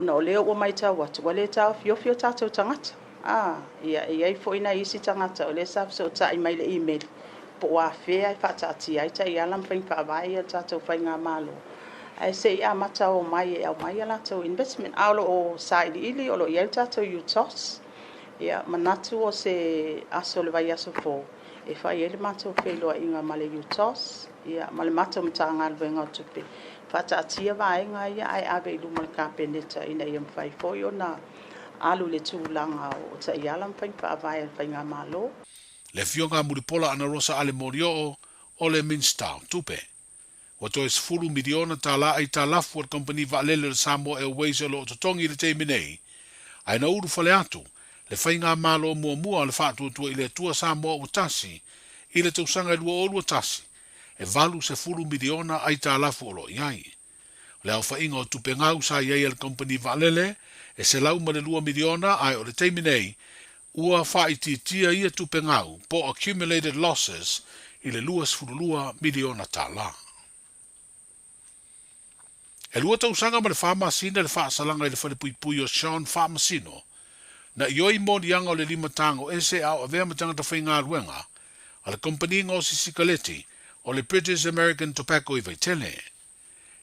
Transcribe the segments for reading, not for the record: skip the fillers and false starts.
Ona o lea ua matau atu ua le taofiofi o tatou tagata. Ia, e i ai foi nai isi tagata o lea sa fesootai mai i le imeli po o afea e faataatia ai taiala ma faiga faavae ia a le tatou faigamalo, ae se i amata omai e aumai a latou investment. Ae o lo o sailiili o lo o i ai le tatou UTOS. Ia, manatu o se aso o le vaiaso fou e fai ai le matou feiloaiga ma le UTOS ma le matou Matagaluega o Tupe, faataatia vaega ia ae ave i luma o le Kapeneta ina ia mafai foi ona alu i le tulaga o taiala ma faiga faavae a le faigamalo. Le Afioga a Mulipola Anarosa Ale Molioo o le Minisita o Tupe. Ua toe $10 miliona aitalafu a le kamupani vaalele o le Samoa Airways o lo o totogi i le taimi nei, ae na ulufale atu le faigamalo muamua a le Faatuatua i le Atua Samoa Ua Tasi i le tausaga e 2021, e $80 miliona aitalafu o lo o i ai. O le aofaiga o tupe gau sa i ai a le kamupani vaalele e $102 miliona ae o le taimi nei ua faaitiitia ia tupe gau po o accumulated losses i le $22 miliona. E 2 tausaga ma le 4 masina le faasalaga i le falepuipui o Sean Faamasino na ioi moliaga o le lima tago ese a o avea ma tagata faigaluega a le kamupani gaosi sikaleti o le British American Tobacco i Vaitele.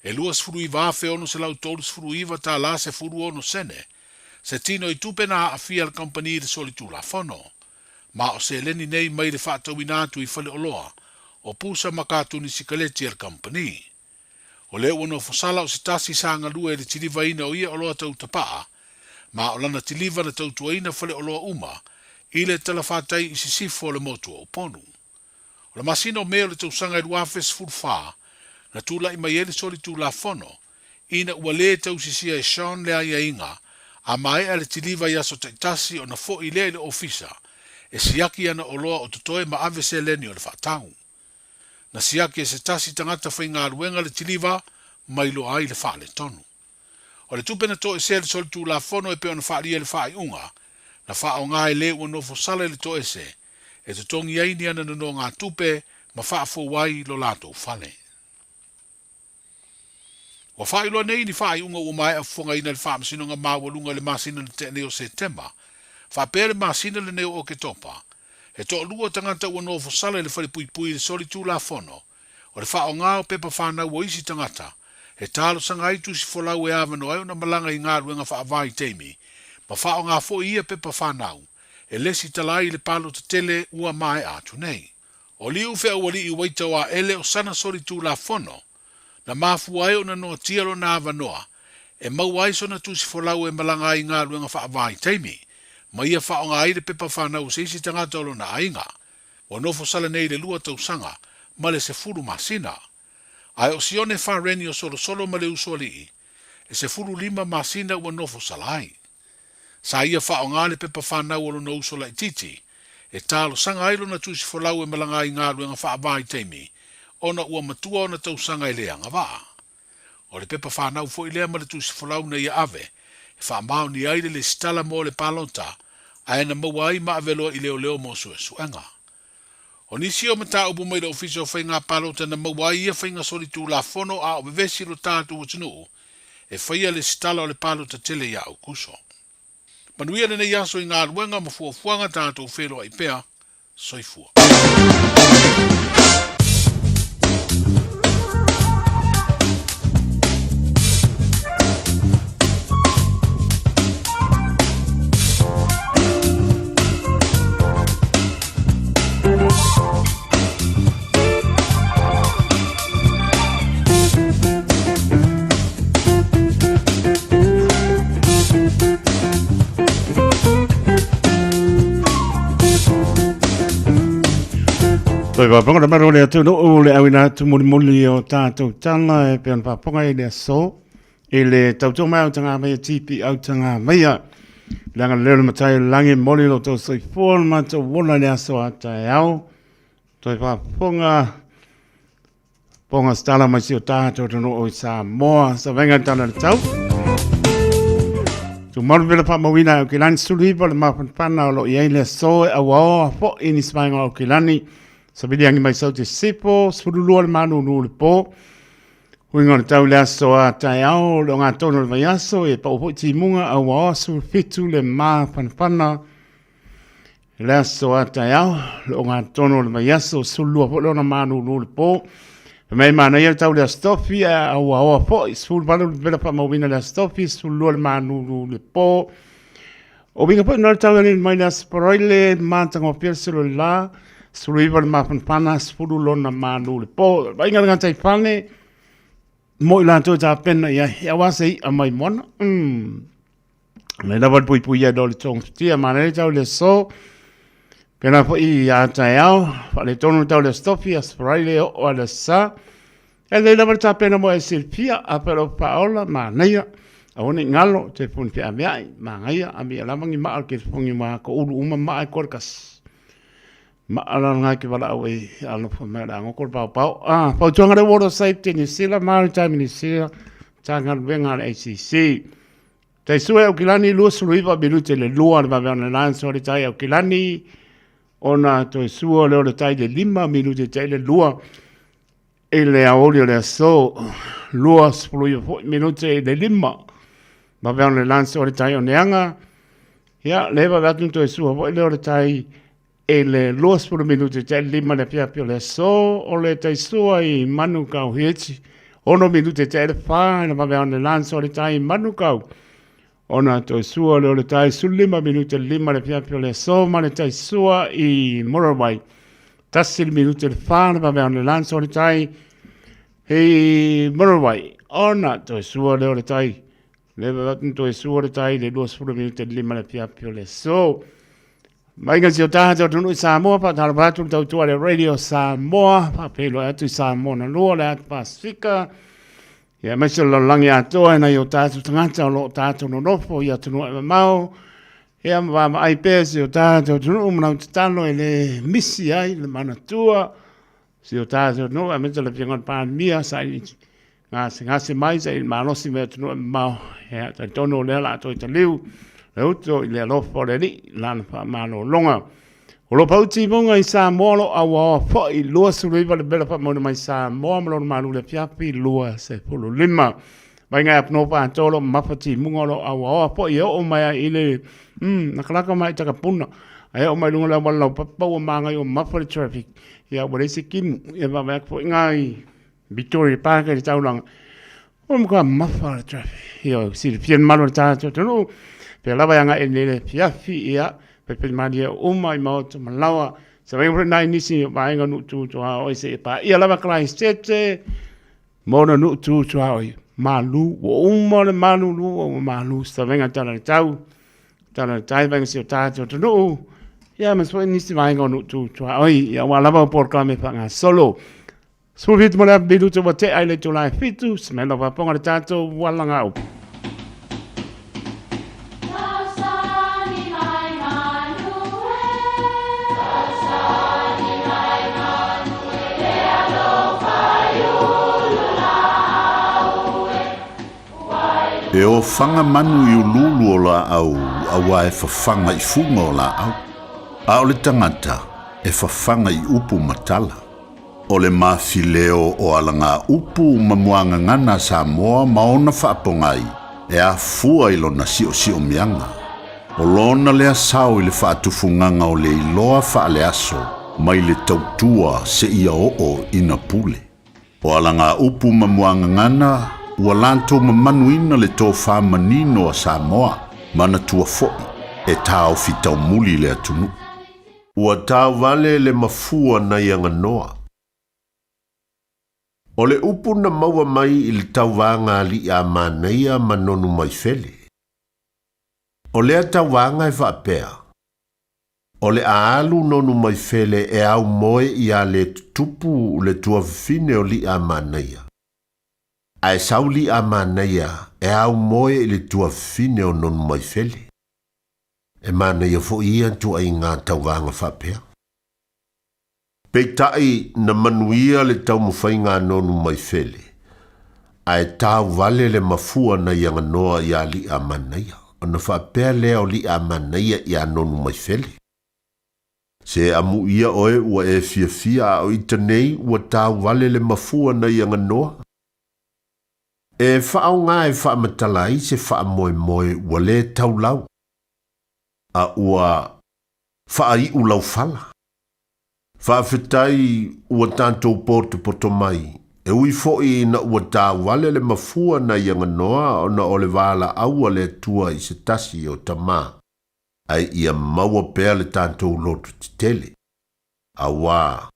E $29,639 16 sene se tino i tupe na aafia le kamupani i le solitulafono. Ma o seleni nei mai le faatauina atu i faleoloa o pusa ma katuni sikaleti a le kamupani. O lea ua nofosala o se tasi sa galue i le tilivaina o ia oloa tau tapaa, ma o lana tiliva na tautuaina faleoloa uma i le talafatai i sisifo o le motu o Upolu. O le masina o Me o le tausaga e 2014 na tula'i mai ai le solitulafono ina ua lē tausisia e Sean le aiaiga a maea le tiliva i aso taitasi ona fo'i lea i le ofisa e siaki ana oloa o totoe ma ave seleni o le faatau. Na siaki e se tasi tagata faigaluega le tiliva ma iloa ai le faaletonu. O le tupe na toesea i le solitulafono e pei ona faaalia i le faaiuga, na faaaoga e le ua nofo sala i le toese e totogi ai ni ana nonogatupe ma faafou ai lo latou fale. Ua faailoa nei ni faaiuga ua maea fofogaina i le Faamasinoga Maualuga i le masina na tea nei o Setema, faapea le masina lenei o Oketopa, he toalua tagata ua nofo sala i le falepuipui i le solitulafono o le faaaoga o pepa fanau o isi tagata e talosaga ai tusi folau e avanoa ai ona malaga i galuega faavaitaimi ma faaaoga foi ia pepa fanau e lesitala ai i le palota tele ua maea atu nei. O Liu Feaualii Uaitauaele o sana solitulafono na mafua ai ona noatia lona avanoa e maua ai sona tusi folau e malaga ai i galuega faavaitaimi ma ia faaaoga ai le pepa fanau o se isi tagata o lona aiga. Ua nofo sala nei i le 2 tausaga ma le 10 masina. Ae o Sione Fareni o Solosolo ma le Usoalii, e 15 masina ua nofo sala ai. Sa ia faaaoga le pepa fanau o lona uso laitiiti e talosaga ai lona tusi folau e malaga ai i galuega faavaitaimi ona ua matua ona tausaga e le agavaa. O le pepa fanau foi lea ma le tusi folau na ia ave e faamaonia ai le lesitala mo le palota ae na maua ai ma aveloa i leoleo mo suesuega. O nisi o mataupu mai le Ofisa o Faiga Palota na maua ai ia faiga solitulafono a o vevesi lo tatou atunuu e faia lesitala o le palota tele ia Aukuso. Manuia lenei aso i galuega ma fuafuaga tatou feiloai pea. Soifua. Toi whaponga na maro le atunuu le awina atu mulimuli o tātou tala e pe ona whaponga i le aso i le tautua mai au tanga mai tipi au tanga mai le anga leo le matai o le langi moli lo tau soifua le matou ola i le aso a taeao Toi whafonga Ponga stala mai si o tātou tano o i Samoa sa venga tala le tau. Tu malu vela wha mawina o kilani sulu hiva le mapanpana o lo i ai le aso e awaoa fo i ni smainga o kilani. Sa vili angi mai sau te sipo, 12 le manu nu le po. Huiga o le tau i le aso a taeao, le ogatotonu o le vaiaso, e pau foi timuga auaoa 17 le mafanafana i le aso a taeao, le ogatotonu o le vaiaso, 12 foi lona malulu le po. Fai mai manaia le tau i le aso tofi, ae auaoa foi, 18 le vela faamauina i le aso tofi, 12 le malulu le po. O uiga foi na o le tau alii mai le Aso Faraile, matagofie le solo i le la, 19 le mafanafana, 10 lona malu le po. Vaiga le gataifale, mo i latou e tapena i ai, e aua se i'a mai moana. Nei lava le puipui ai lo le togafitia, manaia le tau i le aso, pēlā foi i a taeao, faaletonu le tau i le Aso Tofi, Aso Faraile, oo lava i le Aso Sa. E lelei lava le tapena mo e silafia, afai o lo o faaola, manaia, aua ne i galo, telefoni feaveai, manaia, ave ia lava ni maa o le telefoni ma toulu uma maa e toa le tasi. Maa la lena e te valaau ai alofa mai o le a goto le paopao. Ah, fautuaga le Water Safety New Zealand, Maritime New Zealand, Matagaluega a le ACC. Taisue Aukilani 29 minute le lua le vave online so le tai Aukilani ona toe sua leo le tai le 5 minute tai le lua I le aoauli o le aso, 29 foi minute i le 5, vave ana le lance o le tai o Neaga, ia, le vave atu toe sua foi lea o le tai i le 20 minute tai le 5 le afiafi o le aso, o le tai sua i Manukau Hieti, 6 minute tai le 4 i le vave ana le lance o le tai i Manukau, ona toe sua lea o le tai 15 minute le 5 le afiafi o le aso ma le tai sua i Murraway. 1 le minute le 4 le vave ana le lance o le tai i Murraway. Ona toe sua lea o le tai le vave atu toe sua le tai le 20 minute le 5 le afiafi o le aso. Mai nga si o taha te atunuu i Samoa, whaatalofa atu le tautua le Radio Samoa, whaapeiloai atu i Samoa na lua le atu Pasifika, Ia aemaise o le lalolagi atoa e nai o tātou tagata o lo o tātou nonofo i atunuu e mamao, ia ma vaavaai pea si o tātou atunuu ma lau tatalo e le misi ai le manatua si o tātou atunuu, aemaise o le Afioga i le Palemia sa i gasegase mai, sa i malosi mai atunuu e mamao, ia talitonu o lea o le a toe taliu le uto i le alofa o le Alii, lana faamalologa. O lo o pau timuga i Samoa o lo o auaoa foi 29 le mela faamauina mai Samoa ma lona malu le afiafi 25. Mai ngai aponoa faatoa o lo o mamafa timuga o lo o auaoa foi e oo mai ai i le lakalaka mai Takapuna. Ae oo mai luga le auala laupapa ua magai ua mamafa le traffic. Ia ua leai se timu. Ia vaavaai atu foi ngai Victoria Park i le taulaga, ua matua mamafa le traffic. Ia, silafia le mamalu o le tatou atunuu, pea lava e agai nei le afiafi, ia, faifai malie uma i maota ma laoa. Sa vaega foi nai nisi o vaega o nuu tu tuaoi seia paia lava Christchurch ma ona nuu tu tuaoi. Malu, ua uma le malulu, ua malu se vaega tala le tau, tala le tai vaega si o tatou atunuu, ia ma foi nisi vaega o nuu tu tuaoi, ia aua lava o polokalame faagasolo. 17 ma le afa minute ua tea i le itula e 7, semela faafofoga le tatou alagaupu. E ofaga manu i uluulu o laau auā e fafaga i fuga o laau, a o le tagata e fafaga i upu ma tala. O le mafileo o alagaupu ma muagagana a Samoa ma ona faapogai e afua i lona siosiomiaga. O lona lea sao i le faatufugaga o le iloa faaleaso mai le tautua seia oo ina pule. O alagaupu ma muagagana ua latou mamanuina le tofa manino a Samoa, manatua foi e taofi taumuli le atunuu. Ua taovale le mafua nai Aganoa. O le upu na maua mai i le tauvaga a Liiamanaia ma Nonumaifele. O lea tauvaga e faapea, O le a alu Nonumaifele e aumoe iā Letotupu le tuafafine o Liiamanaia, ae sau Liiamanaia e aumoe i le tuafafine o Nonumaifele. E manaia foi ia ituaiga tauvaga faapea. Peitai na manuia le taumafaiga a Nonumaifele, ae tauvale le mafua nai Aganoa iā Liiamanaia, ona faapea lea o Liiamanaia iā Nonumaifele. Se amuia oe ua e fiafia a o ita nei ua tauvale le mafua nai Aganoa? E faaaoga e faamatala ai se faamoemoe ua lē taulau, a ua faaiu laufala. Faafetai ua tatou potopoto mai, e ui foi ina ua tauvale le mafua nai aganoa ona o le valaau a le Atua i se tasi o tama, ae ia maua pea le tatou loto tetele, auā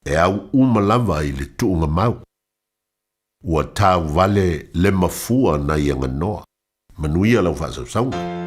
e au uma lava i le tuugamau. Ua tauvale le mafua nai aganoa. Manuia lau faasausauga.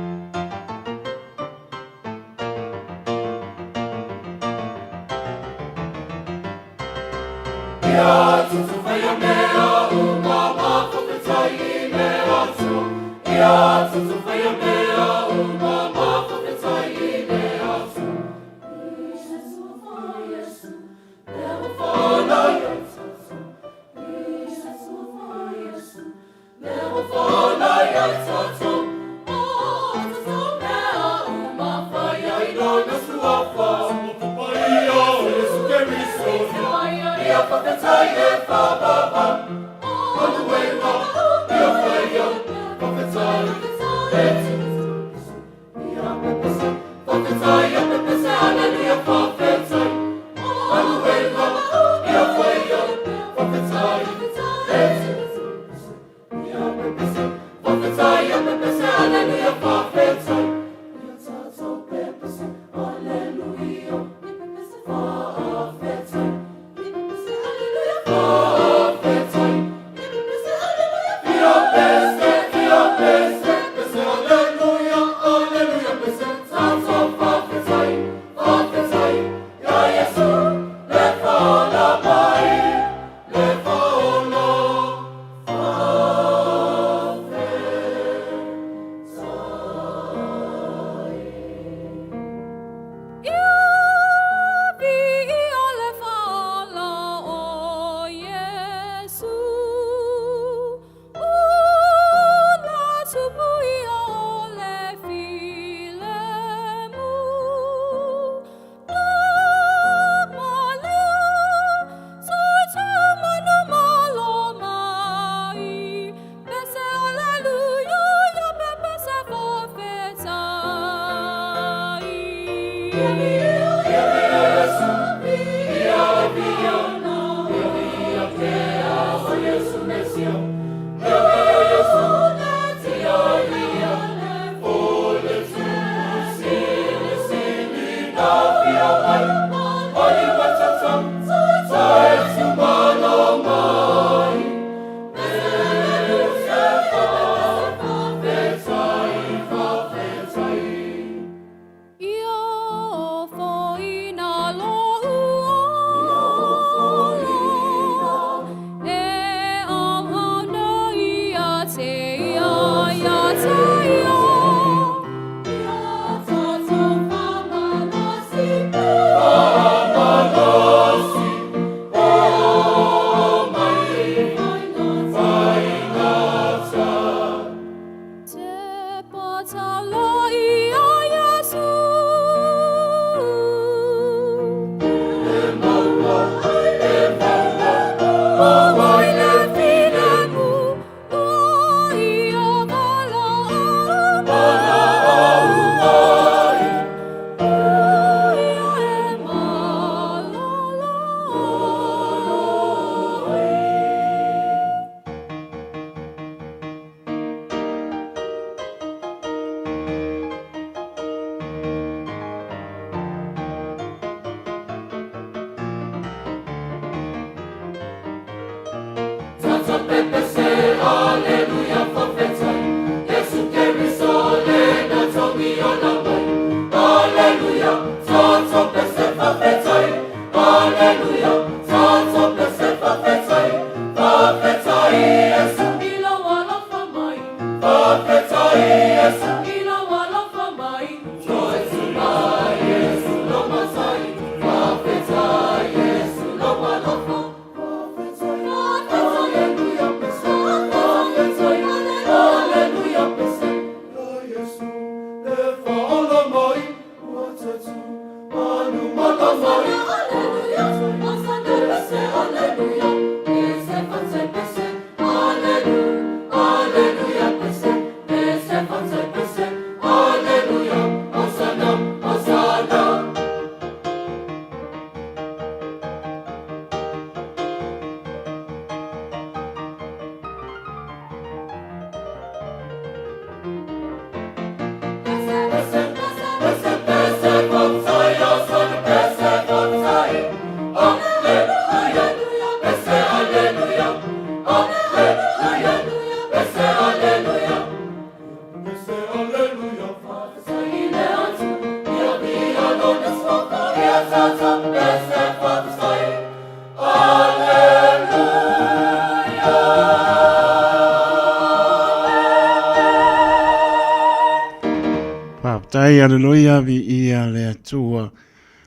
Faafetai, aleluia, viia le Atua.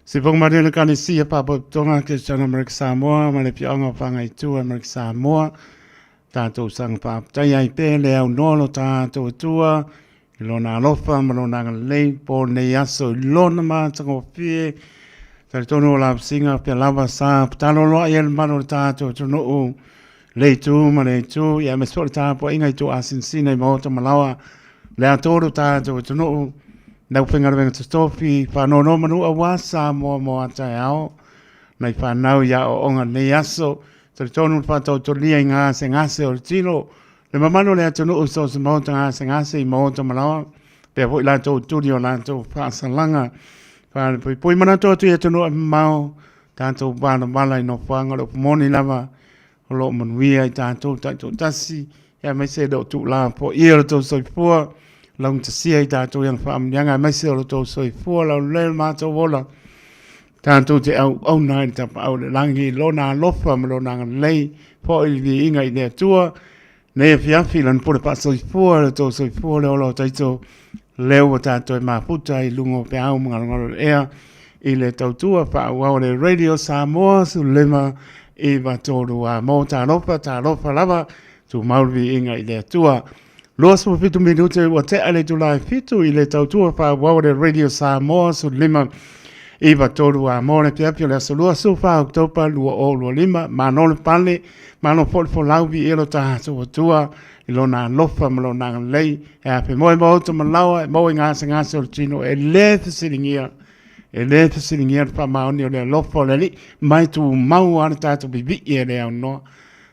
Se fofoga malie o le Ekalesia Faapotopotoga Kristiano Amerika Samoa ma le Afioaga o Fagaitua Amerika Samoa, tatou saga faafetai ai pea le aunoa lo tatou Atua i lona alofa ma lona agalelei po lenei aso i lona matagofie. Talitonu o lavasiga pea lava sa tatalo loa i ai le mamalu o le tatou atunuu le itu ma le itu, ia aemaise foi o le tapuaiga i tuuasinasina i maota ma laoa le atoa o lo tatou atunuu, le aufaigaluega totofi, faanonomanu aua Samoa mo a taeao, nai fanau i aoaoga i lenei aso, talitonu le faataotolia i gasegase o le tino, le mamalu o le atunuu i so o se maota gasegase i maota ma laoa, pea foi latou tuli o latou faasalaga. Faalepoipoi manatu atu i atunuu e mamao, tatou valavala i nofoaga o le upu moni lava, o lo o manuia i tatou taitoatasi, aemaise e le o tuulafoaia lo outou soifua, laugatasia i tatou i ana faamanuiaga, aemaise o lo outou soifua laulelei o le matou ola, tatou te auauna ai i le Tapaau i le Lagi i Lona alofa ma Lona agalelei, foi le viiga i le Atua, nei afiafi i Lana pule faasoifua, lo outou soifua le ola o taito, lea ua tatou e mafuta i luga o peau ma galogalo o le ea, i le tautua faaauau a le Radio Samoa 15 9 3 a mo talofa, talofa lava, tumau le viiga i le Atua. 27 minute ua tea le itula e 7 i le tautua faaauau a le Radio Samoa 15 9 3 a mo le afiafi o le aso 24 Oketopa 2025. Malo le pale, malo foi le folau, viia lo tatou Atua i lona alofa ma lona agalelei e afe moe maota ma laoa e maua i gasegase o le tino e le fesiligia e le fesiligia le faamaoni o le alofa o le Alii mai tumau lava le tatou vivii e le aunoa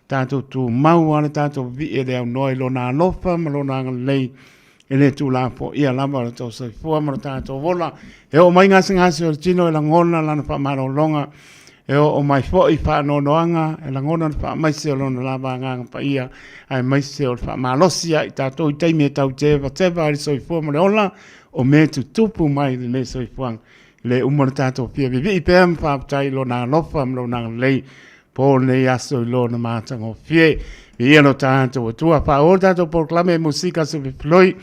tatou tumau lava le tatou vivii e le aunoa i lona alofa ma lona agalelei e le tuulafoaia lava o le tou soifua ma lo tatou ola. E oo mai gasegase o le tino e lagona lana faamalologa, e oo mai foi faanoanoaga e lagona le faamaise o lona lava agaga paia, aemaise o le faamalosi ia i tatou i taimi e tau tevateva ai le soifua ma le ola, o mea e tutupu mai i lenei soifuaga. E le uma le tatou fia vivii pea ma faafetai i lona alofa ma lona agalelei po lenei aso i lona matagofie. Viia lo tatou Atua. Faaauau le tatou polokalame musika sefefloi.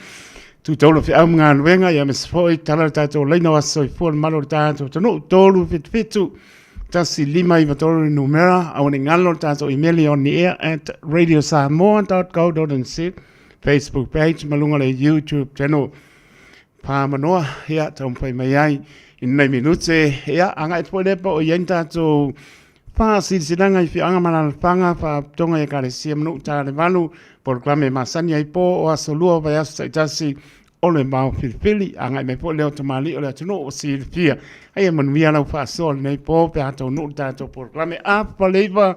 Tu taula feau ma galuega, ia aemaise foi tala le tatou laina o aso soifua le mamalu o le tatou atunuu. 377 1593 le numera, aua ne i galo le tatou imeli on the air at radiosamoa.co.nz, Facebook page ma luga o le YouTube channel. Pāmanoa, ia, taumafai mai ai i lenei minute, ia, agai atu foi lea po o i ai ni tatou faasilasilaga i afioaga ma alaalafaga, faalapotopotoga i Ekalesia ma nuu talevalu, polokalame e masani ai po o aso lua o vaiaso taitasi o le vao filifili, agai mai foi lea o tamalii o le atunuu ua silafia. Ai e manuia lau faasoa i lenei po pe a taunuu le tatou polokalame a Paleiva,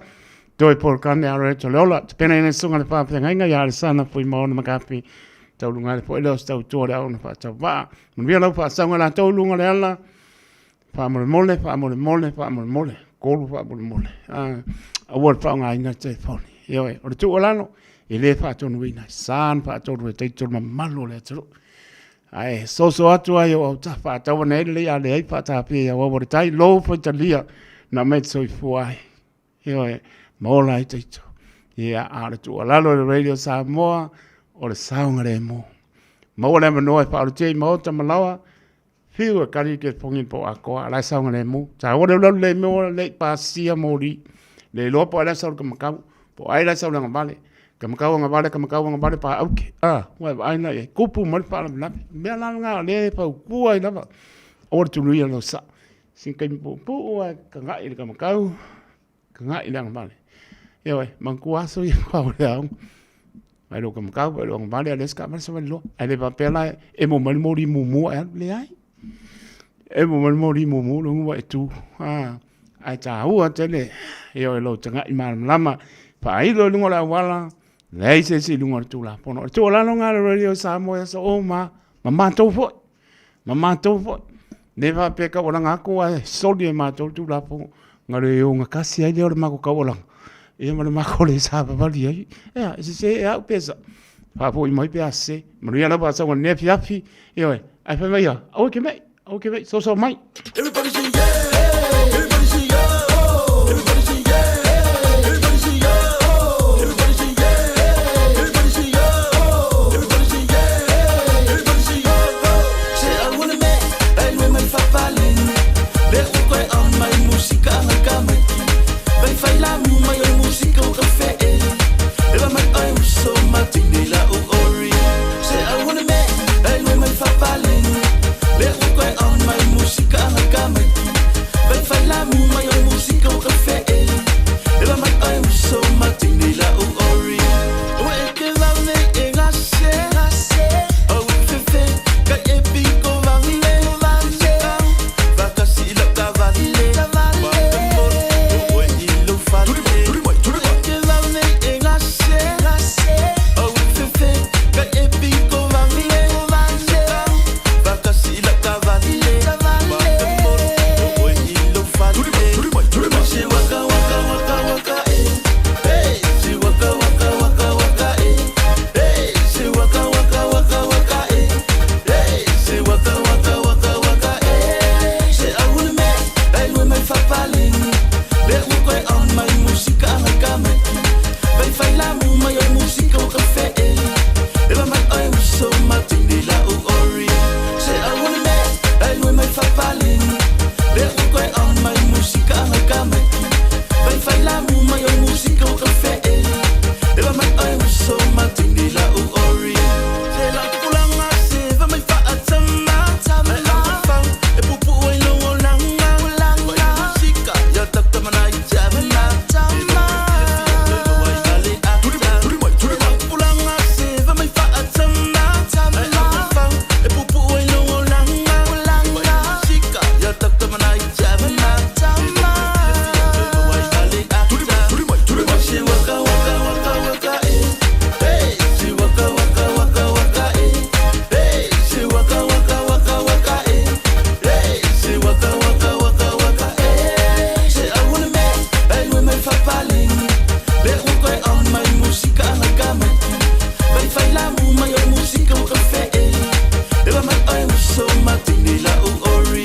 toe polokalame a Loreto Leola. Tapenaina e le Susuga i le Faafeagaiga ia Alesana Fuimaono McCarthy, tauluga ai foi lea o se tautua o le aoga faatauvaa. Manuia lau faasauga latou i luga o le ala. Faamolemole, faamolemole, faamolemole, kolu faamolemole. Ah, aua le faaaogaina le telefoni. Ioe, o le tuualalo, e le faatonuina, e sa ona faatonu e taito le mamalu o le atunuu. Ae soso atu ai o autafa, a tau ane ai lelei a leai faatafia i auau o le tai, lou faitalia na aumai te soifua ai. Ioe, ma ola ai taito. Ia, a o le tuualalo i le Radio Samoa, o le saogalemu. Maua le avanoa e faaolotia i maota ma laoa, fiu e kali ke pongi po akoa, a la e saogalemu. Taua le ulalu le mea le i pasia moli. Le iloa po o ai la e sau i le kamakau, po o ai la e sau i le agavale. Kamakau agavale, kamakau agavale pa auke. A, ua e vaai la i ai, kupu mai le faalavelave. O le mea la lena o lea e fautua ai lava, aua le tuluia lou sao. Sina taimi puupuu ae tagai i le kamakau, tagai i le agavale. Ioe, manatua aso ia pau o le aoga. Vaai i lou kamakau, vaai i lou agavale, a leai se taavale savali loa. Ae le faapea la emo mai le moli mumu ae alu, leai. Emo mai le moli mumu lona ua e tu. Ae taua tele, ioe, lou tagai malamalama, faailo i luga o le auala, leai se isi i luga o le Tulafono. O le tuualalo lena a le Radio Samoa i aso uma, ma matou foi. Ma matou foi, le faapea e taualaga atu ae soli e matou le Tulafono, na le ogatasi ai lea o le matou taualaga, ia ma le matou le savavali ai. Ea, e sese ea au pe sao? Faafoi mai pe a sese. Manuia lava sau nei afiafi. Ioe, ae fai mai ia, aua e te me'i, aua e te me'i, soso mai. Everybody say yeah. Everybody say oh. Everybody say yeah. Everybody say oh. Everybody say yeah. Everybody say oh. Everybody say yeah. Everybody say oh. Say I wanna make I know my fapalin. Le ko on my musika ngai ka mai. Vai fai la mu mai o musika o café. Eva mai ai o so matine la o ori. Say I wanna make I know my fapalin. Le ko on my musika ngai ka mai. Vai fai la mu mai o musika o café. Eva mai ai o so matine la o ori. O e ke va me e ga se. O e fe fe ka e piko va me. Va ka si la ka va le. Va te mor o e i lo fa le. O e ke va me e ga se. O e fe fe ka e piko va me. Va ka si la ka va le. Va te mor o e i lo fa le. Se waka waka waka waka eh. Hey, se waka waka waka waka eh. Hey, se waka waka waka waka eh. Hey, se waka waka waka waka eh. Se aul me, ai me mai fapalin. Le u koi on mai musika ngai ka mai. Vai fai la mu mai oi musika o café eh. Eva mai oi u so matini la u ori. Se aul me, ai me mai fapalin. Le u koi on mai musika ngai ka mai. Vai fai la mu mai oi musika o café eh. Eva mai oi u so matini la u ori. Se la kulanga se va mai fa atama. Ai au fau e pupu oi lo o langa. Vai musika ya tak tamana i tama. Se aul me, ai me mai fapalin. Le u koi on mai musika ngai ka mai. Vai fai la mu mai oi musika o café eh. Eva mai oi u so matini la u ori.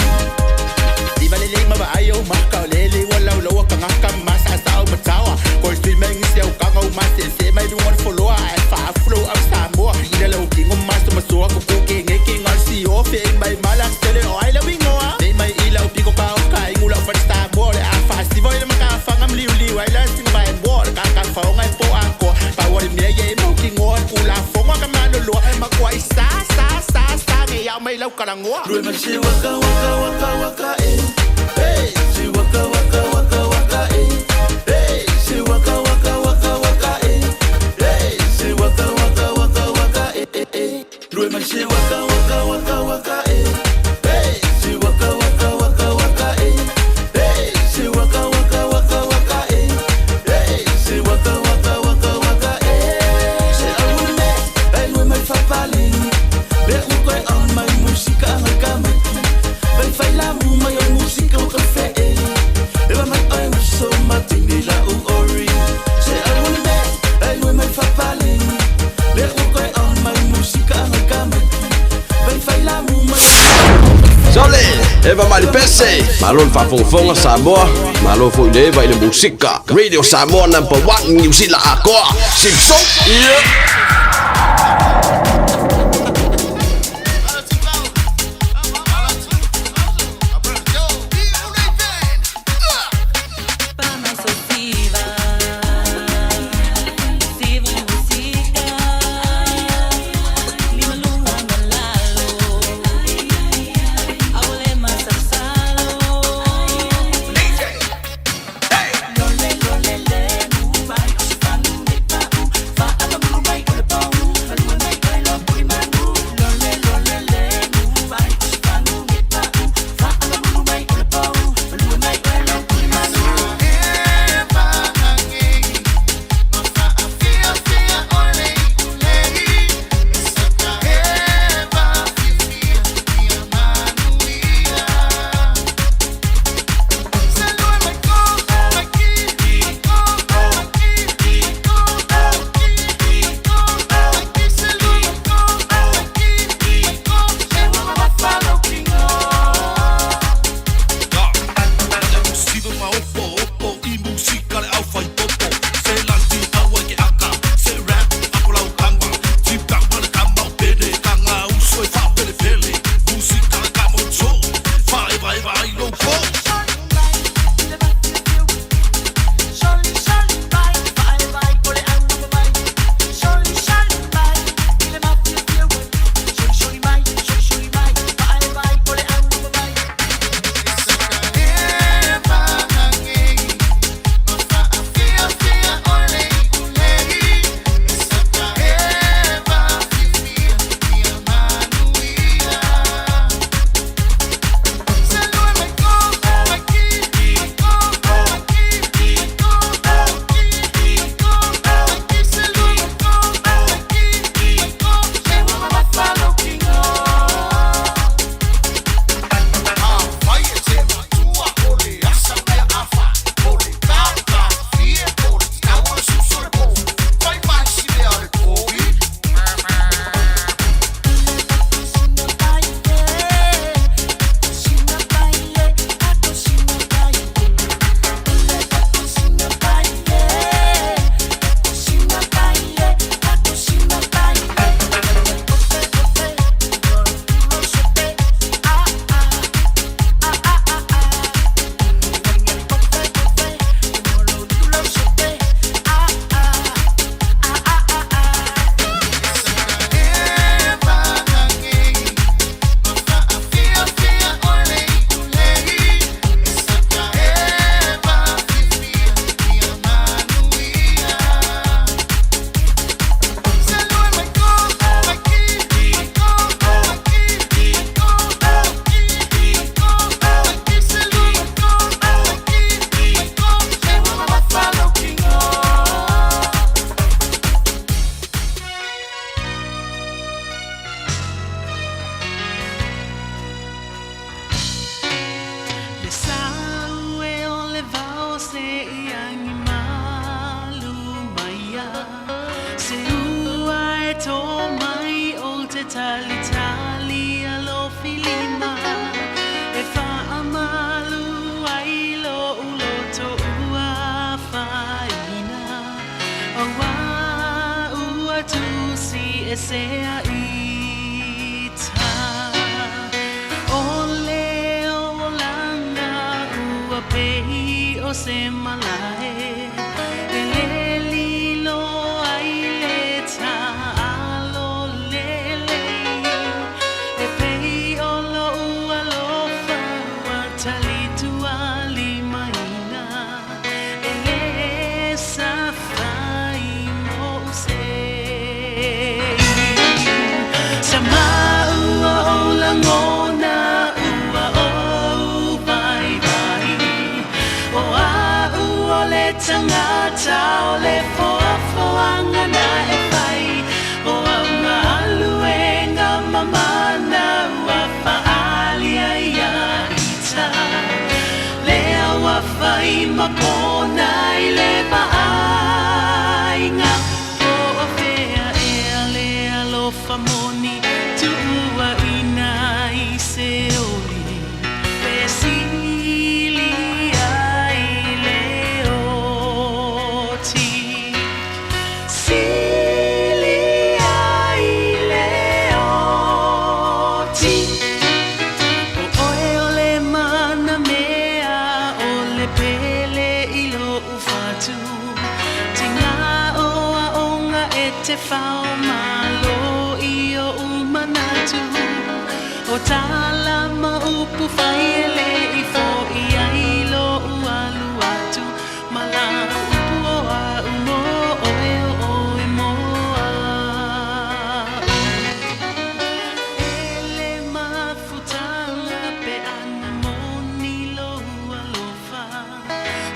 Rui mai se waka waka waka waka eh. Hey, se waka waka waka waka eh. Hey, se waka waka waka waka eh. Hey, se waka waka waka waka eh eh eh. Rui mai se waka waka waka waka eh. Hey, se waka waka waka waka eh. Hey, se waka waka waka waka eh. Hey, se waka waka waka waka eh. Se aul me, ai me mai fapalin. Le u koi on mai musika ngai ka mai. Vai fai la mu mai oi musika o café eh. Eva mai oi u so matini la u ori. Se aul me, ai me mai fapalin. Le u koi on mai musika ngai ka mai. Vai fai la mu mai Sole, Eva Malipese, malo le faafogafoga Samoa, malo foi le eva i le musika. Radio Samoa number 1 Niu Sila akoa. Simpson. Yeah. Lole, lole, le, mu, mai, o se fanu, ne, pa, u, fa, a, ma, mu, mai, o le po. fao malo i oʻu manatu O tala ma upu fai e le i foʻi ai loʻu alu atu Ma lau upu o aʻu mo ʻoe o ʻoe mo aʻu E le mafutaga pe ana moni lou alofa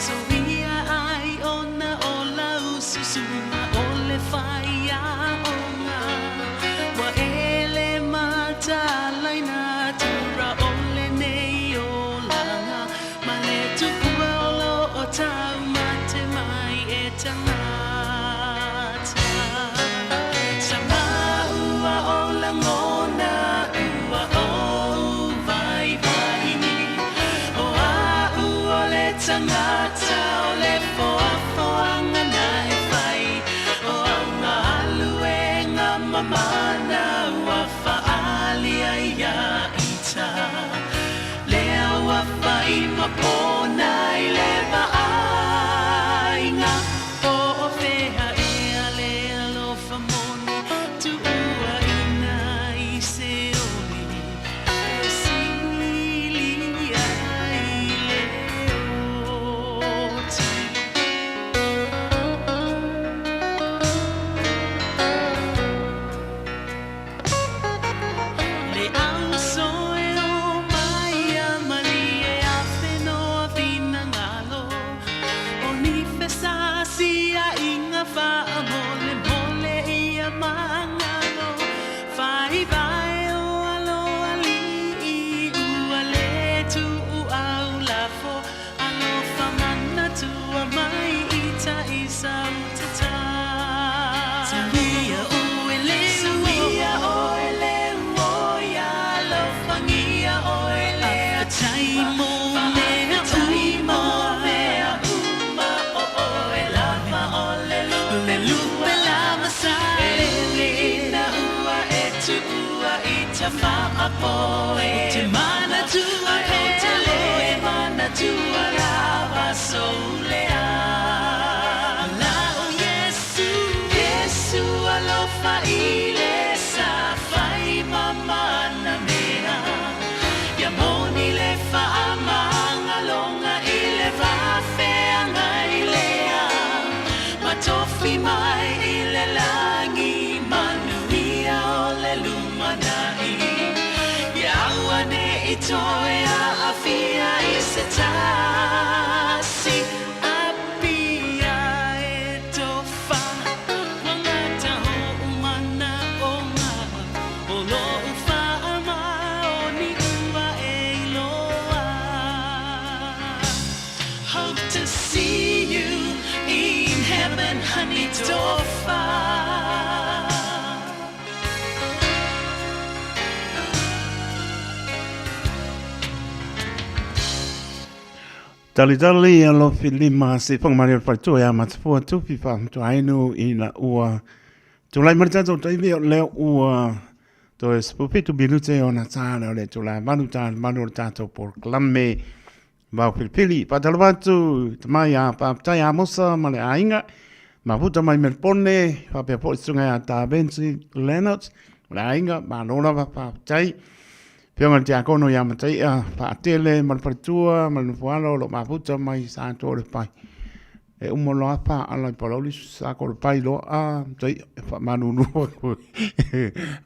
So ia ai ona o lau susuga o le faiaoga Ua ele matalaina tura o lenei olaga Ma le tupua o lo o taumate mai e tagata Sa maua o lagona ua ou vaivai O a'u o le tagata o le foafoaga na e fai O au galuega mamana ua faalia ia ita Lea ua fai ma pona i le vaaiga Po o fea ea le alofa moni Tuuaina i se oli E sili ai le oti. Le auso e o mai a malie a whenua finangalo O ni fesasia i nga whaamole mole i a mangalo Whai vai o alo alii ua le tuu au lafo Alofa manatua mai i ta i sau tata Tuia oe le Tuia oe le ua alofangia oe le Faafetai mo mea uma mea uma o oe lava o le lupe lupe lava sa e ina ua e tuua i ta faapoe O te manatua o te le manatua lava soulea Lao Iesu Iesu alofa i le sa fai mamana mea Ia moni le faamagaloga i le vafeagai lea Ma tofi mai i le lagi manuia o le lumanai Ia auaneʻi toe aafia i se tasi Apia e tofa Wangata hoʻomanaʻoga O loʻu faamaoni ua e iloa Hope to see you in heaven honey tofa. Talitali alofi lima se whangamari o le whaitua ia Matapua Tupi whaamatuainu ina ua tulai mai le tatou taimi o lea ua toe 17 minute ona tāna o le tula manu tāna manu o le tatou polokalame Vao Pilipili. Whātalo atu te mai a Pāptai Amosa ma le aiga mafuta mai Melbourne, whapea po i sunga ia tā Benji Leonard, ma le aiga, mālo lava Pāptai. Whionga le tiakono ia Mataia, Whaatele, ma le Faletua, ma le Nofoalo, lo mafuta mai sa tō le pai. E uma loa pā ala i Palauli, sa ko le pai loa, a, Mataia, e wha manunu aku.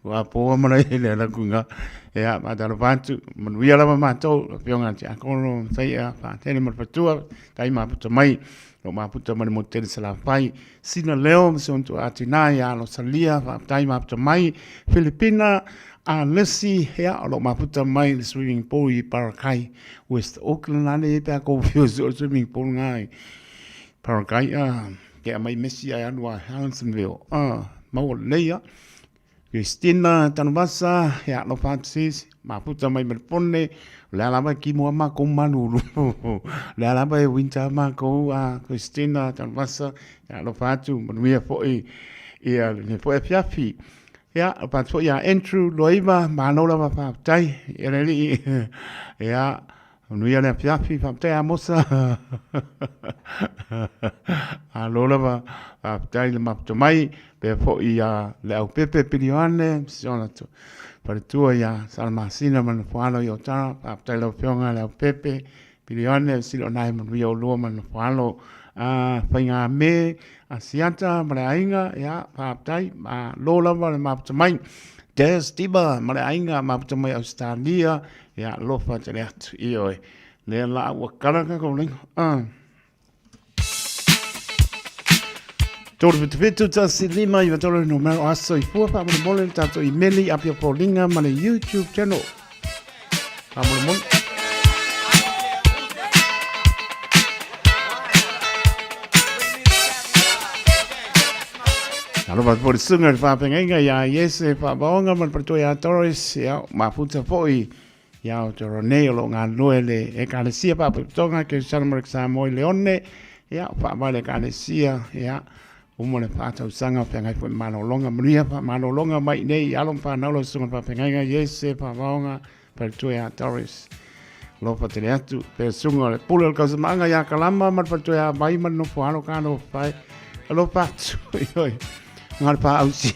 Ua pōa mana i le ala kunga. E a, mātalo whātu, manuia lava mātou, whionga le tiakono, Mataia, Whaatele, ma le Faletua, tai mafuta mai, lo mafuta mai le motu tele Salafai, Sina Leo, ma si ona tuuatinā ia Losalia, faafetai mafuta mai, Filipina, Alesi, ia, o lo o mafuta mai le swimming pool i Parakai, West Auckland, a le pe a kou whio o le swimming pool ngā i Parakai, a, ke a mai Messi ai alu a Helensonville, a, maua lelei ia. Christina Tanuvasa, ia, alofa atu sis, mafuta mai Melbourne, o le a lava e kimo a makou malulu, o le a lava e winter a makou, a Christina Tanuvasa, ia, alofa atu, manuia foi ia lenei foi afiafi. Ia, alofa atu foi ia Andrew Loiva, malo lava faafetai, ia le alii, ia, Manuia le afiafi, faafetai Amosa. Malo lava, faafetai le mafuta mai, pea foi ia le aupepe Pilione, si ona faletua ia Salamasina ma le nofoalo i Otara, faafetai lau Afioga le aupepe Pilione, sili ona e manuia olua ma le nofoalo. Faigame Asiata ma le aiga, ia faafetai, malo lava le mafuta mai. Des Diba ma le aiga mafuta mai Ausetalia, Ia alofa tele atu, ioe. Lea la ua kala ka kaulinga. Ah. 377 1 5 9 3 numero a soifua faamolemole le tatou imeli Apia Foliga ma le YouTube channel. Faamolemole. Alofa atu foi le susuga i le faafeagaiga ia Iese Faavaoga ma le faletua ia Doris, ia, mafuta foi ia Aotearoa nei o lo o galulue le Ekalesia Faapotopotoga Kerisiano ma le Samoa i Leone, ia, faavae le Ekalesia, ia, uma le faatausaga feagai foi malologa, manuia faamalologa mai nei i alo ma fanau lau susuga i le faafeagaiga Iese Faavaoga Faletua ia Doris. Alofa tele atu, pe suga o le pule o le kausamaaga ia Kalama ma le faletua ia Vai ma le nofo alo ka nofo fai. Alofa atu, oi. Ngā le pāusi,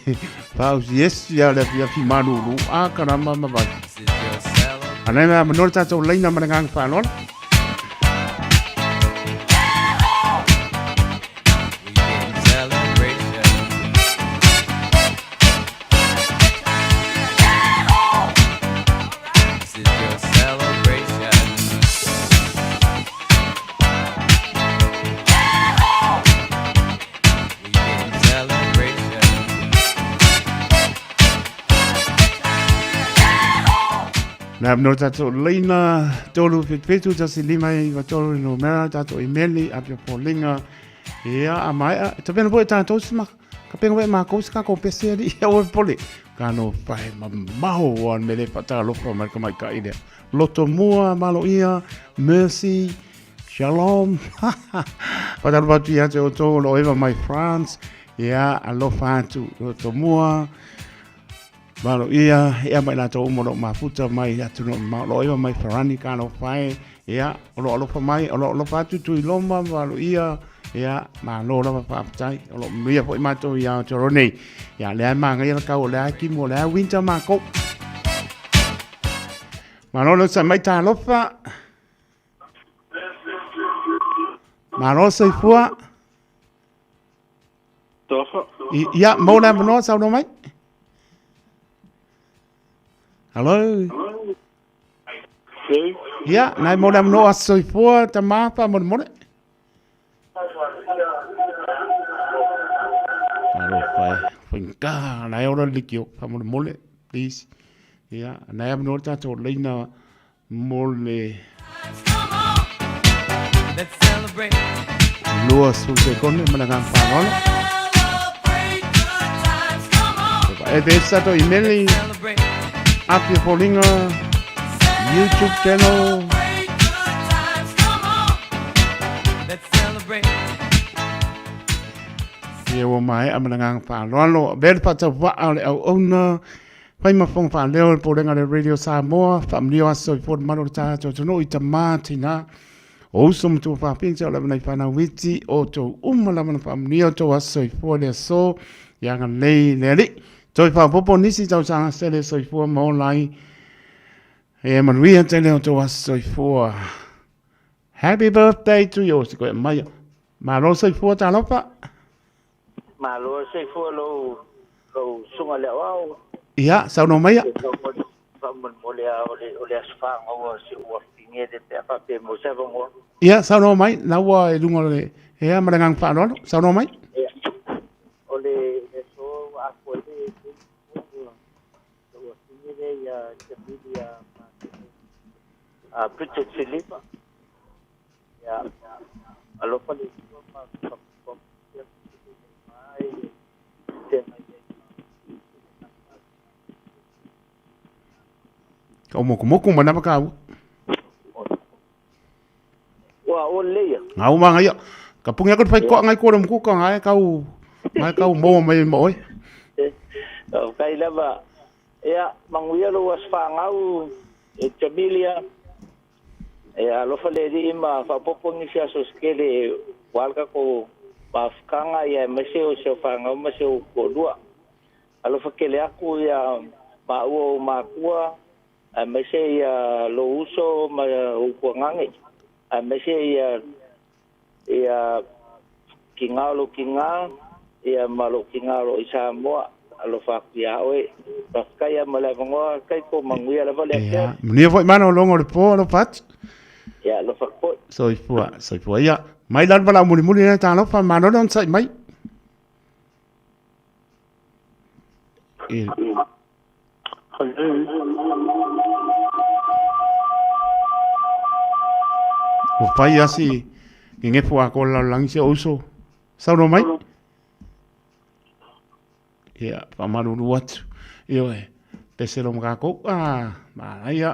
pāusi esi ia le afi afi malulu, a Kalama ma Vai. Anei mea manoa le tātou leina ma le nganga whaalola. Nā no tātou leina, tolu whitu tasi lima i wa tolu no mera tātou imeli apia polinga. Ia a maea, te pena poe tātou sima. Ka penga wai mākou se kākou pese ali ia oe pole. Ka no pae ma maho o an mele whatalofa mai ka mai ka ilea. Loto mua, malo ia, mercy, shalom. Whatalofa atu ia te o tō lo eva mai France. Ia, alofa atu, loto mua. Malo ia, ia mai lātou uma lo mafuta mai atu no ma lo eva mai Farani ka no whae. Ia, o lo alofa mai, o lo alofa atu tui loma, malo ia, ia, malo lava whaapatai, o lo manuia foi mātou i Aotearoa nei. Ia, lea e māngaia la kau, o lea e kimu, o lea e winter mākou. Malo le sa mai tālofa. Malo soifua. Tofa. Ia, mau le manoa saunoa mai. Hello. Hey. Ia, nai mau le manoa soifua ta mapa mo mole. Alo pai, whainga, nai ora likio, fa mo mole, please. Ia, nai manoa tātou leina mo le 20 sekone ma le agaga faaaloalo. E te sato imeli, Apia Foliga, YouTube channel. Ia ua maea ma le agaga faaaloalo. Avea le faatauvaa o le auauna. Fai ma fofoga faaleo le Pulega a le Radio Samoa, faamanuia aso i fua malu o le tatou atunuu i tama tina, o uso ma tuafafine o lava nai fanau iti, o tou uma lava na faamanuia o tou aso i fua le aso, ia agalelei le Alii. Toe faaopoopo nisi tausaga sele soifua ma ola ai, e manuia tele o tou aso soifua. Happy birthday to you, se koe maia. Malo soifua talofa. Malo soifua lou lou susuga i le aoao. Ia, saunoa maia. Faamolemole lava o le o le aso fanau o si ou afafine lea pe a faapea e maua se avanoa. Ia, saunoa mai, la ua i luga o le ea ma le agaga faaaloalo. Saunoa mai. Ia, o le aso ua afoa ai le lou afafine lea ia Jamilia Bridget Siliva. Ia, alofa le Atua ma faamanuia mai e feagai ai ma Ka mokumoku mai lava kāua. Ua o lelei ia. Ngā uma ngai ia. Ka pungi aku te whai koa ngai kore mukuka ngai kau ngai kau moa mai ma oe. O kai lava. Ia, manuia lou aso fanau e Jamilia. Ia alofa le Alii ma faaopoopo nisi aso se tele aua le tatou mafutaga ia aemaise o si au fanau ma si ou toalua. Alofa tele atu ia maua o matua aemaise ia lou uso ma ou tuagane aemaise ia ia tina o lou tina ia ma lou tina o lo o i Samoa. Alofa atu ia oe. Faafetai lava mo le avanoa, Taito, manuia lava le Ia, afiafi. manuia foi malologa o le po, alofa atu. Ia, alofa atu foi. Soifua, soifua. Ia, mai la le valaau mulimuli lea talofa, malo le onosai mai. I, ua fai lava si gegefu atoa o le lalolagi si ou uso. Saunoa mai. Ia, faamalulu atu. Ioe, pese lo ma kākou. Ah, manaia.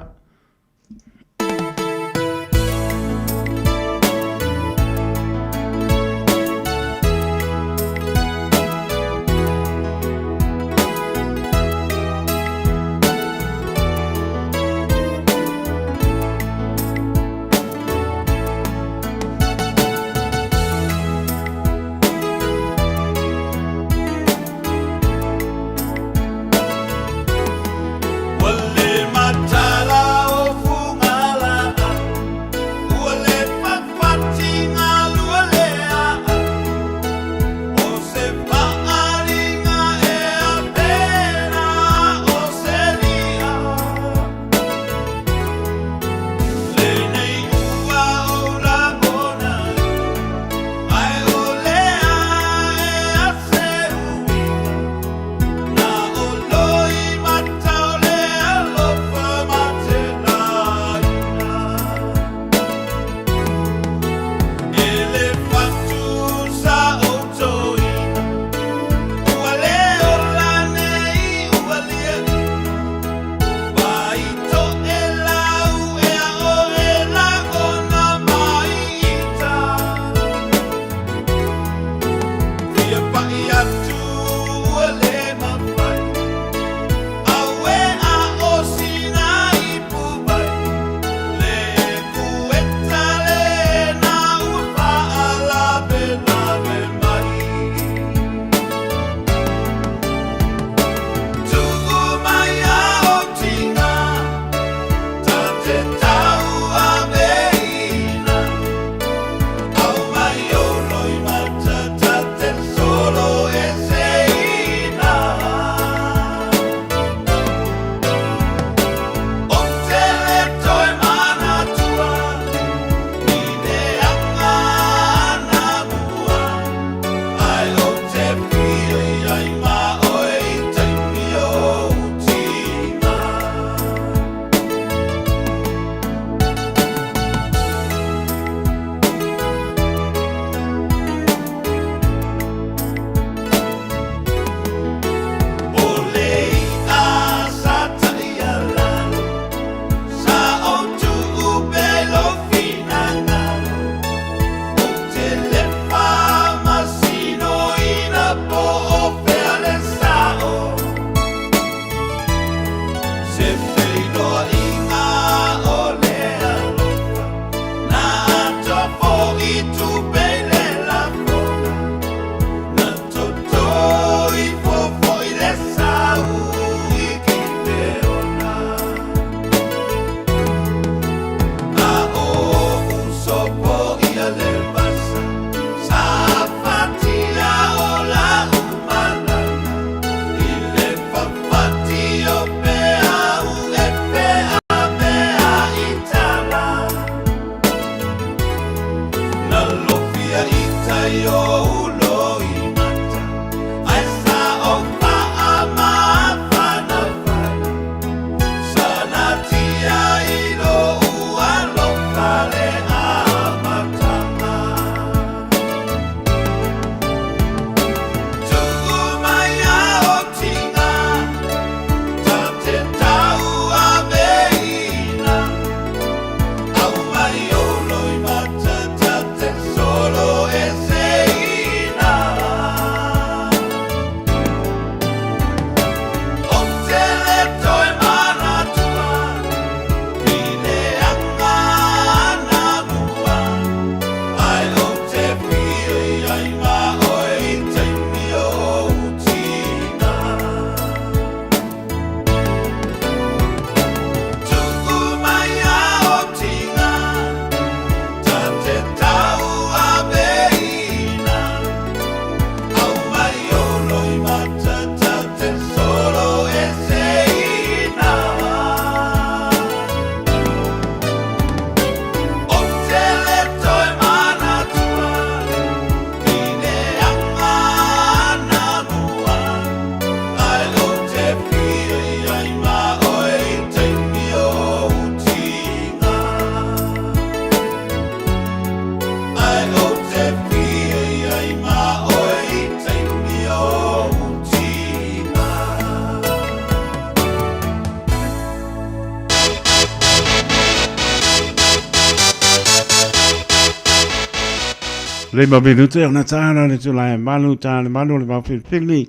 5 minute ona tāna le tula e malu tā le malu o le vaofilifili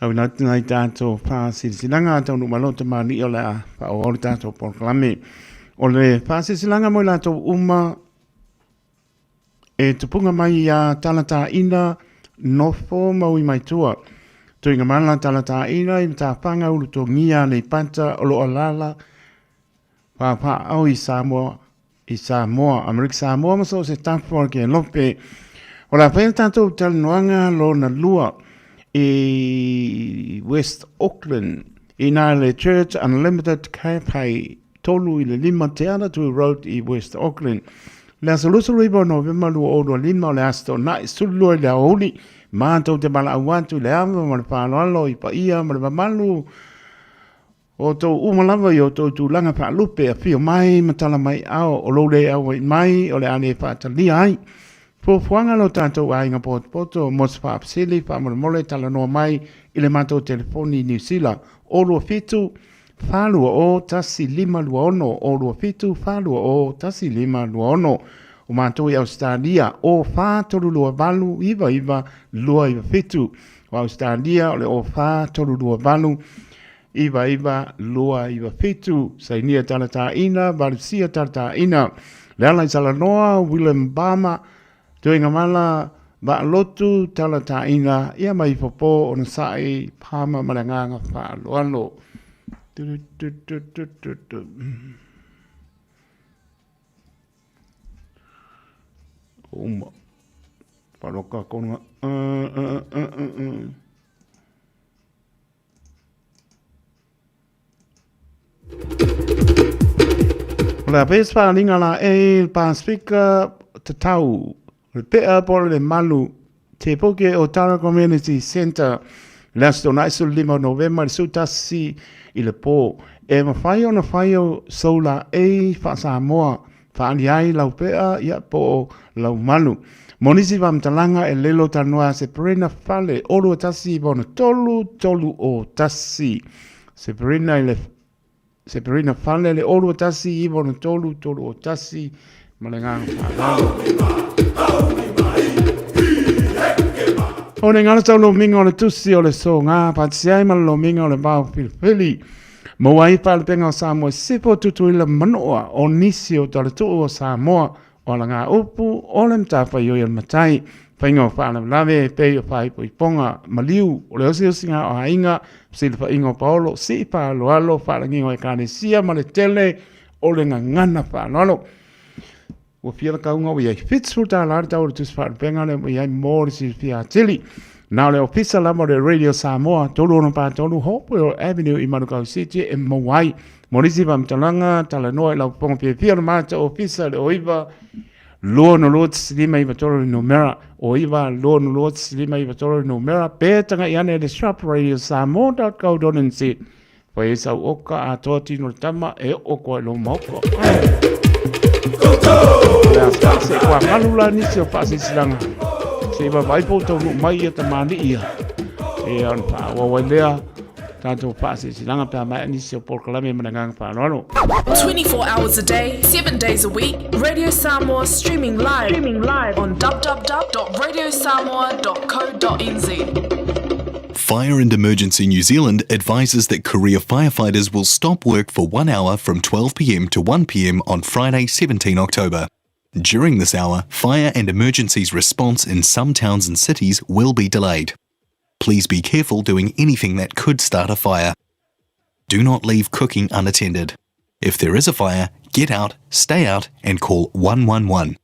au ina atu nai tātou whāsilisilaga a taunu malo te mani o le a whaoa o le tātou polokalame. O le whāsilisilaga mo i lātou uma e tupunga mai i a Talataina nofo maui mai tua. Tuinga mala Talataina i Matawhanga ulutongia Aleipata o lo alala Pāpāʻau i Samoa, i Samoa, Amerika Samoa ma so o se tafa o le Kelope. O le a fai le tātou talanoaga lona lua i West Auckland i nā le Church Unlimited Cafe 3 i le 5 Te Aratū Road i West Auckland. Le aso 29 o Novema 2025 o le aso Toonai 12 i le aoauli, mātou te valaau atu i le ava ma le faaaloalo i paia ma le mamalu O outou uma lava i outou tulaga faalupe, afio mai ma tala mai ao, o lou le auai mai o le a le faatalia ai. Fuafuaga lo tatou aiga potopoto mo se faafesili, faamolemole talanoa mai i le matou telefoni i Niu Sila, 027 420 1526, 027 420 1526. O matou i Ausetalia, 04 328 99 297. O Ausetalia o le 04 328 99297, Sainia Talataina, Valusia Talataina, Leala i Salanoa, William Bama, Tuigamala, Vaalotu Talataina, ia mai Popo, Onosai, Palmer ma le agaga faaaloalo. Tu, tu, tu, tu, tu, tu. Uma. Paloka konga. O le a pes whalinga la e le Pasifika te tau, le pea po le malu, te poke o Tara Community Centre, le aso tōna isu le 5 o Novema le 11 i le pō. E mawhai ona whai o soula e wha Samoa, whaali ai lau pea ia po o lau malu. Mo nisi whamtalanga e lelo tanoa se perena fale, olu tasi bona tolu, tolu o tasi. Se perena i le se perena fale le olu tasi i bona tolu, tolu o tasi, ma le nganga whaalalu. O le ngala tau lominga o le tusi o le so ngā patsi ai ma le lominga o le vao filifili. Mo ai whalepenga o Samoa sipo tutuila manoa o nisi o tala tuu o Samoa o ala ngā upu o le mtawhai oi o le matai. Whainga o whaalawelawe e pei o whaipoiponga maliu o le osi osi ngā o hainga sila whainga o Paolo si whaaloalo whaalanginga o Ekalesia ma le tele o le ngangana whaaloalo. Ua fia la kaunga ua iai $70 le tau o le tusi faalupega lea ua iai mo le silafia atili. Na o le ofisa lava o le Radio Samoa, 363 Hopewell Avenue i Manukau City e maua ai. Mo nisi faamatalaga, talanoa i lau fofoga fiafia o le matou ofisa i le 09 262 593 le numera, 09 262 593 le numera, pe taga'i ane i le shop radiosamoa.co.nz. Fai ai sau oka atoa tino le tama e oo koa i lou maoka. Le a se kua ngalu la nisi o whaasisilaga. Se i vavai po taunu mai ia tamani ia. E on wha wawai lea tātou whaasisilaga pe a mai nisi o polokalame ma le agaga faaaloalo. 24 hours a day, 7 days a week, Radio Samoa streaming live, streaming live on www.radiosamoa.co.nz. Fire and Emergency New Zealand advises that career firefighters will stop work for 1 hour from 12 p.m. to 1 p.m. on Friday, 17 October. During this hour, fire and emergencies response in some towns and cities will be delayed. Please be careful doing anything that could start a fire. Do not leave cooking unattended. If there is a fire, get out, stay out, and call 111.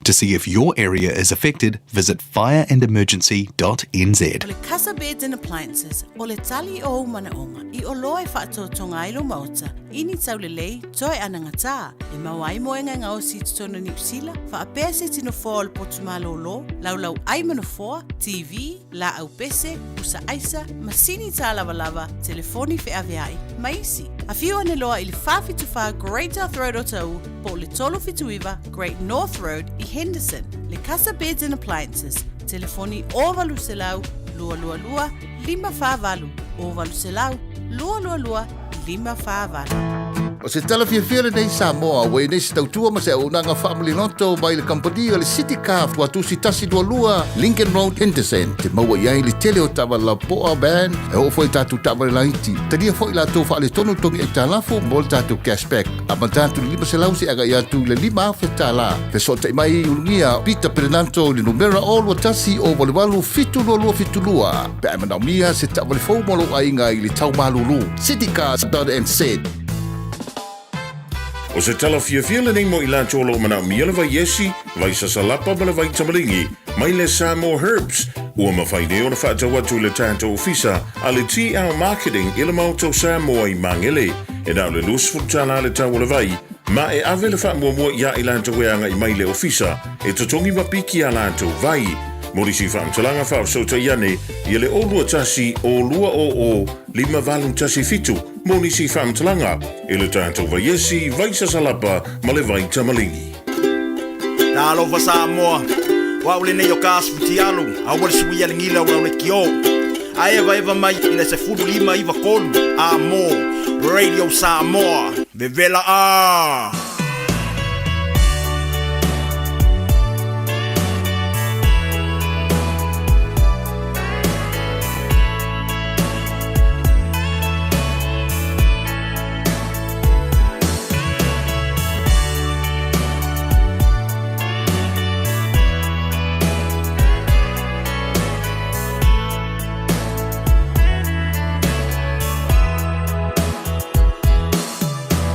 To see if your area is affected, visit fireandemergency.nz. O le Casa Beds and Appliances, o le tali o ou manaoga, i oloa e faatoatoga ai lou maota, i ni taulelei, toe anagatā, e maua ai moega e gaosi i totonu o Niu Sila, faapea se tino foa o le potu malōlō, laulau ai ma nofoa, TV, laau pese, pusa aisa, masini tālavalava, telefoni feaveai, ma isi. Afio ane loa i le 474 Great South Road o Taʻu, po o le 379 Great North Road i Henderson. Le Casa Beds and Appliances, telefoni 0800 222 548, 0800 222 548. O se tala fiafia lenei Samoa, ua i ai nei se tautua ma se auaunaga faamaliloto mai le kamupani a le City Car Tuatusi 122 Lincoln Road, Henderson. Te maua i ai le tele o taavale lapoa, van, e oo foi i tatou taavale laiti. Talia foi latou faaletonu togi aitalafu mo le tatou cashback. Amata atu i le 500 seia agai atu i le $5,000. Fesootai mai i Ulugia Peter Perenato i le numera 021 088 72272 pe a e manaomia se taavale fou mo lou aiga i le tau malulu. Citycars.nz. O se tala fiafia lenei mo i latou o lo o manaomia le vai esi, vai sasalapa ma le vai tamaligi mai le Samoa Herbs, ua mafai nei ona faatau atu i le tatou ofisa a le TL Marketing i le Maota o Samoa i Magele. E na o le $20 le tau o le vai, ma e ave le faamuamua ia i latou e agai mai i le ofisa e totogi ma piki a latou vai. Mo nisi faamatalaga faafesootai ane ia le 021 200 5817 mo nisi faamatalaga i le tatou vaiesi, vaisasalapa ma le vaitamaligi. Talofa Samoa, o au lenei o Kas Futialu, aua le suia le gila o lau lekiō. A evaeva mai i le 15 93 a mo Radio Samoa, vevela a!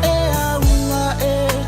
E auga e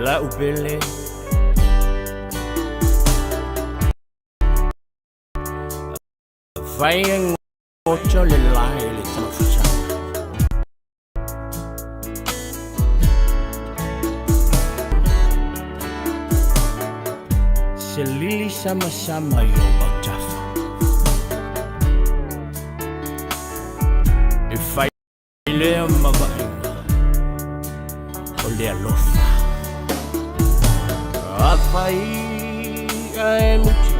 La'u pele. Fai e goto le lae le tamafusaga. Se lili samasama i ou autafa. E fai lea ma vaaiga o le alofa. Afai ae muta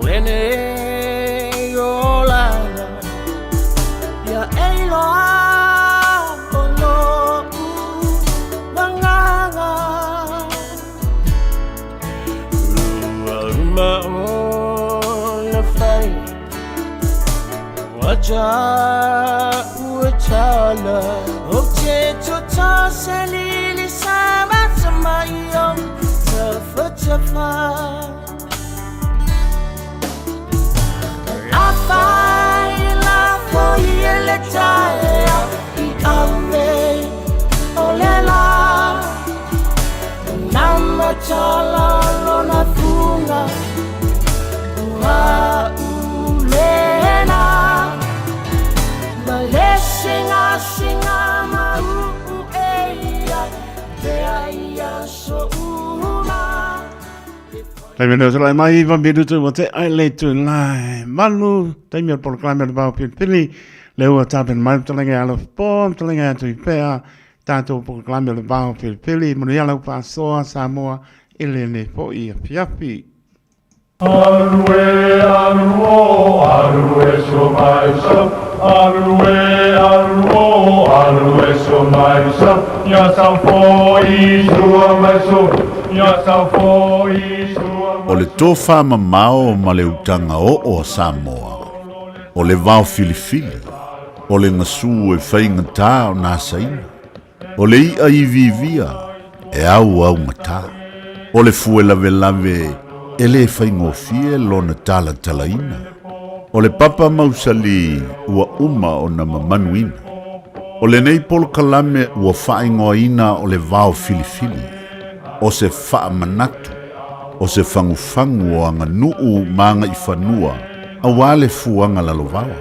lenei olaga, ia e iloa o lo'u agaga. Ua uma ona fai Taimi nei o tulai mai iwa minutu ua te ai le tu lai manu taimi o le polokalame o le vao pilipili le ua tapena mai matalenga ia alofa po matalenga ia tui pea tatou polokalame o le vao pilipili manuia lau faasoa Samoa i lenei foi afiafi. Alu e alu o alu e so mai so alu e alu o alu e so mai so ia sau foi sua mai so ia sau foi sua O le tofa mamao ma le utaga oo a Samoa, o le vao filifili, o le gasu e faigata ona asaina, O le iʻa iviivia e auaugata, o le fue lavelave e lē faigofie lona talatalaina, o le papa mausali ua uma ona mamanuina. O lenei polokalame ua faaigoaina o le vao filifili, o se faamanatu, o se fagufagu o aganuu ma agaifanua auā le fuaga lalovaoa.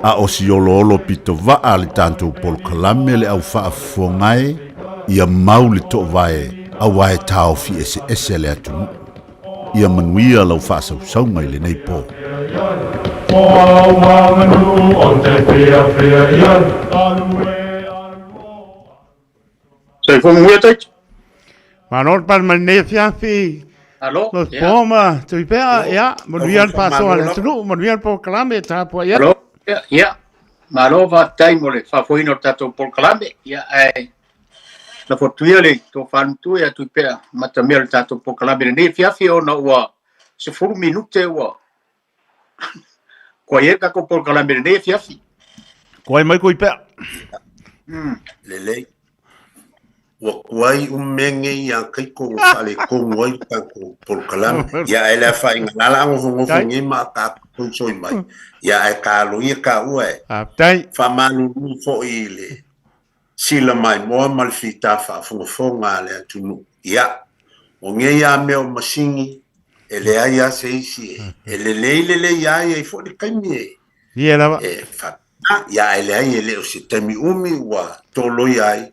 A o si oloolo pito vaa le tatou polokalame le au faafofoga e, ia mau le toovae auā e taofi eseese le atunuu. Ia manuia lau faasausauga i lenei po. Soifua manuia Taito. Malo le pale mai lenei afiafi. Alo, Lo ia. po ma tui pea, ia, manuia le faasoa a le Malo. atunuu, manuia le polokalame e tapuai atu. Alo, ia, ia. Malo faafetai mo le faafoeina o le tatou polokalame. Ia, ae lafo atu ia le tofa matua ia Tuipea matamea o le tatou polokalame i lenei afiafi ona ua 10 minute ua kuai ai le tatou polokalame i lenei afiafi. Kuai mai Tuipea. Lelei. Ua kuai umenge ia kaiko ua faaletonu ai le tatou polokalame. Ia ae le afaina la la nofonofo nei ma ka soisoi mai. Ia ae kalo ia kaua e. Faafetai. Faamalulu foi i le sila maimoa ma le fita faafogafoga a le atunuu. Ia, o nei lava mea o masini, e leai lava se isi e, e lelei lelei lava i ai foi le taimi e, Ie lava. e faapena. Ia, ae leai e le o se taimi umi ua toloia ai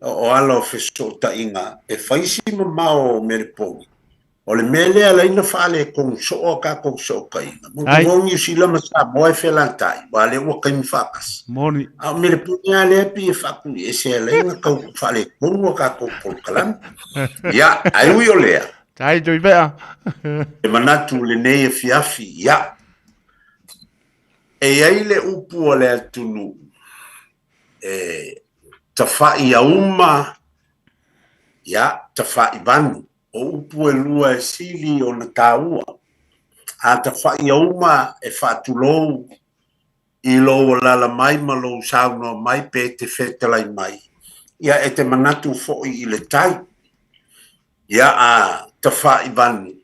o ala o fesootaiga e fai si mamao o Meleponi. O le mea lea la ina faaletonu soo a tatou fesootaiga. Ai. Manu Niu Sila ma Samoa e felatai, ua lea ua taimi faatasi. Moni. A o Meleponi lava lea pei e faatuiese ala ina tau faaletonu a tatou polokalame. Ia, ae ui o lea. Tai tui pea. E manatu lenei afiafi, ia. E i ai le upu a le atunuu, e tafa'i auma, ia, tafa'i vanu. O upu e lua e sili ona taua. A tafa'i auma e faatulou i lou alaala mai ma lou saunoa mai pe te fetalai mai, ia e te manatu foi i le tai. Ia a tafa'i vanu,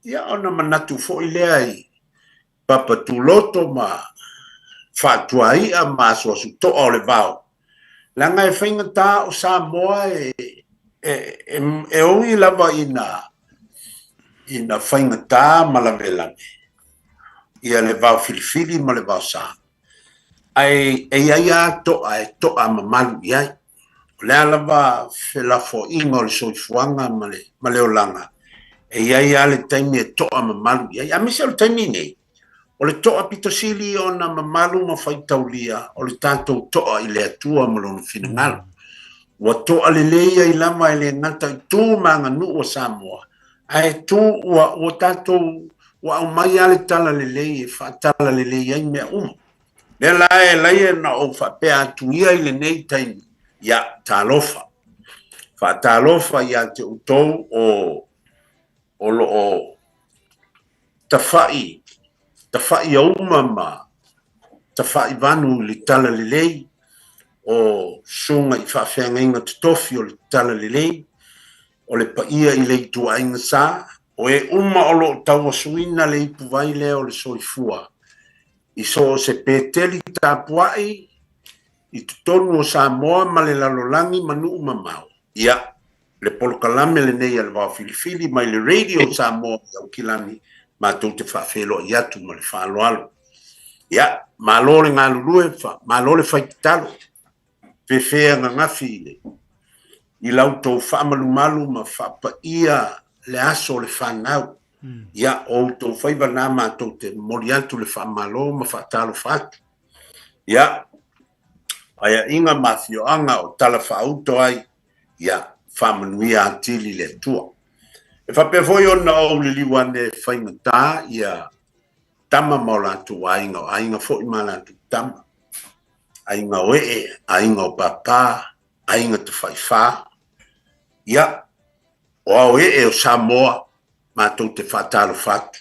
ia ona manatu foi lea i papa tuloto ma faatuai'a ma asuasuto'a o le vao. Leaga e faigata o Samoa e e, e, e ui lava ina, ina faigata ma lavelave ia le vao filifili ma le vao sa. Ae e i ai lava to'a e to'a mamalu i ai. O le a lava felafoaiga o le soifuaga ma le, ma le olaga, e i ai lava le taimi e to'a mamalu i ai. Aemaise o le taimi nei, o le to'a pito sili ona mamalu ma faitaulia o le tatou to'a i le Atua ma Lona finagalo. Ua to'a lelei ai lava e le gata i tu ma aganuu a Samoa, ae tu ua, ua tatou, ua aumai lava le tala lelei e faatala lelei ai mea uma. Lea la e ala ai ona ou faapea atu ia i lenei taimi, ia, talofa. Faatalofa ia te outou o, o lo o tafa'i, tafa'i auma ma tafa'i vanu i le tala lelei, o susuga i faafeagaiga totofi o le tala lelei, o le paia i le ituaiga sa, o e uma o lo o tauasuina le ipuvai lea o le soifua i so o se Peteli tapuai i totonu o Samoa ma le lalolagi ma nuu mamao. Ia, le polokalame lenei a le Vao Filifili mai le Radio Samoa i Aukilani, matou te faafeiloai atu ma le faaaloalo. Ia, malo le galulue, malo le fai tatalo. Fefe ananafi i le i la outou faamalumalu ma faapaia le aso o le fanau. Ia, o outou faiva na matou te momoli atu le faamalo ma faatalofa atu. Ia, paeaiga ma afioaga o tala faauto ai, ia, faamanuia atili le Atua. E faapea foi ona ou liliu ane e faigata ia tama ma o latou aiga, o aiga foi ma latou tama, aiga o ee, aiga o pāpā, aiga tafaifa. Ia, o ao ee o Samoa, matou te faatalofa atu.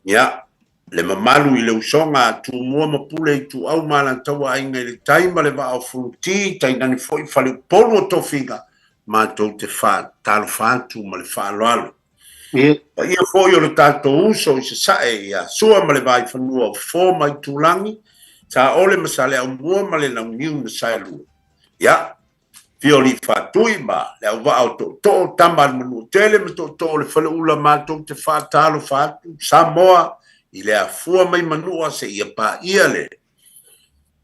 Ia, le mamalu i le usoga a Tumua ma Pule Ituau ma Alataua Aiga i le Tai ma le Vaa o Fonoti, tainane foi Faleupolu o Tofiga, matou te faatalofa atu ma le faaaloalo. Paia foi o le tatou uso i Sasae ia Sua ma le Vaifanua o Fofo ma Aitulagi, Saole ma Saleaaumua ma le Launiu na Saelua. Ia, Afio Alii Faatui ma le Auvaa o Tootoo, Tama a le Manuatele ma Tootoo o le Faleula matou te faatalofa atu Samoa i le afua mai Manua seia paia le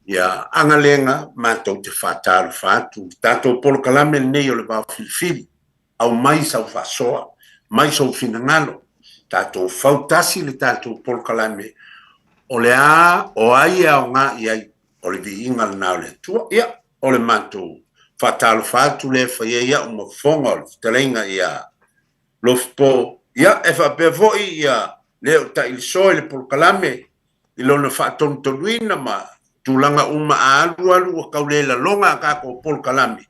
ia Agalega matou te faatalofa atu. Le tatou polokalame lenei o le Vao Filifili, aumai sau faasoa, mai sou finagalo, tatou fautasi le tatou polokalame o le a, o ai e aoga i ai, o le viiga lena o le Atua. Ia, o le matou faatalofa atu lea e fai ai au ma fofoga o le fetalaiga ia Lofipo. Ia, e faapea foi ia le o Tailiso i le polokalame i lona faatonutonuina ma tulaga uma a alu alu ua tau le laloga a tatou polokalame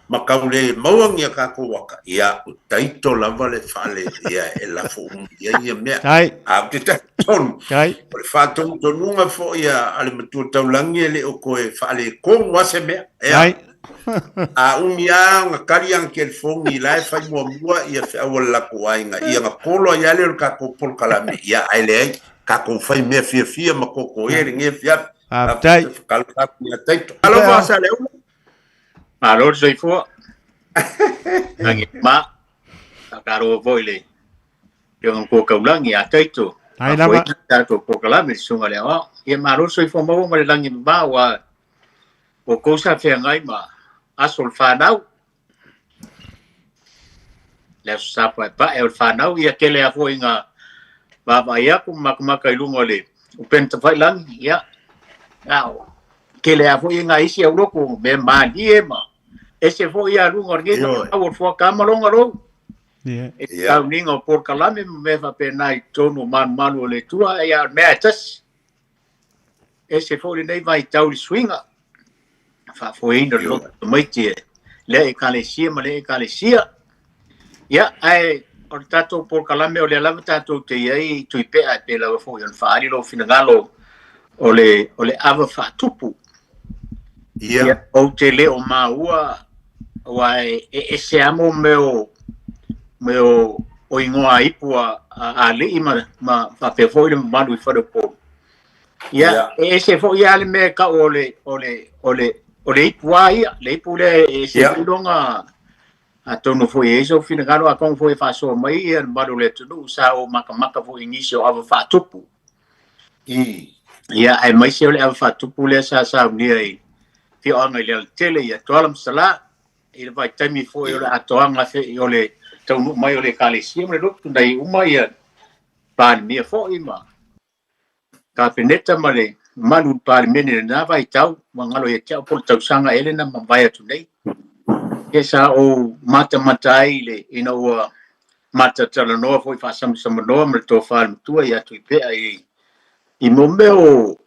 ma tau le maua ni a tatou aka, ia, o taito lava le faale, ia, e lafo uma i ai ia mea. Tai. A ou te talitonu, Tai. o le faatonutonuga foi a le Matua Taulagi e le o toe faaletonu lava se mea. Ea. Tai. A umi lava ona tali ana telefoni, la e fai muamua ia feau a le latou aiga, ia ona kolo ai lava lea o le tatou polokalame, ia, ae leai, tatou fai mea fiafia ma toto e lenei afiafi. Faafetai. Faatalofa atu ia Taito. Alofa Saleaula. Malo le soifua. Lagi ma. Faatalofa foi i le Afioga Matua Taulagi ia Taito. Ai lava. Tatou polokalame le Susuga i le Aoao. Ia malo le soifua maua ma le lagi mama aua outou sa feagai ma aso o le fanau. Le aso Sa paepae o le fanau. Ia tele lava foi ina vaavaai atu ma matamata i luga o le upega tafailagi. Ia, a o tele lava foi nai isi aulotu mea malie ma ese foi aluga o lenei vaitau o le fuata ma lona lou. E tauniga o polokalame ma mea faapena i totonu o malumalu o le Atua, ia o le mea e tasi. Ese foi lenei vaitau i le suiga, faafoeina o le loto tamaiti e lea ekalesia ma lea ekalesia. Ia, ae o le tatou polokalame o lea lava tatou te i ai Tuipea e pei lava foi ona faaali lou finagalo o le, o le ava faatupu. Ia. Ou te le o maua aua e ese lava mo mea o mea o, o igoa ipu a, a alii ma, ma faapea foi le mamalu i faleupolu. Ia, e ese foi lava le mea e tau o le, o le, o le, o le ipu lava ia, le ipu lea e ese foi lona Atonu foi e ai sou finagalo, atonu foi e faasoa mai ia le mamalu o le atunuu sa ou makamaka foi i nisi o ava faatupu. Ia, aemaise o le ava faatupu lea sa saunia i afioaga i Lealatele ia Tuala ma Salā i le vaitaimi foi o le atoaga o le taunuu mai o le Ekalesia ma le lotu na i uma ia Palemia foi ma Kapeneta ma le mamalu i le Palemene i lena vaitau, ua galo ia te au po o le tausaga ea lena mavae atu nei. Ia sa ou matamata ai i le, ina ua matatalanoa foi faasamasamanoa ma le tofa i le matua ia Tuipea i, i mo mea o,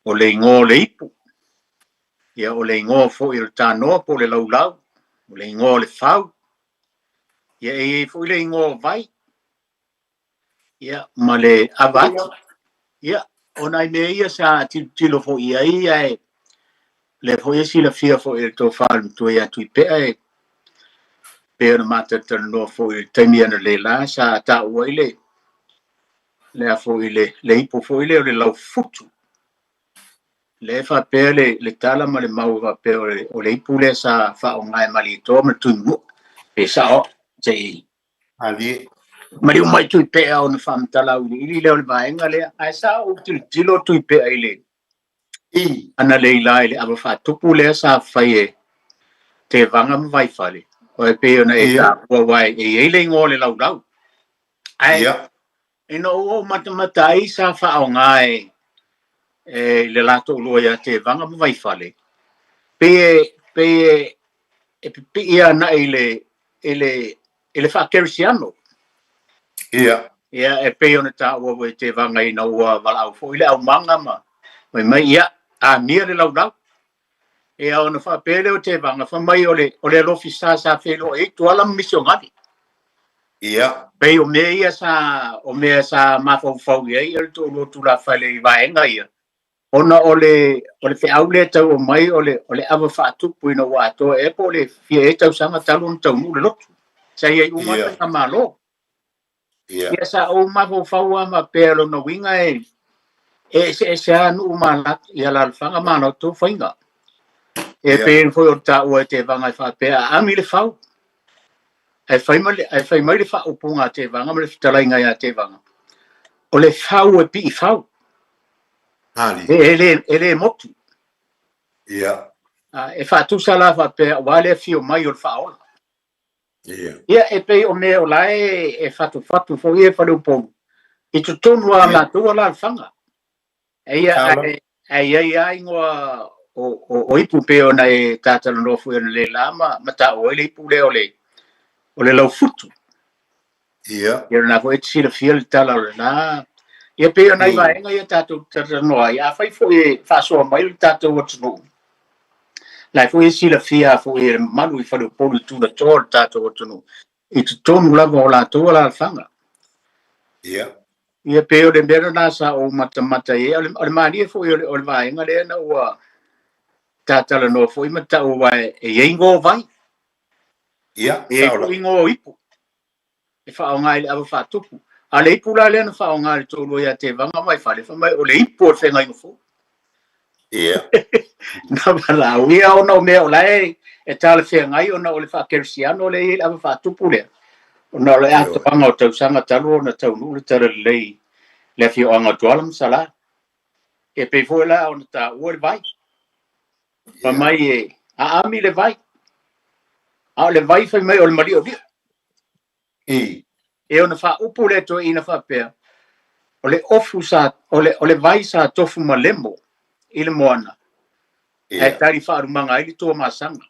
o le igoa o le ipu, ia o le igoa foi o le tanoa po o le laulau, o le igoa o le fau, ia e i ai foi le igoa o vai, ia, ma le ava ati. Ia, o nai mea ia sa tilotilo foi i ai, ae lea foi e silafia foi e le tofa i le matua ia Tuipea e pei ona matalatalanoa foi i le taimi analeila sa taua ai le le a foi le, le ipu foi lea o le laufutu. Lea e faapea le, le tala ma le mau e faapea o le, o le ipu lea sa faaaoga e Malietoa ma le Tuimanua. Pe sao, se i Malie. Maliu mai Tuipea ona faamatala auiliili lea o le vaega lea, ae sa ou tilotilo Tuipea i le analeila i le ava faatupu lea sa fai e Tevaga ma Vaifale, e pei ona e taua aua e i ai le igoa o le laulau. Ae ina ua ou matamata ai sa faaaoga e e le la toalua ia Tevaga ma Vaifale, pei e pei e e pipii agai i le i le i le faakerisiano. Ia. Ia, e pei ona taua foi e Tevaga ina ua valaau foi le aumaga ma fai mai, ia, amia le laulau. Ia, ona faapea lea o Tevaga, fai mai o le, o le alofi sa sa feiloai ai Tuala ma Misionale. Ia. Pei o mea ia sa, o mea sa mafaufau i ai le toalua tulafale i vaega ia, ona o le, o le feau lea e tau aumai o le, o le ava faatupu ina ua atoa ea po o le fia ea tausaga talu ona taunuu le lotu. Sa i ai uma yeah. Faigamalo. Yeah. Ia sa ou mafaufau lava faapea lona uiga e e eseese lava nuu ma latou, i alaalafaga ma latou faiga. E Yeah. pei foi o le taua e Tevaga e faapea a ami le fau, ae fai ma le, ae fai mai le faaupuga a Tevaga ma le fetalaiga ia Tevaga, o le fau e pii fau. Ali. E, e, le, e le motu. Ia. E faatusa la faapea aua le afio mai o le faaola. Ia. Ia, e pei o mea o la e, e fatufatu foi e Faleupolu i totonu a latou alaalafaga. Eia, ae, ae i ai lava igoa o, o, o ipu pei ona e tatalanoa foi analeila ma, ma taua ai le ipu lea o le, o le laufutu. Ia. Ia lena foi e te silafia le tala o lena. Ia pei o nai vaega ia tatou talanoa ai. Afai foi e faasoa mai le tatou atunuu, la foi e silafia foi e le mamalu i Faleupolu i tulatoa o le tatou atunuu, i totonu lava o latou alaalafaga. Ia. Ia pei o le mea lena sa ou matamata i ai. O le malie foi o le, o le vaega lea na ua tatalanoa foi ma tau aua e i ai igoa o vai. Ia, E i ai foi igoa o ipu e faaaoga i le ava faatupu. A o le ipu la lea na faaaoga e le toalua ia Tevaga ma Vaifale, fai mai o le ipu o le feagaiga fou. Ia. Na valaau ia ona o mea o la e, e talafeagai ona o le faakerisiano lea e i ai le ava faatupu lea. Ona o le atoaga o tausaga talu ona taunuu le talalelei i le afioaga o Tuala ma Salā. E pei foi la ona taua le vai. Fai mai e aami le vai. A o le vai fai mai o le maliolio. E ona faaupu le toeaina faapea, o le ofu sa, o le, o le vai sa tofu ma lemo i le moana, ae tali faalumaga ai le Tuamasaga.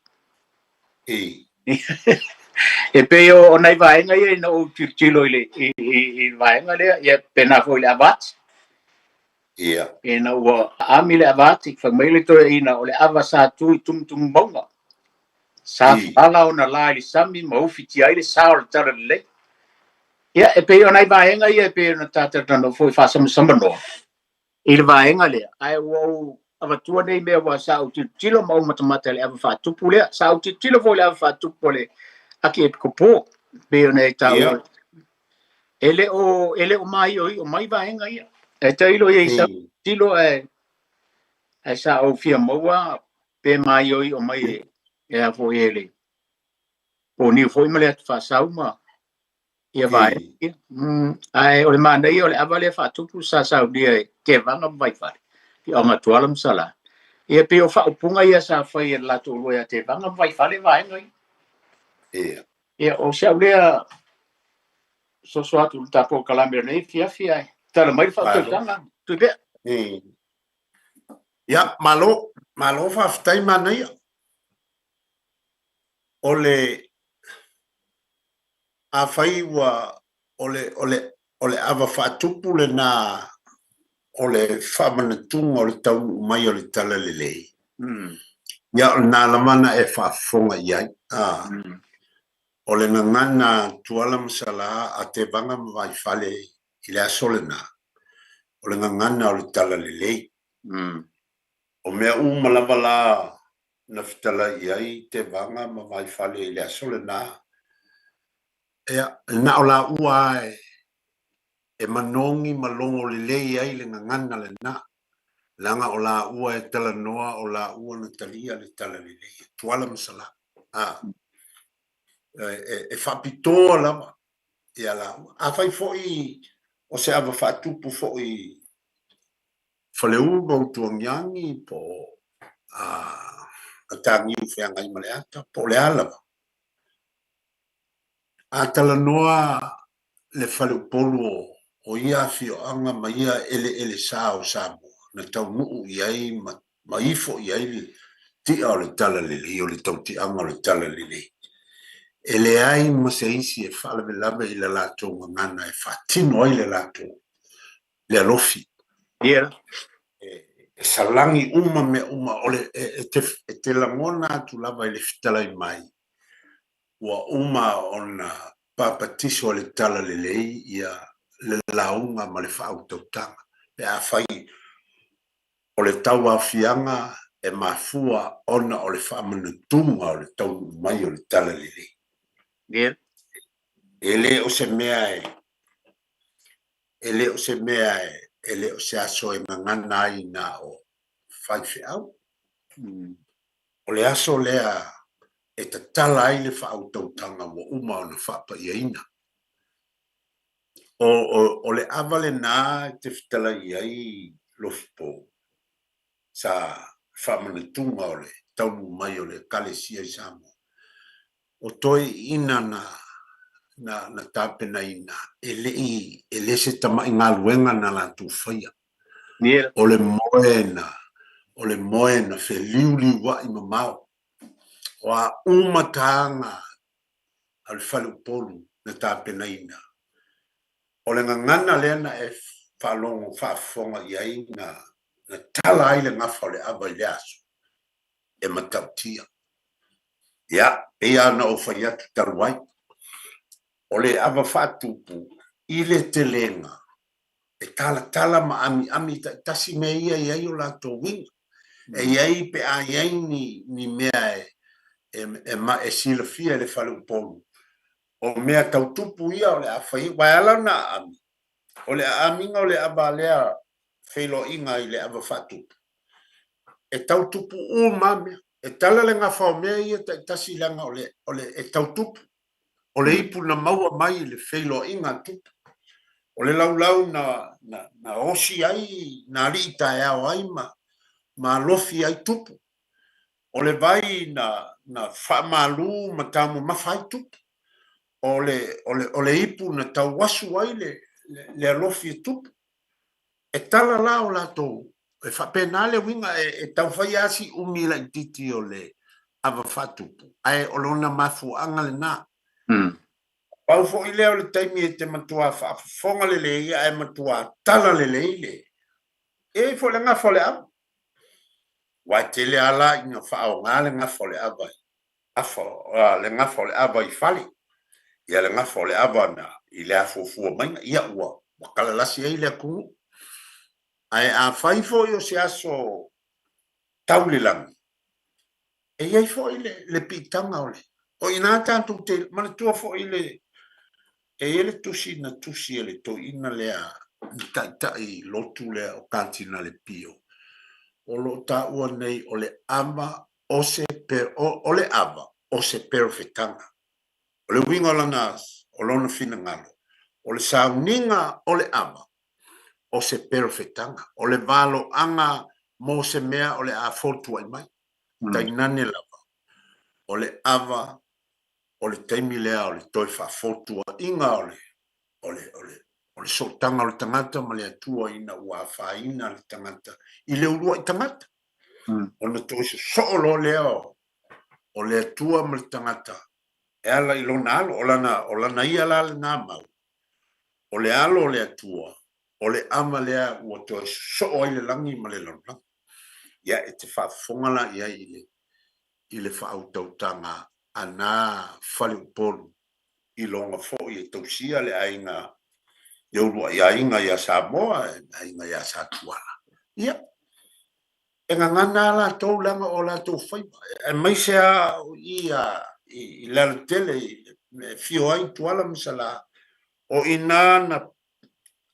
E pei o, o nai vaega ia ina ou tilotilo i le, i, i, i le vaega lea, ia pena foi i le ava ati. Ia. Ina ua aami le ava ati, fai mai le toeaina o le ava sa tu i tumutumu mauga. Sa falala ona la i le sami ma ufitia ai le sa o le talalelei. Ia, e pei o nai vaega ia e pei ona tatalanoa foi faasamasamanoa i le vaega lea, ae ua ou avatua nei mea aua sa ou tilotilo ma ou matamata i le ava faatupu lea. Sa ou tilotilo foi i le ava faatupu o le Akiepikopo, pei ona e taua. E le o, e le o maioio mai vaega ia. E tailo ia i sa tilo ae, ae sa ou fia maua pe maioio mai e, e a foi e le. Po o niu foi ma le atu faasau ma ia vaega ia. Ae o le manaia o le ava lea faatupu sa saunia e Tevaga ma Vaifale, i Aogatuala ma Salā. Ia pei o faaupuga ia sa fai e le latou lua ia Tevaga ma Vaifale vaega ia. Ia. Ia, o si au lea soso atu i le tatou polokalame o lenei afiafi ae tala mai le faautautaga. Tuipea. Ia, malo, malo faafetai manaia. O le afai ua o le o le o le ava faatupu lena o le faamanatuga o le taunuu mai o le Talalelei, ia o lena lava na e faafofoga i ai. A, o le gagana a Tuala ma Salā a Tevaga ma Vaifale i le aso lena, o le gagana o le Talalelei. O mea uma lava la na fetalai i ai Tevaga ma Vaifale i le aso lena, ia, na o laua lava e manogi ma logo lelei ai le gagana lena, leaga o laua e talanoa, o laua na talia le Talalelei e Tuala ma Salā. A, e faapitoa lava ia laua. Afai foi o se ava faatupu foi Faleu ma Utuagiagi po o Mataniu Feagaimaleata po o le a lava. A talanoa le faleupolu o ia afioaga ma ia eleele sa o Samoa na taunuu i ai ma ifo i ai le ti'a o le Talalelei, o le tautiaga o le Talalelei, e leai ma se isi e faalavelave i le latou gagana e faatino ai le latou le alofi. Ia. E salagi uma mea uma, o le, e te, e te lagona atu lava i le fetalai mai, ua uma ona papatiso e le Talalelei ia le lauga ma le faautautaga, pe afai o le tauaofiaga e mafua ona o le faamanatuga o le taunuu mai o le Talalelei. Ia. E le o se mea e E le o se mea e le o se aso e gagana ai na o faifeau. O le aso lea e tatala ai le faautautaga ua uma ona faapaiaina. O, o, o le ava lenā e te fetalai i ai Lofipo, sa faamanatuga o le taunuu mai o le Ekalesia i Samoa. O toeaiina na, na, na tapenaina, e le i, e le se tama'i galuega na latou faia. Yeah. O le moe na, o le moe na feliuliua'i mamao. O a uma tāga a le faleupolu na tapenaina, o le gagana lea na e faalogo faafofoga i ai na, na tala ai le gafa o le ava i le aso. e matautia. Ia, pei lava ona ou fai atu talu ai, o le ava faatupu i le telega e talatala ma amiami taitasi mea ia e i ai o latou uiga. E i ai pe a i ai ni, ni mea e, e, e, e silafia e le faleupolu, o mea tau tupu ia o le a fai ai, aua e ala ona aami, O le aamiga o le ava lea feiloaiga i le ava faatupu, e tau tupu uma lava mea. E tala le gafa o mea ia taitasi leaga o le, o le, e tau tupu. O le ipu na maua mai i le feiloaiga a tupu. O le laulau na, na, na osi ai na alii taeao ai ma, ma alofi ai tupu. O le vai na, na faamalu ma taumamafa ai tupu. O le, o le, o le ipu na tauasu ai le, le, le alofi e tupu. E tala la o latou, e faapena le uiga, e, e taufai lava si umi laitiiti o le ava faatupu, ae o lona mafuaaga lena. Pau foi lea o le taimi e te matuā faafofoga lelei ae matuā tala lelei le, e i ai foi le gafa o le ava. Aua e tele lava la ina faaaoga le gafa o le ava i afa, le gafa o le ava i fale, ia le gafa o le ava na i le afuafua maiga, ia ua, ua kalalasi ai le atunuu. Ae afai foi o se aso tau le lagi, e i ai foi le, le piitaga o le, o i ina tatou te manatua foi le, e i ai le tusi na tusi e le toeaina lea na taitai lotu lea o Katinale Pio, o lo o taua nei o le ava o se, o, o le ava o se perofetaga. O le uiga o lana, o lona finagalo, o le sauniga o le ava, o se perofetaga, o le valoaga mo se mea o le a fotuai mai. Tainane lava, o le ava o le taimi lea o le toe faafotuaiga o le, o le, o le, o le sootaga o le tagata ma le Atua ina ua afaina le tagata i le uluai tagata. Ona toe sosoo loa lea o, o le Atua ma le tagata e ala i lona alo, o lana, o lana ia la lena mau, o le alo o le Atua, o le ava lea ua toe sosoo ai le lagi ma le lalolagi. Ia, e te faafofoga la i ai i le, i le faautautaga a na faleupolu i loga foi e tausia le aiga, le uluai aiga ia Samoa, le aiga ia Satuala. Ia, e gagana a latou leaga o latou faiva, aemaise lava o i a i le alatele e fio ai Tuala ma Salā, o i ina na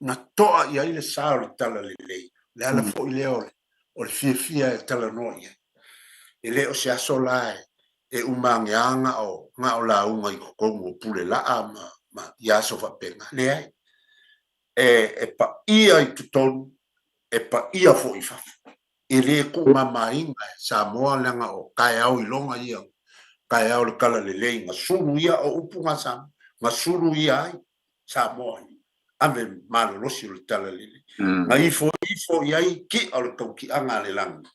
na toa i ai le sa o le talalelei, o le ala foi lea o le, o le fiafia e talanoa i ai. E le o se aso la e, e uma age lava na o, na o lauga i totonu o pule laa ma, ma i aso faapena. Leai. E, e paia i totonu, e paia foi i fafo. E le tuumamaina e Samoa leaga o taeao iloga ia, taeao o le talalelei, na sulu ia, o upu na Samoa, na sulu ia ai Samoa i ave malolosi o le talalelei. Na ifoifo i ai ki'a o le tautiaga a le lagi,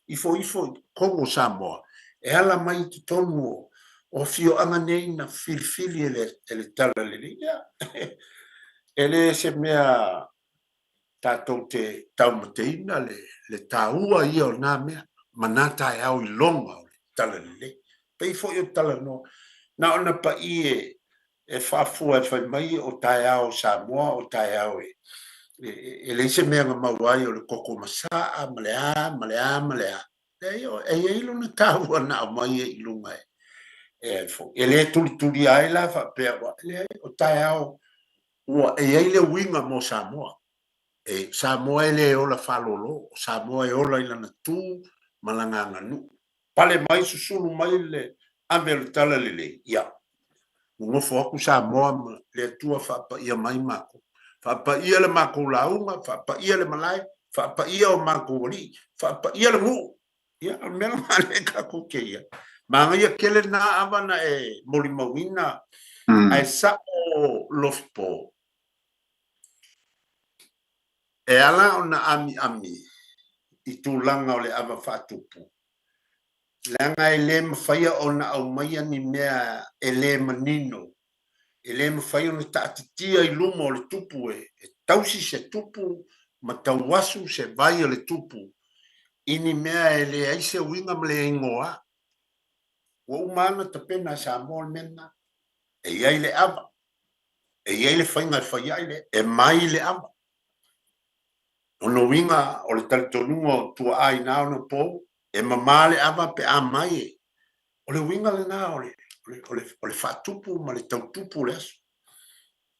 ifoifo i totonu o Samoa, e ala mai i totonu o o afioaga nei na filifili e le e le talalelei. Ia, e le se mea tatou te taumateina le le taua ia o na mea ma na taeao iloga o le talalelei. Pei foi o talanoa, na ona pa'i e e faafua e fai mai o taeao o Samoa, o taeao e, e, e leai se mea na maua ai o le koko masaa ma le a, ma le a, ma le a. Leai, e i ai lona taua na aumai ai i luga e, e ai foi. E le tulitulia ai la faapea, ua, leai, o taeao ua e i ai le uiga mo Samoa. E, Samoa e le ola faalolo, o Samoa e ola i lana tu ma lana aganuu. Pale mai susulu mai le ave o le talalelei, ia, nonofo atu Samoa ma le Atua faapaia mai makou. Faapaia le makou lauga, faapaia le malae, faapaia o makou alii, faapaia le nuu. Ia, o le mea lena lea tatou te i ai. Manaia tele lena ava na e molimauina, ae sao Lofipo, e ala ona amiami i tulaga o le ava faatupu, leaga e le mafaia ona aumaia ni mea e le manino, e le mafai ona taatitia i luma o le tupu e tausi se tupu ma tauasu se vai o le tupu i ni mea e leai se uiga ma le igoa. Ua uma lava ona tapena e Samoa le mea lena. E i ai le ava, e i ai le faiga e fai ai le, e mai le ava. O lona uiga, o le talitonuga o tuaa i na onopou, e mama le ava pe a mai e. O le uiga lena o le, o le, o le, o le faatupu ma le tautupu o le aso.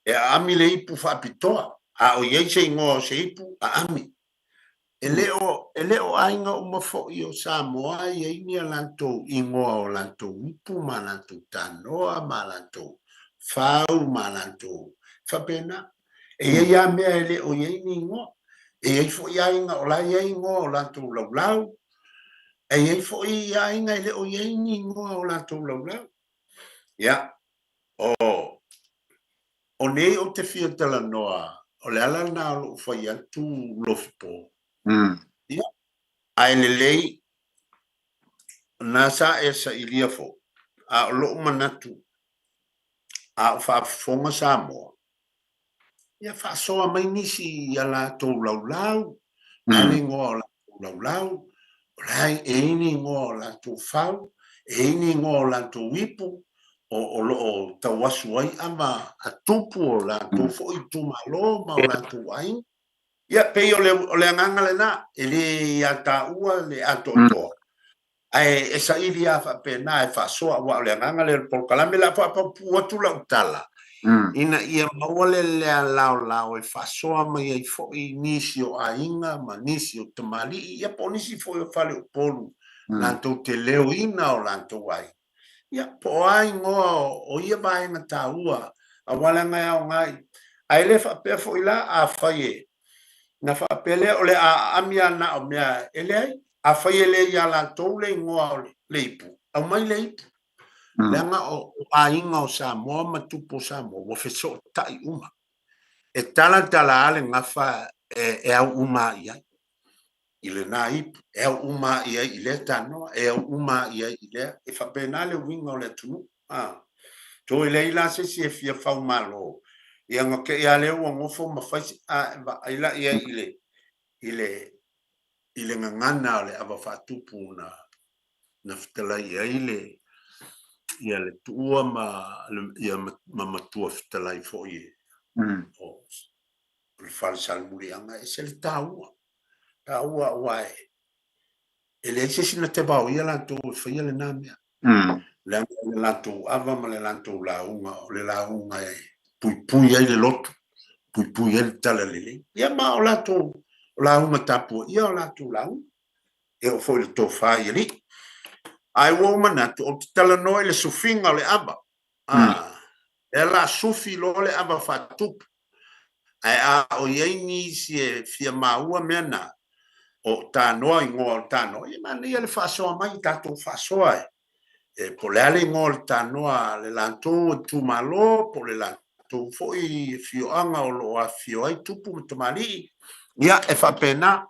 E aami le ipu faapitoa, a o i ai se igoa o se ipu, aami. E le o, e le o aiga uma foi o Samoa e i ai ni a latou igoa o latou ipu ma a latou tanoa ma a latou fau ma a latou faapena. E i ai lava mea e le o i ai ni igoa. E i ai foi aiga o la e i ai igoa o latou laulau. E i ai foi aiga e le o i ai ni igoa o latou laulau. Ia, o, o nei ou te fia talanoa, o le ala lena o lou fai atu Lofipo. Ia, ae lelei, na sa e sailia foi, a o lou manatu, a o faafofoga Samoa, ia faasoa mai nisi i a latou laulau, o le a le igoa o latou laulau, o le a e i ai ni igoa o latou fau, e i ai ni igoa o latou ipu, o, o lo o tauasu ai ava a tupu o latou foi itumalo ma o latou aiga. Ia, pei o le, o le agaga lena, e le ia taua le atoatoa, ae e saili lava faapena e faasoa, aua o le agaga lea o le polokalame. O le a faapaupuu atu lau tala, ina ia maua le lealaolao e faasoa mai ai foi nisi o aiga ma nisi o tamalii, ia po o nisi foi o faleupolu latou te leoina o latou aiga. Ia, po o a igoa o ia vaega taua aua leaga e aoga i. Ae le faapea foi la afai e na faapea lea o le a aami lava na o mea e leai. Afai e le ia latou le igoa o le ipu, aumai le ipu. Leaga o aiga o Samoa ma tupu o Samoa ua fesootai uma. E talatala lava le gafa e au uma lava i ai. i lena ipu, e au uma i ai i lea tanoa, e au uma i ai i lea, e faapena le uiga o le atunuu. A, toe leai la se isi e fia faumalo, ia na te i lava lea ua nofo ma fai se, a, e vaai la i ai i le, i le, i le gagana o le ava faatupu na, na fetalai i ai le, ia le tuua ma, ia ma matua fetalai foi e, o, o le fale Salemuliaga, e ese le taua. Taua aua e, e leai se isi na te vaoia latou e faia lena mea. Leaga o le latou ava ma le latou lauga, o le lauga e puipui ai le loto, puipui ai le talalelei. Ia ma o latou o lauga tapuaia o latou lauga, e oo foi i le tofa i alii. Ae ua ou manatu, ou te talanoa i le sufiga o le ava. A, lea la sufi loa le ava faatupu. Ae a o i ai nisi e fia maua mea na, o tanoa, igoa o tanoa, ia manaia le faasoa mai, tatou faasoa e, e po o le a le igoa o le tanoa a le latou itumalo, po o le latou foi afioaga o lo o afifio ai tupu ma tamalii, ia e faapena.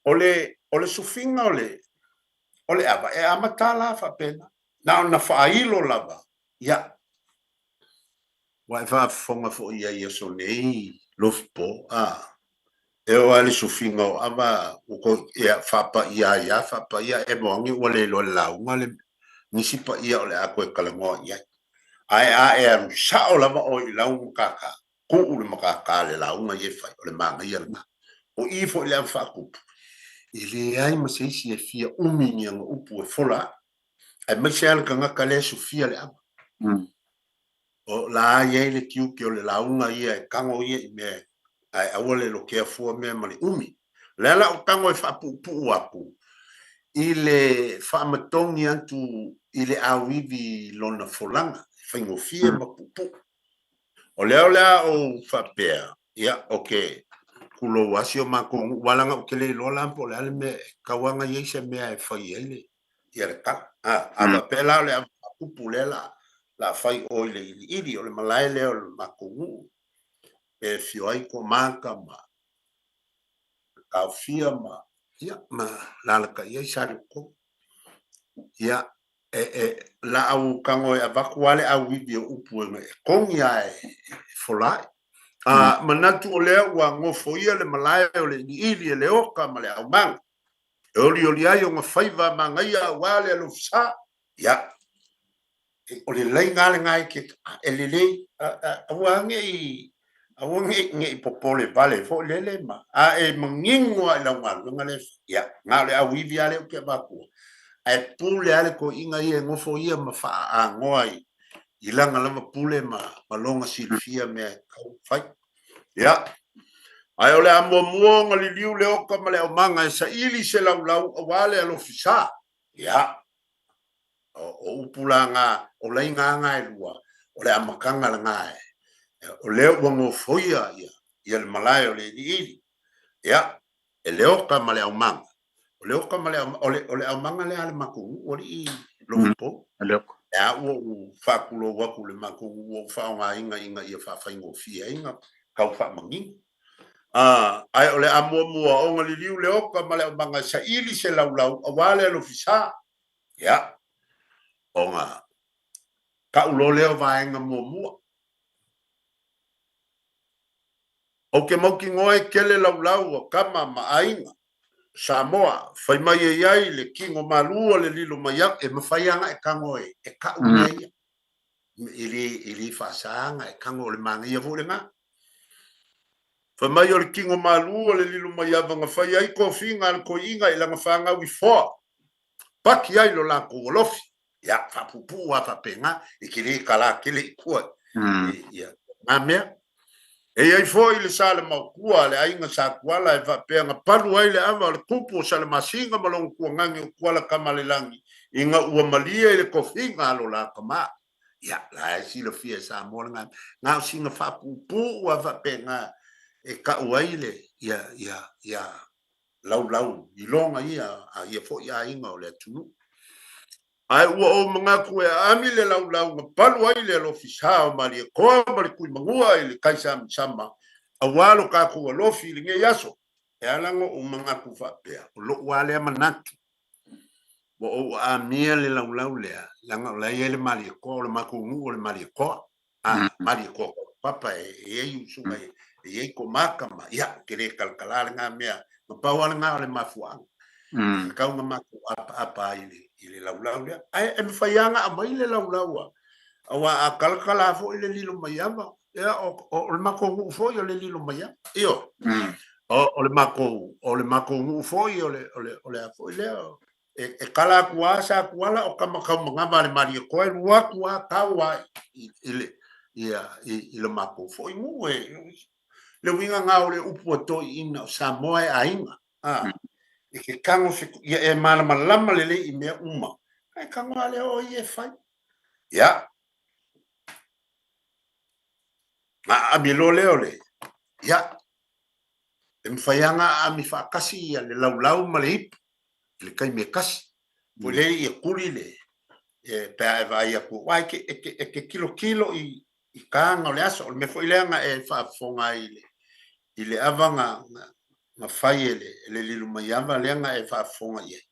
O le, o le sufiga o le, o le ava, e amata la faapena. Na ona faailo lava, ia, Ua e faafofoga foi i ai i aso nei, Lofipo, a, e oo lava i le sufiga o ava, ua ko, ia, faapaia ai lava, faapaia, e moagi ua le iloa e le lauga le nisi paia o le a toe talanoa i ai. Ae a e alu sao lava oe i lau makaka, tuu le makaka a le lauga ia e fai, o le manaia lena. O i foi le ava faatupu, e leai ma se isi e fia umi ni ana upu e fola ai, aemaise lava le tagata lea e sufia le ava. O la i ai le tiute o le lauga ia e tago ia i mea ae aua le lokea fua mea ma le umi. O lea la ou tago e faapuupuu atu i le faamatogi atu i le auivi lona folaga, e faigofie ma puupuu. O lea o le a ou faapea, ia, ok, tulou lava si o matou nuu, aua leaga ou te le iloa la po o le a le mea e tatau lava ona i ai se mea e fai ai le ia le tala. A, a faapea la o le ava faatupu lea la, la fai o i le iliili, o le malae lea o le matou nuu, e afio ai Toamata ma Taofia ma, ia, ma alalatai ai Saleupolu. Ia, e, e, laau tago e avatu lava le auivi o upu e, e togi lava e, e fola ai. A, manatu o lea ua nofoia le malae o le iliili e le oka ma le aumaga. E olioli ai ona faiva manaia aua le alofisa. Ia, o le laina lava lena e te, e lelei, aua ne i, aua ne i, ne i popole vale foi lele ma, a e manino lava i lau galuega lea e fai. Ia, na o le auivi lava lea ou te avatua, ae pule lava le toeaina ia e nofo ia ma faaanoa i, i lana lava pule ma, ma lona silafia mea e tatau ona fai. Ia, ae o le a muamua ona liliu le oka ma le aumaga e saili se laulau aua le alofisa. Ia, o, o upu la na, o laina lava na e lua, o le amataga lena e, o lea ua nofoia ia, ia le malae o le iliili. Ia, e le oka ma le aumaga. O le oka ma le aumaga, o le, o le aumaga lea a le matou nuu alii Lofipo. E a ua ou faatulou atu i le matou nuu ua ou faaaogaina ina ia faafaigofie ai na tau faamanino. A, ae o le a muamua ona liliu le oka ma le aumaga e saili se laulau aua le alofisa. Ia, ona tau loa lea o vaega muamua. Ou te mautinoa e tele laulau a tama ma aiga Samoa, fai mai e i ai le kino malu a le lilo mai au, e mafai lava ona e tago e ka'u mea ia. E le, e le faasaga e tago, o le manaia foi lena. Fai mai o le kino malu a le lilo mai ava na fai ai tofiga a le toeaina i lana fanau i Foa, paki ai lo latou alofi. Ia, faapuupuu lava faapena, e te le talā tele i tua i, ia, na mea. E i ai foi le Salemaotua a le aiga Satuala e faapea na palu ai le ava o le tupu o Salemasiga ma lona tuagagi o Tuala Tamalelagi ina ua malie i le tofiga a lo la tama. Ia, la e silafia e Samoa le ga, na o sina faapuupuu a faapena e tau ai le, ia, ia, ia laulau iloga ia a ia foi aiga o le atunuu. Ae ua ou manatu e aami le laulau na palu ai le alofi sa o Malietoa ma le Tuimanua i le Kaisamasama aua lo tatou alofi i lenei aso. E ala ona ou manatu faapea, o lou lava lea manatu, ua ou aamia le laulau lea, leaga o la e i ai le Malietoa, o le matou nuu o le Malietoa. A, Malietoa Papa e i ai usuga e i ai Komaka ma, ia, ou te le talatala lena mea, na pau lava lena o le mafuaaga. E tatau ona matou apaapa ai i le laulau lea. Ae e mafai lava ona aumai le laulau a, aua a talatala foi le Lilomaiava, ia, o le matou nuu foi o le Lilomaiava. Ioe. O le matou, o le matou nuu foi o le, o le, o le a foi lea, e kala atu lava Satuala o tama taumanava a le Malietoa e lua atu lava tau lava i le ia i lo matou foi nuu e le uiga na o le upu a toeaiina o Samoa e aiga a e ke tago se ia e malamalama lelei i mea uma ae tago lava lea o ia e fai ia na aami loa lea o le ia e mafai lava ona aami faatasi ia le laulau ma le ipu i le taimi e kasi. Foi lea ia tuli le, e, pe a e vaai atu, aua e te, e te, e te tilotilo i, i taga o le aso. O le mea foi lea na e faafofoga ai i le, i le ava na, na, na fai e le, e le Lilomaiava lea na e faafofoga i ai.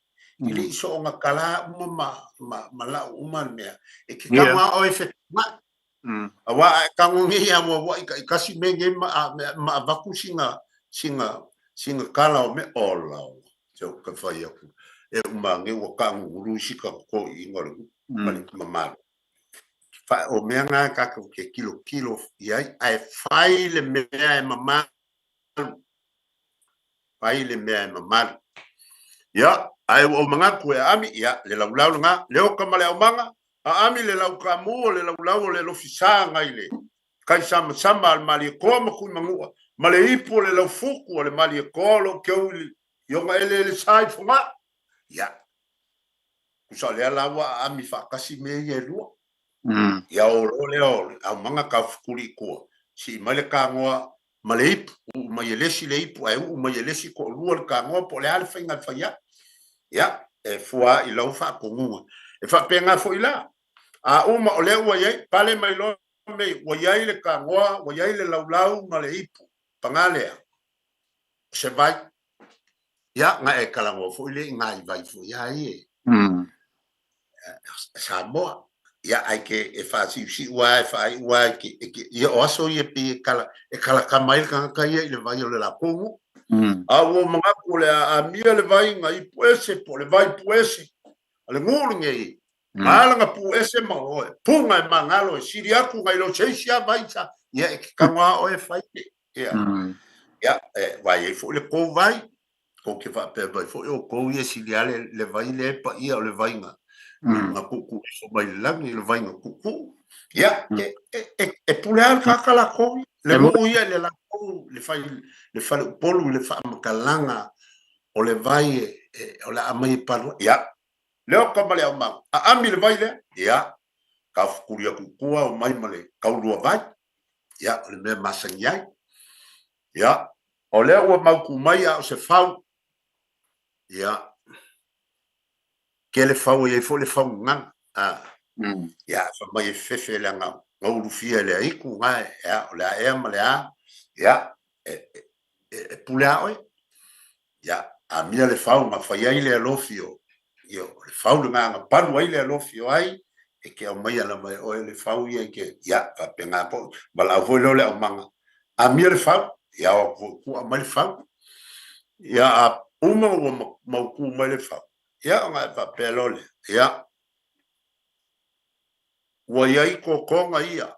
E le i soona talā uma ma, ma, ma lau uma le mea. E te tago lava oe e fetuunai. Aua a e tago nei a uauai taitasi mea nei ma, a, ma avatu sina, sina, sina tala o mea, ola, ola, se o te fai atu, e uma ane ua taagugulu isi tagata toeaiina o le nuu ma le mamalu. Fa, o mea na tatou te tilotilo i ai, ae fai le mea e mamalu. Fai le mea e mamalu. Ia, ae ua ou manatu e aami, ia, le laulau lena, le oka ma le aumaga, aami le laukamu o le laulau o le lofisa nai le kaisamasama a le Malietoa ma Tuimanua, ma le ipu o le laufuku a le Malietoa o lo o keu i ona eleele sa i Fogaa. Ia, tusa o lea la ua aami faatasi mea ia e lua. Ia o loa lea o le aumaga taufetuli i tua, sii mai le tanoa ma le ipu, uu mai e le isi le ipu ae uu mai e le isi toalua le tanoa po o le a le faiga e fai ai. Ia, e fua i lau faatonuga. E faapena foi la, a uma o lea ua i ai, pale mai loa mea ua i ai le tanoa, ua i ai le laulau ma le ipu, paga lea, o se vai. Ia, na e talanoa foi lea i nai vai foi a ia e Samoa. Ia, ae ke e faasiusiu lava, e faaiu lava, e ke, e ke, ia o aso ia pei e kala, e kalakama ai le tagata ia i le vai o le latou nuu. A ua ou manatu o le a amia le vai na ipu ese po o le vai pu ese a le nuu lenei, na ala na pu ese ma oe, puna e magalo e sili atu nai lo se isi lava vai sa, ia e ke tago lava oe e fai le, ia, ia, e vaai ai foi le tou vai, tou te faapea mai foi outou ia sili lava le, le vai lea e paia o le vai na, na tuutuu ifo mai le lagi, le vai na tuutuu. Ia, e, e, e, e pule lava le tagata latou ia, le nuu ia i le latou, le fai, le faleupolu i le faamatalaga o le vai e, e, o le a aumai e palu ai. Ia, le oka ma le aumau, aami le vai lea, ia, taufetuli atu i tua, omai ma le taulua vai. Ia, o le mea e masani ai. Ia, o lea ua mautu mai a o se fau. Ia, tele fau e i ai foi le fau gagana. A, ia, fai mai e fefe leaga na ulufia e le aitu na e, ia, o le a ea ma le a. Ia, e, e, e pule a oe. Ia, amia le fau na fai ai le alofi o, ia, o le fau lena na palu ai le alofi o ai, e ke aumaia lava e oe le fau ia i ke, ia, faapena foi, valaau foi lea o le aumaga, amia le fau, ia, o atu foi i tua aumai le fau. Ia, a uma ua mautu mai le fau, ia, ona e faapea loa lea, ia, ua i ai totoga ia,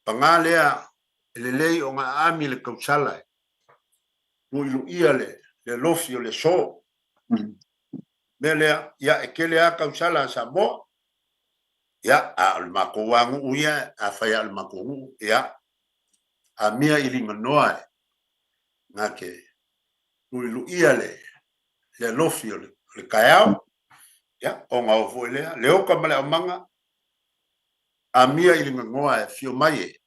Paga lea, e lelei ona aami le tausala e luiluia le alofi o le aso. Mea lea, ia e tele lava tausala a Samoa. Ia, a o le makou lava nuu ia, afai lava o le makou nuu, ia, amia i liganoa e na te luiluia le le alofi o le, o le taeao, ia, ona oo foi lea, le oka ma le aumaga, amia i liganoa e afio mai e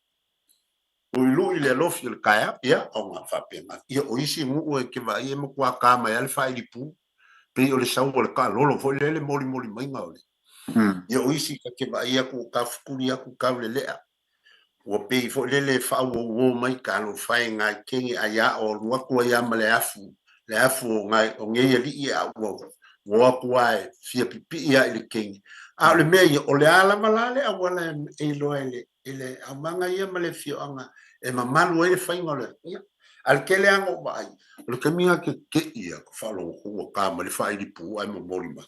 luilui le alofi o le taeao, ia, ona faapena. Ia, o isi nuu e te vaai e matua ta mai lava le faailipu, pei o le sau o le taalolo foi lea le molimoli maiga o le. Ia, o isi ta te vaai atu ua taufetuli atu tau le lea, ua pei foi lele e faauouo mai talofa e nai kege ai a o alu atu ai lava ma le afu, le afu o nai, o nei alii a ua o atu lava e fia pipii lava i le kege. A o le mea ia, o le a lava la le auala e iloa e le, i le aumaga ia ma le afioaga e mamalu ai le faiga o le, ia. A o le tele lava na ou vaai, o le taimi lena tetei lava ka faalogo ua ta mai le faailipu ae momoli mai.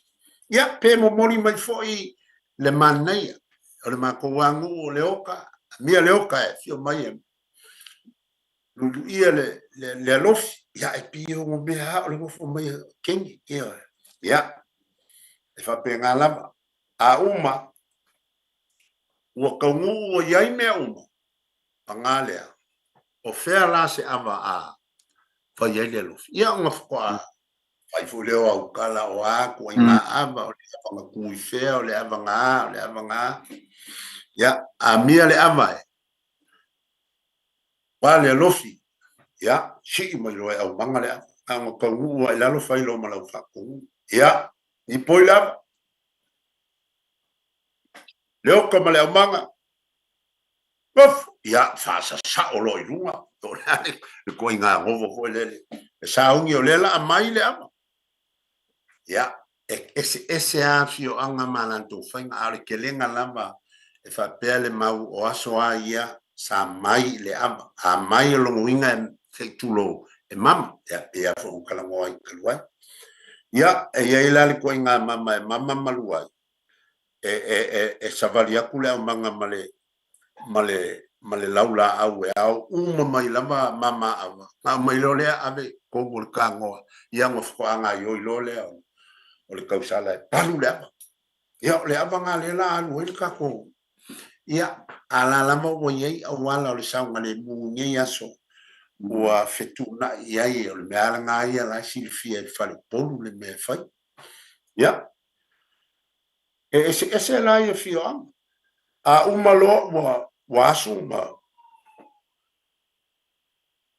Ia, pe momoli mai foi le manaia o le matou lava nuu o Leoka, amia Leoka e afio mai e luiluia le, le, le alofi, ia e pei e onomea lava o le nofo mai a Keni, ioe. Ia, e faapena lava. A uma, Ua taunuu ua i ai mea uma, paga lea, o fea la se ava a fai ai le alofi? Ia ona faatoa fai foi lea o aukala, o a ituaiga ava, o le ava na tu i fea, o le ava na a, o le ava na a. Ia, amia le ava e pa le alofi, ia, sii mai loa e aumaga le ava. A ona taunuu lava i lalo fai loa ma lau faatonuga. Ia, lipoi le ava. Le oka ma le aumaga, nofo, ia, faasasao loa i luga, o le a le ituaiga govo foi lele, e sauni o lea la a mai le ava. Ia, e eseese lava afioaga ma latou faiga, a o le kelega lava e faapea le mau o aso a ia sa mai le ava, a mai o lona uiga e se i tulou e mama, ia, pei lava foi ona talanoa ai talu ai. Ia, e i ai la le ituaiga mama e mama malu ai, e, e, e, e savali atu le aumaga ma le, ma le, ma le laulaau e ao uma mai lava mama ava. Na aumai loa lea ave i totonu o le tagoa, ia ona faatoa gaoioi loa lea o le tausala e palu le ava. Ia, o le ava lena lea la alu ai le tatou. Ia, a la lava ua i ai auala o le saogalemu i nei aso, ua fetuunai i ai, o le mea lava lena ia la e silafia e le faleupolu le mea e fai. Ia, e eseese la i afioaga. A uma loa ua, ua asu ma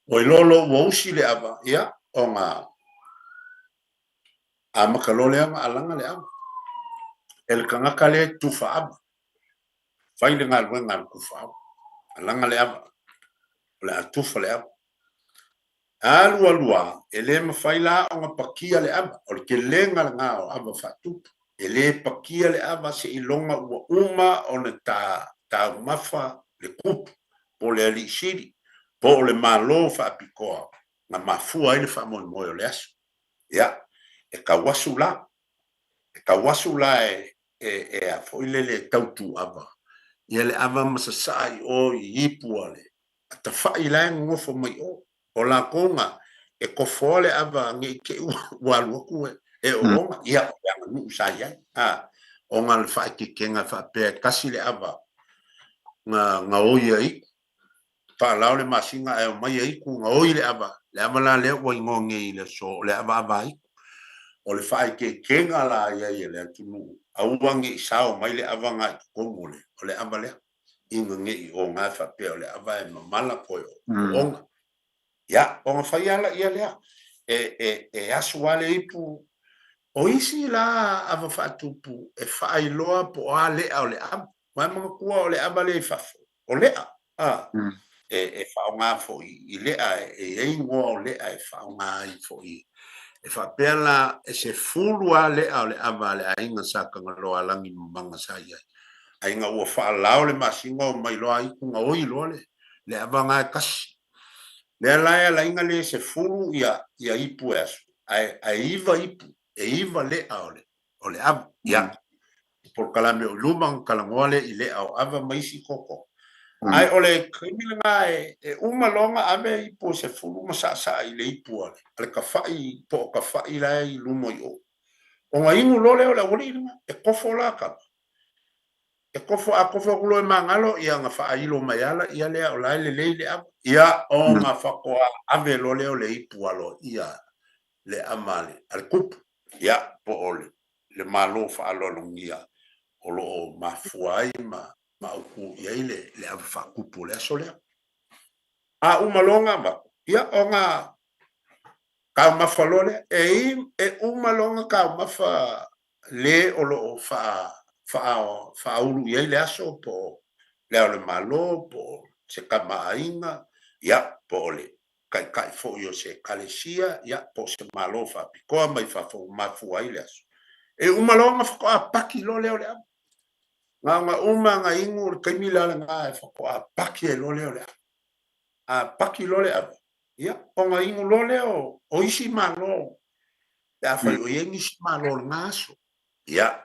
ua iloa loa ua usi le ava, ia, ona amata loa lea ona alaga le ava e le tagata lea e tufa ava. Fai le galuega a le tufa ava. Alaga le ava, o le a tufa le ava. Alu alu a, e le mafai la ona pakia le ava, o le kelega lena o ava faatupu. E le pakia le ava seiloga ua uma ona ta taumafa le kupu, po o le alii sili, po o le Malo faapitoa na mafua ai le faamoemoe o le aso. Ia, e tauasu la, e tauasu la e, e, e a foi lele e tautu ava, ia le ava ma sasaa i o i ipu a le A tafai la e nonofo mai o. O lakou na e kofoa le ava ne i te i ua alu atu e oona, ia, o le aganuu sa i ai. A, ona le faaeteetega e faapea e tasi le ava na gaoi e Aiku, faalao le masina ae omai Aiku gaoi le ava, le ava la lea ua igoa nei i le aso o le avaava Aiku. O le faaeteetega la i ai e le atunuu, aua ne i sao mai le ava na i totonu o le ava lea. Ina ne i oga faapea o le ava e mamala koe o oga. Ia, ona fai lava laia lea, e, e, e asu lava le ipu. O isi la ava faatupu e faailoa po o a lea o le ava. Aua e manatua o le ava lea i fafo, o lea, a, e, e faaaoga foi i lea, e i ai igoa o lea e faaaoga ai foi. E faapea la, e 10 lava lea o le ava a le aiga Sa Tagaloaalagi ma Maga sa i ai. Ai ina ua faalao le masina o mai loa aitu gaoi loa le le ava na e tasi. Lea la e ala ina le 10 ia ia ipu e asu, ae ae iva ipu, e iva lea o le o le ava. Ia, i polokalame o i luma ona talanoa lea i lea o ava ma isi koko. Ae o le taimi lena e e uma loa ona ave ipu e 10 ma saasaa i le ipu a le a le tafai po o tafai la e i luma i o. Ona inu loa lea o le aualii lena, e kofo la kava. E kofo a kofo atu loa e magalo, ia ona faailo mai lava laia lea o la e lelei le ava. Ia ona faatoa ave loa lea o le ipu aloaia le ama a le kupu, ia po o le Malo faaaloalogia o lo o mafua ai ma maautu i ai le ava faakupu o le aso lea. A uma loa ona avatu, ia ona taumafa loa lea. E e uma loa ona taumafa le o lo o faaulu i ai le aso, po o Le Ao o le Malo, po o se tamaaiga, ia, po o le taitai foi o se ekalesia, ia, po o se malo faapitoa mai fafo ua mafua ai le aso. E uma loa ona faatoa paki loa lea o le ava. Na ona uma ona inu o le taimi la lena e faatoa paki ai loa lea o le ava. A paki loa le ava, ia, ona inu loa lea o isi malo, pe afai o i ai nisi malo o lena aso. Ia,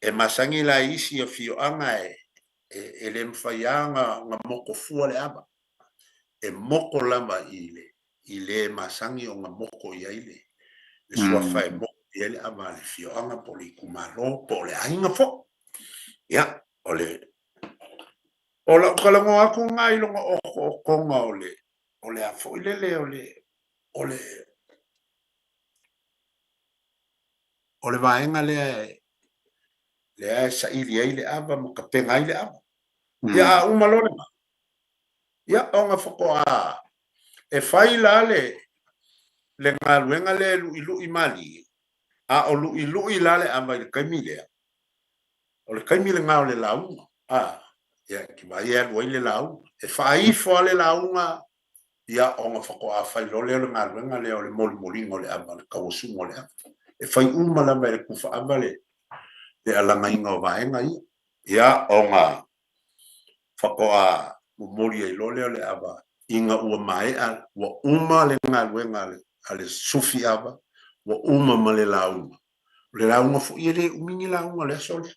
e masani la i isi afioaga e le mafai lava ona moko fua le ava. E moko lava i le i le masani ona moko i ai le suafa e moko i ai le ava a le afioaga po o le itumalo po o le aiga foi. Ia, o le o lau talanoa atu lena i lona otootoga o le o le a foi lele o le o le o le vaega lea e lea e saili ai le ava ma tapena ai le ava. Ia a uma loa lena, ia ona faatoa e fai la le le galuega lea e luʻiluʻi malie, a o luʻiluʻi la le ava i le taimi lea, o le taimi lena o le lauga, a, ia e te vaai e alu ai le lauga. E faaifo lava le lauga, ia ona faatoa fai loa lea o le galuega lea o le molimoliga o le ava, le tauasuga o le ava. E fai uma lava e le tufa ava le le alagaina o vaega ia. Ia ona faatoa momoli ai loa lea o le ava ina ua maea, ua uma le galuega a le sufi ava, ua uma ma le lauga. O le lauga foi e le umi ni lauga o le aso lea.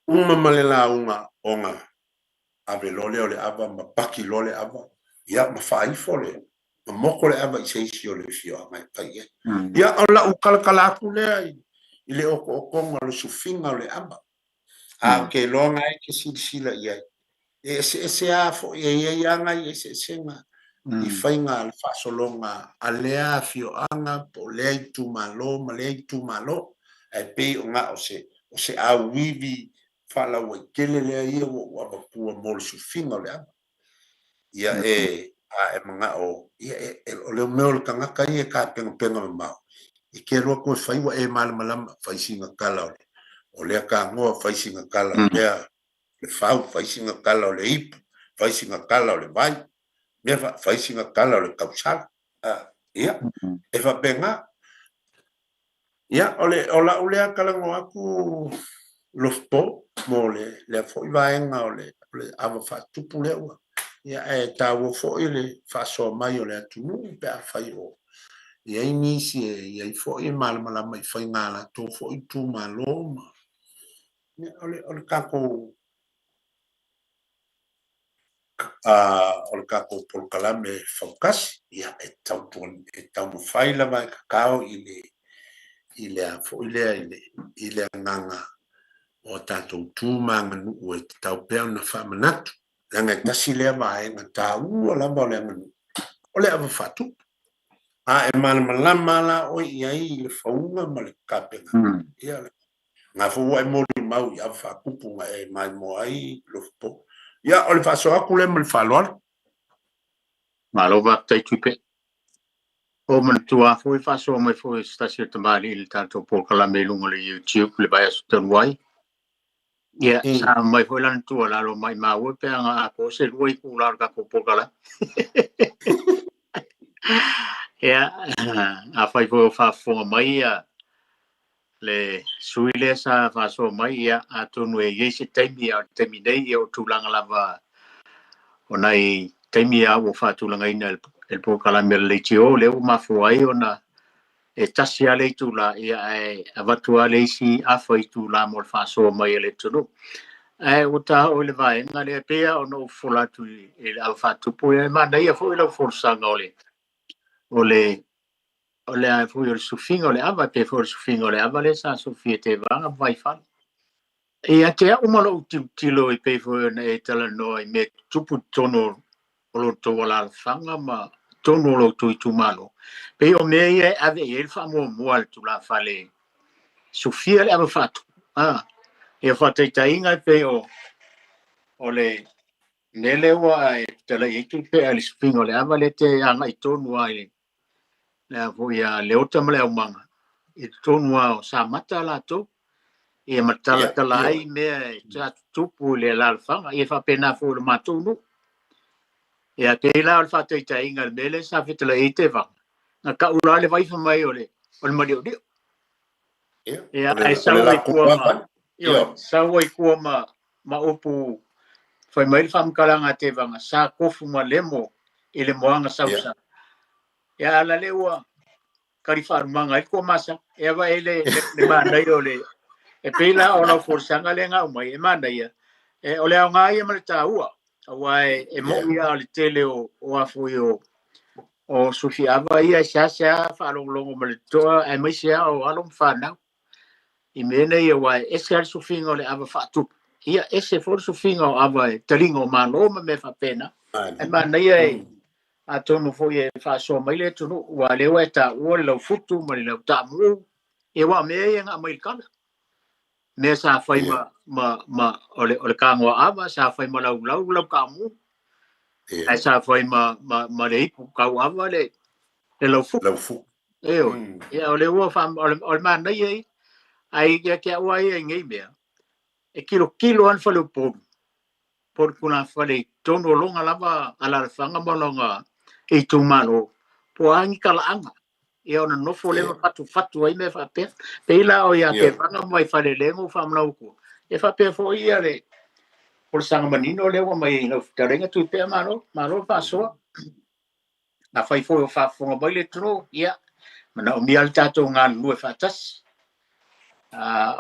Uma ma le lauga ona ave loa lea o le ava ma paki loa le ava, ia ma faaifo le, ma moko le ava i se isi o le afioaga e fai i ai. Ia, o lau talatala atu lea i le otootoga o le sufiga o le ava. A ou te iloa na e te silasila i ai, e eseese lava foi, e i ai lava nai eseesega i faiga a le faasologa a lea afioaga po o lea itumalo ma lea itumalo, ae pei o na o se, o se auivi faalauaitele lea ia ua ou avatua mo le sufiga o le ava. Ia e, a e manao, ia e, e, o le mea o le tagata ia e tapenapena mamao, e te alu atu e fai ua e malamalama, fai sina tala o le, o lea tanoa, fai sina tala o lea le fau, fai sina tala o le ipu, fai sina tala o le vai, mea fa, fai sina tala o le tausala. A, ia, e faapena. Ia, o le, o lau lea talanoa atu Lofopo mo le lea foi vaega o le, o le ava faatupu lea ua, ia, ae taua foi le faasoa mai o le atunuu pe afai o i ai nisi e i ai foi e malamalama i faiga a latou foi itumalo ma, ia, o le, o le tatou o le tatou polokalame fautasi, ia, e tautua, e taumafai lava e kakao i le, i le a foi lea, i le, i le agaga o a tatou tu ma aganuu e tatau pea ona faamanatu, leaga e tasi lea vaega taua lava o le aganuu, o le ava faatupu. A e malamalama la oe i ai i le fauga ma le tapena, ia, Na foi ua e molimau i ava faatupu na e maimoa ai Lofopo. Ia, o le faasoa atu lea ma le faaaloalo. Malo faafetai Tuipe. O manatua foi faasoa mai foi se tasi o tamalii i le tatou polokalame i luga o le YouTube le vaiaso talu ai. Ia, sa mai foi lana tuualalo maimau e pe ana atoa se 2 itula o le tatou polokalame. Ia, afai foi o faafofoga mai ia le sui lea sa faasoa mai, ia, atonu e i ai se taimi, a o le taimi nei, ia, o tulaga lava o nai taimi a ua faatulagaina e le polokalame a le leitio, lea ua mafua ai ona e tasi lava le itula, ia, ae avatu lava le isi afa itula mo le faasoa mai a le atunuu. Ae ua ta oo i le vaega lea, pei lava ona ou fofola atu i le ava faatupu, ia, e manaia foi lau folasaga o le o le o le a foi o le sufiga o le ava, pe foi o le sufiga o le ava lea sa sufia e Tevaga ma Vaifale. Ia te au ma lou tilotilo e pei foi ona e talanoa i mea tutupu i totonu o lo outou alaalafaga ma totonu o lo outou itumalo. Pei o mea ia e ave i ai le faamuamua a le tulafale e sufia le ava faatupu. Ia faataitaiga e pei o o le mea lea ua e fetalai ai Tuipea i le sufiga o le ava lea te agai tonu lava i le a foi a Leota ma le Aumaga i totonu lava o Samata latou ia ma talatala ai mea e sa tutupu i le alaalafaga ia faapena foi i le matou nuu. Ia pei la o le faataitaiga i le mea lea sa fetalai ai Tevaga, na tau la le vai fai mai o le o le maliolio. Ia ae sau ai tua ma ioe, sau ai tua ma upu fai mai le faamatalaga a Tevaga, sa tofu ma lemo i le moaga sausau. Ia a la lea ua kali faalumaga ai le toamasa. Ia vaai le le manaia o le e pei la o lau folasaga lea na aumai e manaia. E, o le aoga ia ma le taua aua e, e mo'i lava o le tele o o a foi o o sufiava ia e seasea faalogologo ma le totoa aemaise lava o alo ma fanau i mea nei aua e ese lava le sufiga o le ava faatupu ia ese foi le sufiga o ava e taliga o malo ma mea faapena. Ae manaia e atonu foi e faasoa mai le atunuu aua o lea ua e taua le laufutu ma le lautaamu ia aua o mea ia na aumai i le kala mea sa fai ma ma ma o le o le kagoaava sa fai ma laulau lautaamu ae sa fai ma ma ma le ipu tauava le le laufutu laufutu ioe ia o lea ua fa o le manaia ia ae ia te au lava ia i nei mea e tilotilo lava le fale o Upolu po o le tulafale i totonu o lona lava alaalafaga ma lona itumalo, po o a ni talaaga, ia ona nofo lea ma fatufatu ai mea faapea. Pei la o ia Tevaga ma Vaifalelego faamanau atua, e faapea foi ia le folasaga manino lea ua aumai i lau fetalaiga Tuipea, malo, malo le faasoa. Afai foi o faafofoga mai le atunuu, ia, manaomia le tatou galulue faatasi.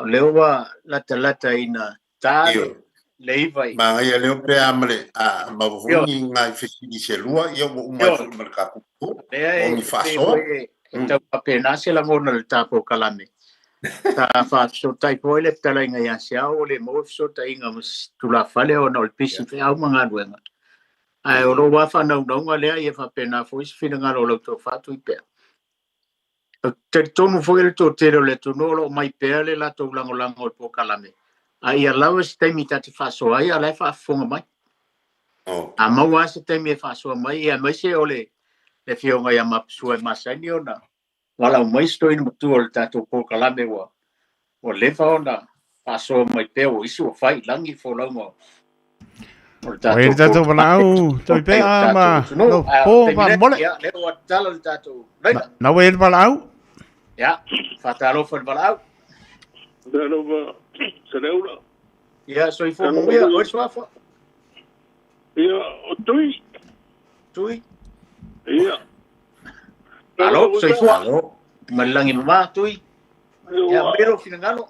O lea ua latalata ina ta le 9 i. Manaia lea pe a ma le a ma foi ni ngai fesili se lua ia ua uma ai foi ma le tatou po o ni faasoa. E tau faapena se lagona i le tatou kalame. Sa faafesootai foi le fetalaiga ia Seao ua le maua fesootaiga ma tulafale ona o le pisi feau ma galuega. Ae o lou lava faanaunauga lea ia faapena foi se finagalo o lau tofa Tuipea. Ou te talitonu foi o le toatele o le atunuu o lo o mai pea le latou lagolago i le polokalame, a ia lava se taimi ta te faasoa ai a o la e faafofoga mai. A maua lava se taimi e faasoa mai, ia aemaise o le Afioga ia Mapusua e masani ona valaau mai se toeaina matua o le tatou polokalame ua ua leva ona faasoa mai pea ua isi ua fai i lagi le folauga o le tatou Oi, tatou valaau toi pea ma no po ma mole. Ia, lea ua tatala le tatou laina. Na ua e le valaau. Ia, faatalofa i le valaau. Talofa, Saleula. Ia, soifua manuia, oi suafa. Ia, o Tui. Tui. Ia. Alo, soifua. Alo. Ma le lagi mama, Tui. Ia, aumai lou finagalo.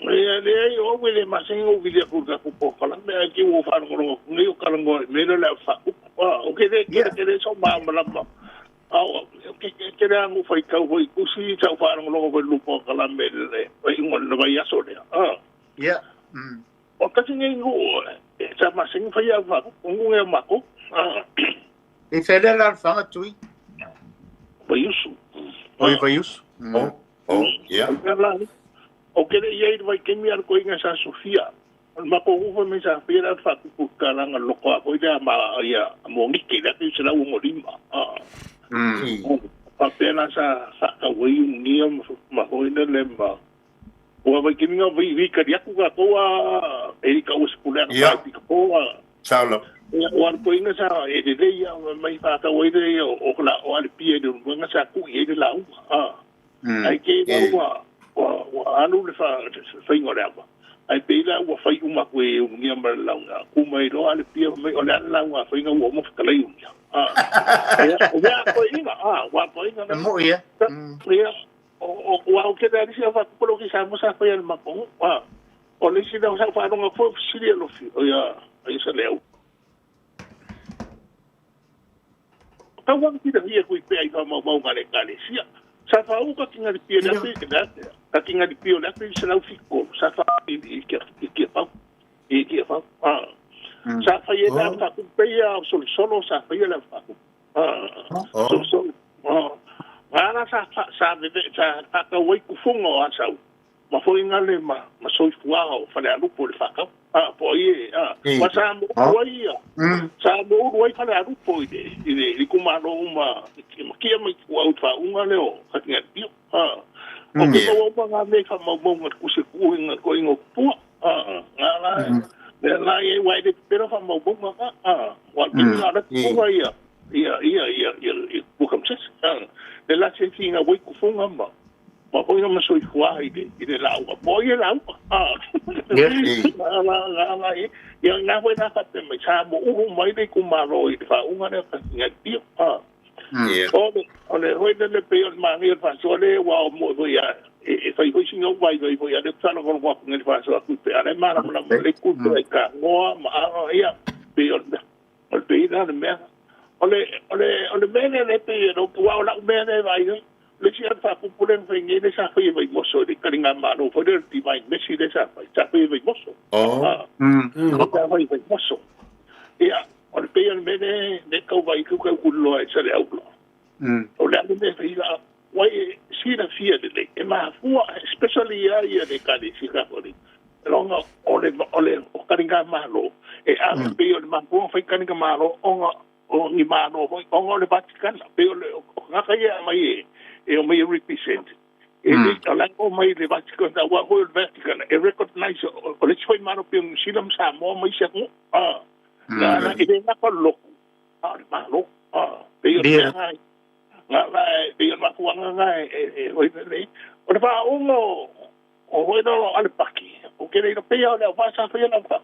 Ia, leai, o au e le masani ona ou vili atu i le tatou polokalame, ae te i ua ou faalogologo atu nei o talanoa i mea lea o le a faaupu. Ou te le te le sau malamalama. Ke le ona ou faitau foi i tusi, sa ou faalogologo foi i le polokalame i le faaiuga o le vaiaso lea. Ia. O tasi nei nuu sa masani ona fai au faaupu, o nuu nei o matou. I fea le alaalafaga Tui? Vaiusu. Oi, Vaiusu. Oh, oh, yeah. O ke le i ai i le vaitaimi a le toeaina sa Sofia. O le matou nuu foi mai sa faia le ave faatupu i le kalaga loko a foi lea ma ia Monike i le 1965. Faapea la sa faatau ai unia ma foi lele ma ua vaitaimi na vi kali atu tatou a e i taua se puleaga Ia. pa i Pikapo a Sao lava. Ia, ua le toeaina sa e lelei a mai faatau ai le ia o la o ale pia i le ulumaga sa tuu i ai le lauga a. Ae te la ua ua ua alu le fa faiga o le ava ae pei la ua fai uma atu e ulugia ma le lauga ku mai loa ale pia fai mai o le a le lauga a faiga ua uma fetalai ulugia a. Ia o mea a toeaina a ua toeaina E mo'i e. Ia o o au ke le alisi a fa ku lo ki sa mo sa fai al matou a. O le isi lea sa ou faalogo atu foi o fesili e Lofi, o ia, o ia Saleu. Tau lava silafia kui pea i faamaumauga a le Ekalesia. Sa faauka ki nga le pia le ate i ke le ate. Katinga li pio le 1973 sa fa i i i Tiafau i Tiafau ah sa fai e le fa pe ia o solo sa fai le fa ah solo ah Ngā sa sa sa sa ka wai kufunga o asau. Ma foi ngale ma ma soifua o fale alupo le whakau. Ah, po i ah. Ma sa mo ua ia. Sa mo ua i fale alupo i le i le i kumalo uma i ma kia mai ua au whaunga leo katinga pio. Ah. O ke maua uma ngā mea wha mau mau ngā kuse ku i ngā ko ingo pua. Ah, ngā la. Le la i wai le pera wha mau mau ngā. Ah, wa te ngā ra kufunga ia. Ia ia ia ia ia kukamses. Ah. Le la se tinga wai kufunga ma. Ma foi ma soifua i le i le lauga. Po i e lauga. Ah. La la la la i. Ia ngā hoi nā whate mai sa mo uru mai le kumalo i le whaunga leo ka ngā pio. Ah. O le o le hoi le le pe o le mangi o le whasoa le wa o mo hoi a e e whai hoi singa wai wai hoi a le tala kolo kwa kunga le whasoa kui pe a le mana mana mo le kui pe ka ngoa ma a ia pe o le o le pe ina le mea. O le o le o le mea le pe e ro ua o lau mea le vai hoi. Le si a whakupure whai nge le sa whai vai moso le karinga malo whai le divine messi le sa whai sa whai vai moso. Ah. Sa whai vai moso. Ia o le pe o le mea le le kau vai ku kau kuloa e sa le aulo. O le ame me whai la wai e sira fia le le e mahafua especially ia ia le kare si ka hori. Longa o le o le o karinga malo e a pe o le mahafua whai karinga malo onga o ni malo hoi onga o le Vatican pe o le o ngaka ia mai e e o mai represent. E le o la o mai le Vatican da wa hoi o le Vatican e recognize o le choi malo pe o sila msa mo mai sia ngo. Ah. Na na e le ngaka loku. Ah le malo. Ah pe o le ngai. Nga la e pe o mafuanga nga e e hoi le. O le fa ungo o hoi no ale paki. O ke le pe o le wa sa fe la fa.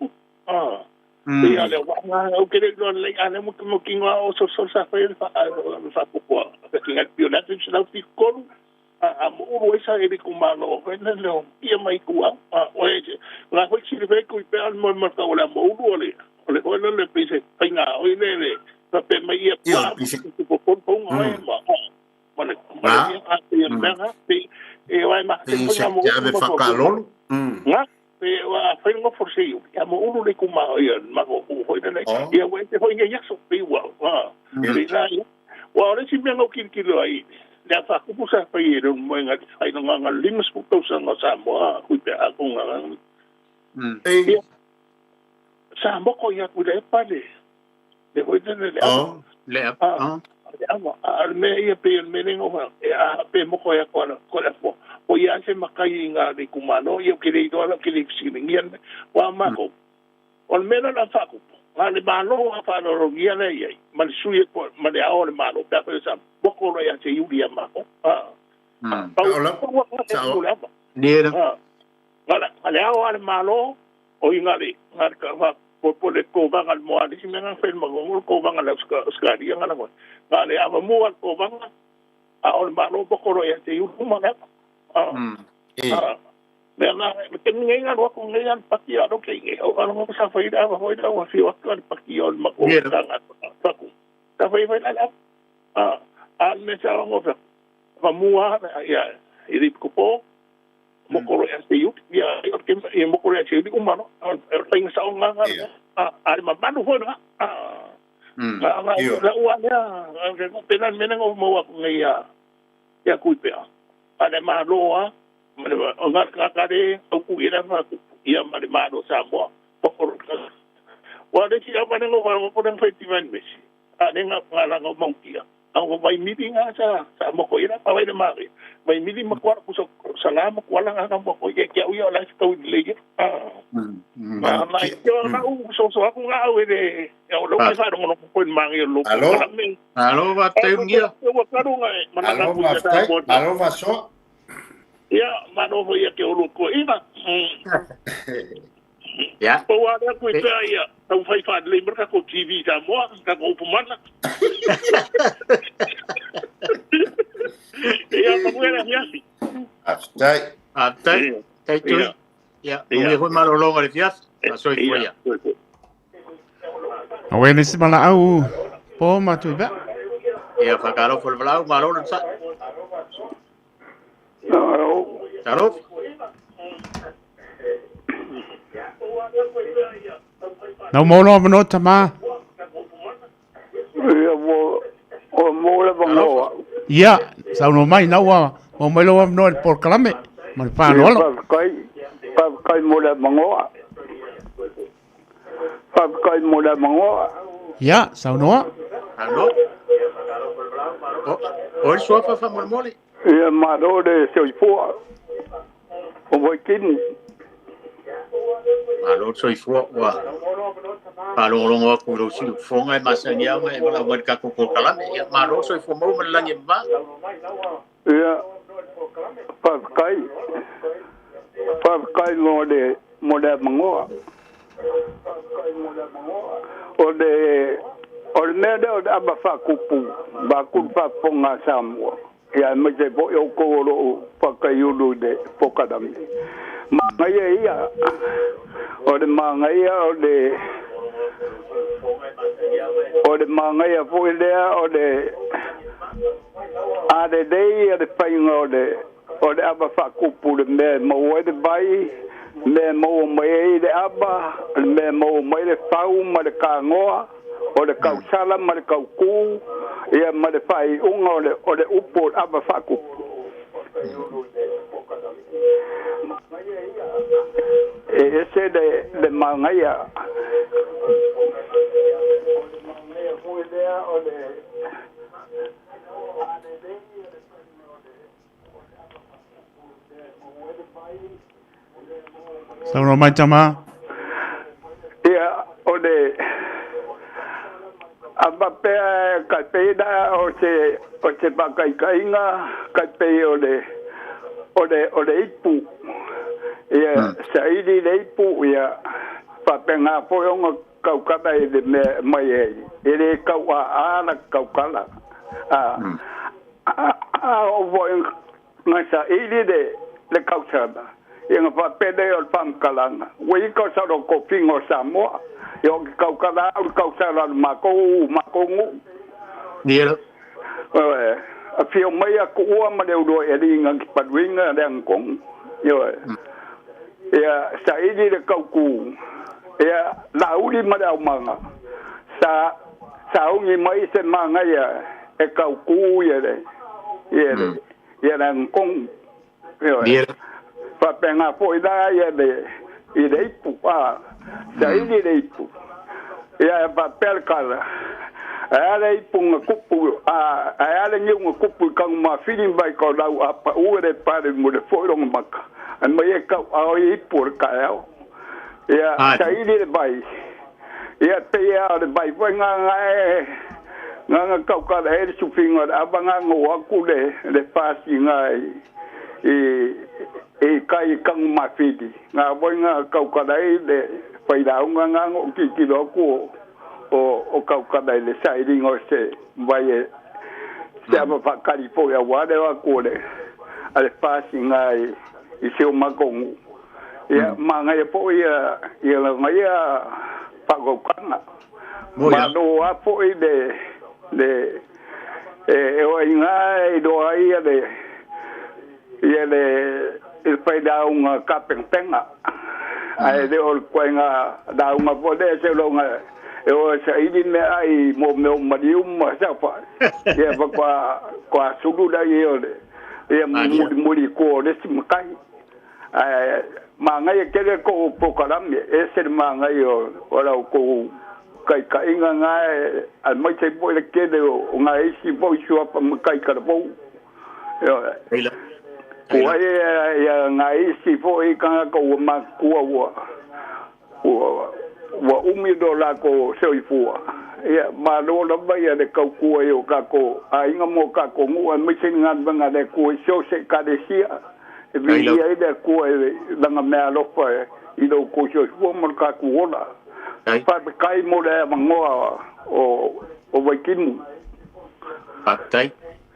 Ah. Pe o le wa nga o ke le no le ale mo mo kinga o so so sa fe fa fa ko. Pe kinga pio la tu sa fi kolu. A mo uru esa e le kumalo o le le ia mai ku a o e nga hoi si le ku pe al mo mo ka o la mo uru o le o le o le le pe se pinga o le le pa pe mai ia pa ko ko ko ngo e ma ma le ma le a pe me ha pe e wa ma Te se te ave whakalolo. Nga pe wa fai ngo forse ia mo uru le kuma ia ma ko ko hoi le ia wa te hoi nge yaso pe wa wa pe la ia wa o le si me ngo kil kilo ai le a whakupu sa whai e reo mo ngā whai no ngā lima spu tausa ngā sa moa kui pe a ko ngā ngā. Sa moko ia kui le epa le le hoi le le Oh. Le apa. Le awa a le mea ia pe le mea ngo e a pe moko ia ko ko le po. O ia se makai i ngā le kumano ia ke le idoa ke le fisilingia wa mako. O le mea la whakupu. Ngā le malo a whanorogia le ia. Ma le sui e po ma le ao le malo pe a sa moko ro ia te iuri a mako. Ah. Pau pau Sao. le apa. Nera. Ah. Ngā le ao a le malo o i ngā le ngā ka wa po po le ko vanga le moa le si mea ngā whai magongo ko vanga le uskaria ngā langoe. Ngā le awa mua ko vanga a o le malo moko ro ia te iuri ma le apa. Ah. Ah. Mea ngā me te ngai ngā roa ko ngai ngā paki a roke ngai. O ngā ngā sa whai rā whai rā wha whio atu a le paki o le mako ka ngā paku. Ka whai whai rā Ah. A me sa ngō wha. Wha mua ia i rip ko po. Moko ro ia te iuri. Ia ia ke ia moko ro ia te iuri umano. O whai sa o ngā ngā. A a le mamanu hoi rā. Ah. Ngā ngā la ua lea. Ngā pena mena ngō maua ko ngai ia ia kui pea. A le malo a ma le o ngā ngā kare au ku ira ma ku ia ma le malo sa moa. Poko ro ka. Wa le si au mane ngō wha ngō whai timan mesi. A le ngā ngā la ngō maukia. Au vai miri ngā sa sa moko ira pa vai le mari. Vai miri ma kuara ku sa sa la ma kuala ngā ngā moko ia kia uia o la si tau i le ia. Ah. Ma ma i o na u so so aku ngā au e le ia o lo ke wha rongo ko i mangi o lo. Alo? Alo, va te ungia. Ua karu ngā e mana Alo, ngā kuia va tā tai. Alo, va so. Ia, ma no ia ke o lo ko ina. Ya. Po wa le ku te ia tau whai wha le marka ko TV ta moa ka ko upumana. Ia ma muera hiasi. Aftai. Ah, tai. Tai tui. Ia. Ia, mungi hoi malo longa le fiafi. Ma soi Ia. ia. O e nisi mala au po ma tui pea. Ia whakaro fo le valau, malo le sa. Talofa. Nau mo lo avanoa tama. Ia mo o mo le vangoa. Ia, saunoa mai nau ua maua mai lou avanoa i le polokalame ma le faaaloalo. Faafetai, faafetai mo le avanoa. Faafetai mo le avanoa. Ia, saunoa. Alo. O le suafa faamolemole. Ia malo le soifua o Vaitimu. Malo le soifua ua faalogologo atu i lou siufofoga e masani lava ona e valaau mai i le tatou polokalame. Ia malo le soifua maua ma le lagi e mama. Ia, faafetai. Faafetai mo le mo le avanoa. O le o le mea lea o le ava faatupu vaeatu le faafofoga a Samoa, ia aemaise foi outou o lo o faataiulu i le polokalame. Manaia ia, o le manaia o le o le manaia foi lea o le a lelei le faiga o le O le ava faakupu le mea e maua ai le vai, le mea e maua mai ai le ava, le mea e maua mai le fau ma le kanoa, o le tausala ma le taukū, ia ma le faaiuga o le, o le upu o le ava faakupu. E ese le, le manaia. Saunoa mai tama. Ia, o le a faapea kai pei la o se o se faakaikaiga kai pei o le o le o le ipu. Ia saili le ipu ia faapena foi ona kaukala i le mea e mai ai. E le kau aa la kaukala. A A oo foi na saili le, le kausala, ia na faapea lea o le faamatalaga, ua i kausala o tofiga o Samoa, ia o ke kaukala au le kausala a le matou, matou nuu. Ia. Ioe, afio mai a Tuua ma Leuluaialii na te paluina le agatonu. Ioe. Ia saili le tautu, ia Laauli ma le aumaga, sa sauni mai se manaia e tautu ia le ia le ia le agatonu. Ioe. Faapena foi la ia le i le ipu, a saili le ipu. Ia e faapea le tala, ae a le ipu na tupu, a ae a le niu na tupu i Tanumafili mai ka o lau a pau e le pale mo le foi lona maka, ae mai e kau ao i ipu o le taeao. Ia, saili le vai. Ia, pei a o le vai foi nga e nga nga kaukala e le sufiga o le ava nga ngo aku le le fasi nga i i i kai i Tanumafili. Nga foi nga kaukala ai le failauga nga ngo tilotilo aku o o o kaukala i le sailiga o se vai e se ava faakali foi auā le o aku o le a le fasiga i i si o matou nuu. Ia manaia foi ia ia lana ia faakaukaga. Malo lava foi le le e e o ai ina e iloa ai ia le ia le i le failauga tapenapena, ae le o le ituaiga lauga foi lea seiloga e o e saili meaai mo mea o maliu ma saofai, ia faatoa toa sulu lea o le ia mulimuli i tua o le isi matai. Ae manaia tele tou polokalame, e ese le manaia o la outou taitaiga na aemaise ai foi le tele o nai isi foi suafa matai talavou. Ioe. Ua ai ia nai isi foi tagata ua matutua ua ua ua umi lo latou soifua. Ia, malo lava ia le tautua i o tatou aiga ma o tatou nuu aemaise le galuega a le Atua i so o se Ekalesia e viia ai le Atua i lana meaalofa i lo outou soifua ma lo tatou ola. Faafetai mo le avanoa o o Vaitimu. Faafetai.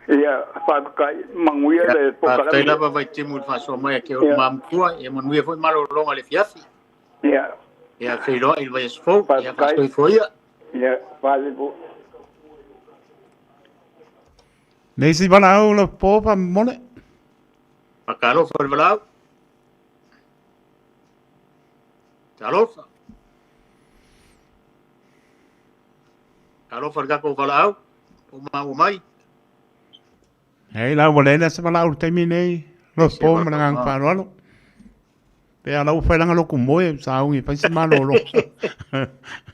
Ia, faafetai. Manuia le polokalame. Faafetai lava Vaitimu i le faasoa mai a ke o matua, ia manuia foi malologa i le afiafi. Ia. Ia feiloai i le vaiaso fou, ia faasoifua ia. Ia, faafetai. Nei si valaau la po faamolemole. Faatalofa le valaau. Talofa. Talofa le tatou valaau. Po maua mai. Hei la ua leai se valaau i le taimi nei, lo po ma le agaga faaaloalo. Pe a lau whailanga loku moe, sa ungi fai se malolo.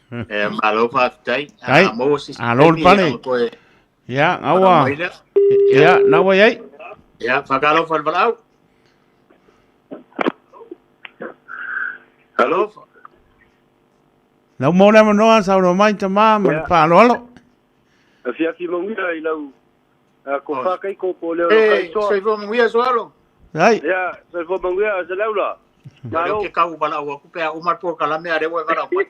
E malo faafetai. Ai, A maua se isi alo le taimi, pale. ia, ona toe Ia, valaau gaua. mai lea. Ia, naua iai. Ia, faatalofa le valaau. Talofa. Lau mo le avanoa saunoa mai tama ma le faaaloalo. Afiafi manuia i lau ko kai ko po leo Eh, kai soa. soifua manuia Soalo. Ai. Ia, soifua manuia Saleula. Ia, lea ou te tau valaau atu pe a uma le polokalame a lea ua e valaau mai.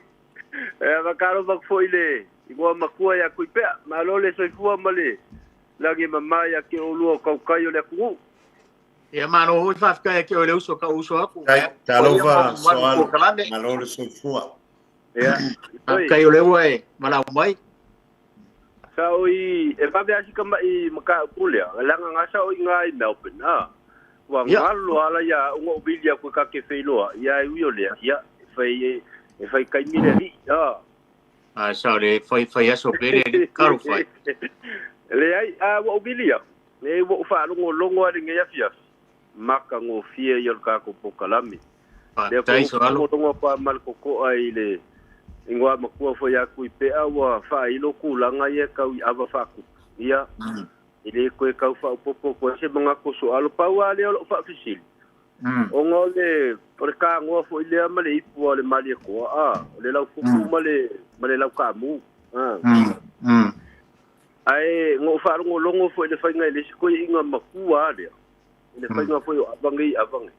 E vakalo mak foi le ingoa makua ia kuipea. Malo le soifua ma le lagi mama ia ke olua o kaukai o le atunuu. Ia, malo foi faafetai ia te oe le uso ka uso atu. Ai, talofa Soalo, Polokalame. malo le soifua. Ia. Faafetai o lea ua e valaau mai. Sa o i e vave asi ka mai maka pulea. Langa nga sa o i ngā i Melbourne. Ah. Ua ngalo ala ia unga o vili aku ka ke whailoa. Ia e uio lea. Ia, e whai, e whai kaimire li. Ah. A sa o le fai fai aso pele le karo fai. Le ai, a ua o vili aku. Le ua o whaalongo longo ale ngai afi afi. Maka ngō fia i o le kako pokalame. Lea Faafetai ko Soalo. longo pa mal koko ai le ingoa makua foi aku i pea ua whailo kulanga ia kau i awa whaku. Ia, i le koe kau whaopopo koe se mga koso alo pau a lea o loo whaafisili. O ngā o le kāngoa foi lea ma le ipu a le mali e koa, a, o le lau fuku ma le lau kāmū. Ae, ngō whaarongo longo foi le whainga i le si koe inga makua a lea. I le whainga foi o avange i avange.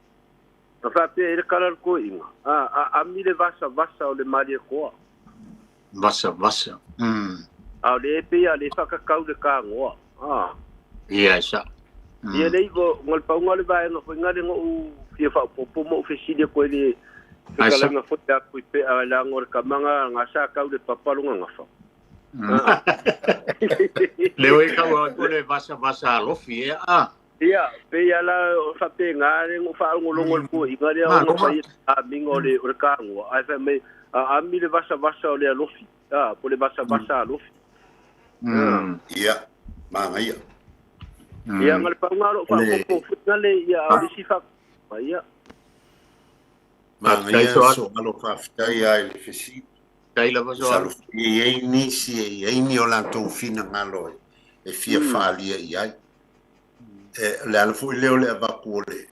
Na whaapea i le kala le koe inga. A, ami le vasa vasa o le mali e koa. Vasa vasa. A o le epe ia le whakakau le kāngoa. A. Ia sa. Ia lei ko ngal paunga le vaenga foi ngale ngo u fia whaopopo mo u fesilia koe le Ai sa. whakalanga foi aku i pe a lango le kamanga ngā sa kau le papalunga ngafa. Le oe kau a ko le vasa vasa alofi e a. Ia, pe ia la o whape ngā le ngo whaongo longo le koe inga lea o ngā whai a minga o le kāngoa. Ai whai mai, a ami le vasa vasa o le alofi. A, po le vasa vasa alofi. Ia, māngaia. Ia ngā le paunga lo whaopopo foi ngale ia o le si wha. Ia. Māngaia Soalo faafetai ai le fesili. Tai lava Soalo. Salo e ai nisi e ai ni o latou finagalo e fia faalia i ai. E le ala foi lea o le avaku o le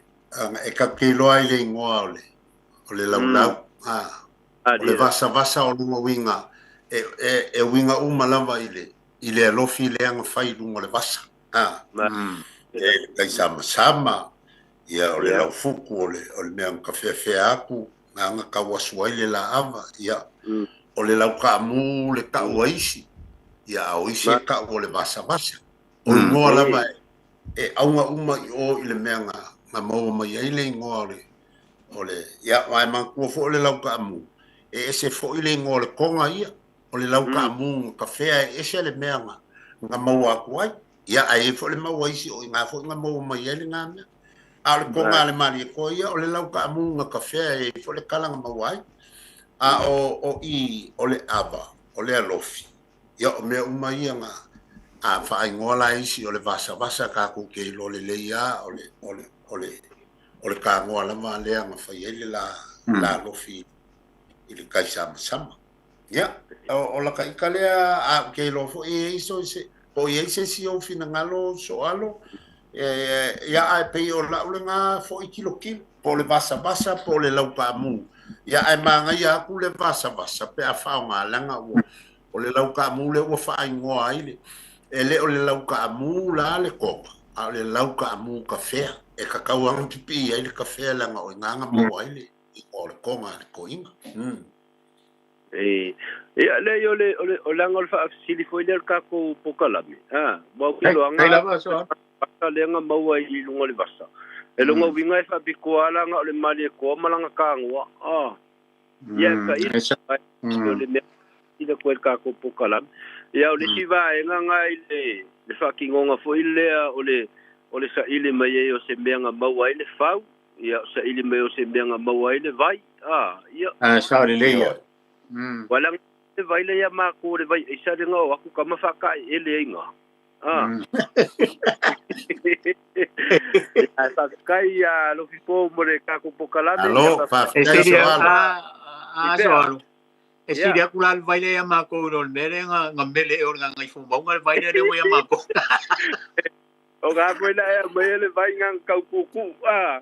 e kakeiloa ai le ingoa o le laulau. O le vasavasa o luga uiga e uiga uma lava i le alofi lea na fai i luga o le vasa. E le kaisamasama, ia o le laufuku o le mea na kafeafea aku, na kau asu ai le laava, ia o le laukaamu le tau a isi, ia a o isi e tau o le vasavasa. O ingoa lava e auga uma i o i le mea na maua mai ai le ingoa o le ia mai manatua foi o le laukaamu, e ese foi le ingoa o le koga ia, o le laukaamu na kafea e ese le mea na maua atu ai. Ia ae foi le maua isi o i ngā foi na maua mai ai le ngā mea. A o le koga a le mali e koa ia, o le laukaamu na kafea e foi le kala na maua ai. A o i o le ava, o le alofi. Ia o mea uma ia nga a whaingoa la isi o le vasavasa ka ku ke ilo le leia o le kāngoa lava lea nga whai ai le la alofi i le kaisamasama. Ia, o la kaika lea a ke ilo fo e iso se po i se si o finangalo soalo ia ai pe o la ule ngā fo i kilo kilo po le vasavasa po le laukaamu. Ia ai māngaia aku le vasavasa pe a whaonga langa ua o le laukaamu le ua whaingoa ai le e le o le laukaamu la le kopa a o le laukaamu kafea e kakau anga pipi ai le kafea langa o nganga maua ai le o le konga le koinga. E ia le o le o langa o le whaafisili foi le kako pokalame. Ah, wa kilo anga. Kai lava Soalo. Vasa le nga maua i lunga le vasa. E lunga winga e whapikoa langa o le mali e koa malanga kāngoa. Ah. Ia ka i o le mea i le koe le kako pokalame. Ia o le siva e nga i le whakingonga foi lea o le o le saili mai ai o se mea na maua ai le fau, ia, o saili mai o se mea na maua ai le vai, a, ia. A, sao lelei ia. Ua leaga le vai lea ia matou o le vai aisa lea na o atu tama faataeele ai na. A. Ae faafetai ia Lofipo mo le tatou polokalame. Malo, faafetai E sili Soalo. a, a, Soalo. E Ia. sili atu la le vai lea ia matou i lo le mea lea na, na mele e o le Gagaifomauga le vai lea lea ua ia matou. O ngā koe na ea mai ele vai ngā kau kūkū. A.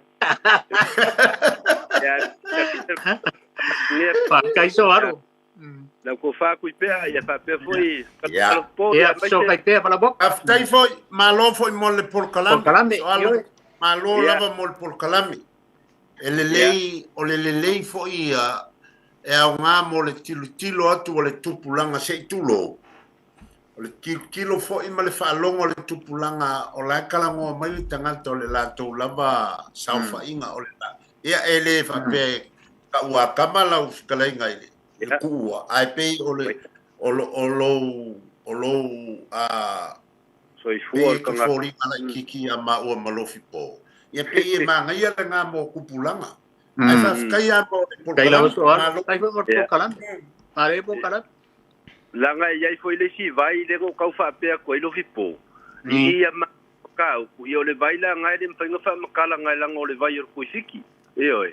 Ia, Faafetai Soalo. Lau ko whākui pea, ia whāpea foi. Ia. Ia, fesokai pea Valaboka. Faafetai foi, malo foi mo le polokalame. Polokalame, Soalo, ioe. malo Ia. lava mo le polokalame. E lelei, o le lelei foi ia e aogā mo le tilotilo atu o le tupulaga se i tulou. O le tilotilo foi ma le faalogo o le tupulaga o la e talanoa mai le tagata o le latou lava saofaiga o le la. Ia e le faapea e tauakama lau fetalaiga i le i le kuua, ae pei o le o lo o lou o lou a Soifua pei o e le te tagata. foliga laitiiti ia maua ma Lofipo. Ia pei e manaia lena mo tupulaga. Ae faafetai lava mo le Tai lava polokalame. Soalo. Malo. Tai foi mo le Ia. polokalame. Mare polokalame. Langa e iai foi le isi vai le ngo kau whaapea koe Lofipo. I ia ma kau, i o le vai la ngai le mawhainga wha makala ngai langa o le vai o le kuifiki. E oe.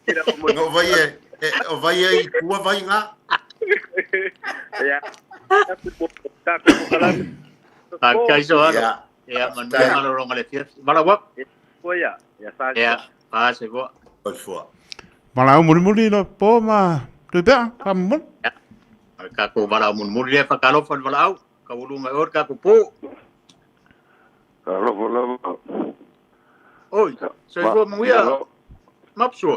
E O vai e, e, o vai e i tua vai ngā. Ia. Tākou polokalame. Faafetai Soalo. Ia. Ia, manuia malologa le fiafi. Valaboka. Koe ia. Ia whaasi. Ia, paase koa. Soifua. Valaau mulimuli Lofipo ma Tuipea, faamomoli. Ia. O le tatou valaau mulimuli lea faatalofa i le valaau. Kaualuga e oe le tatou pō. Alofa lava. Oi, soifua manuia. Mapsua.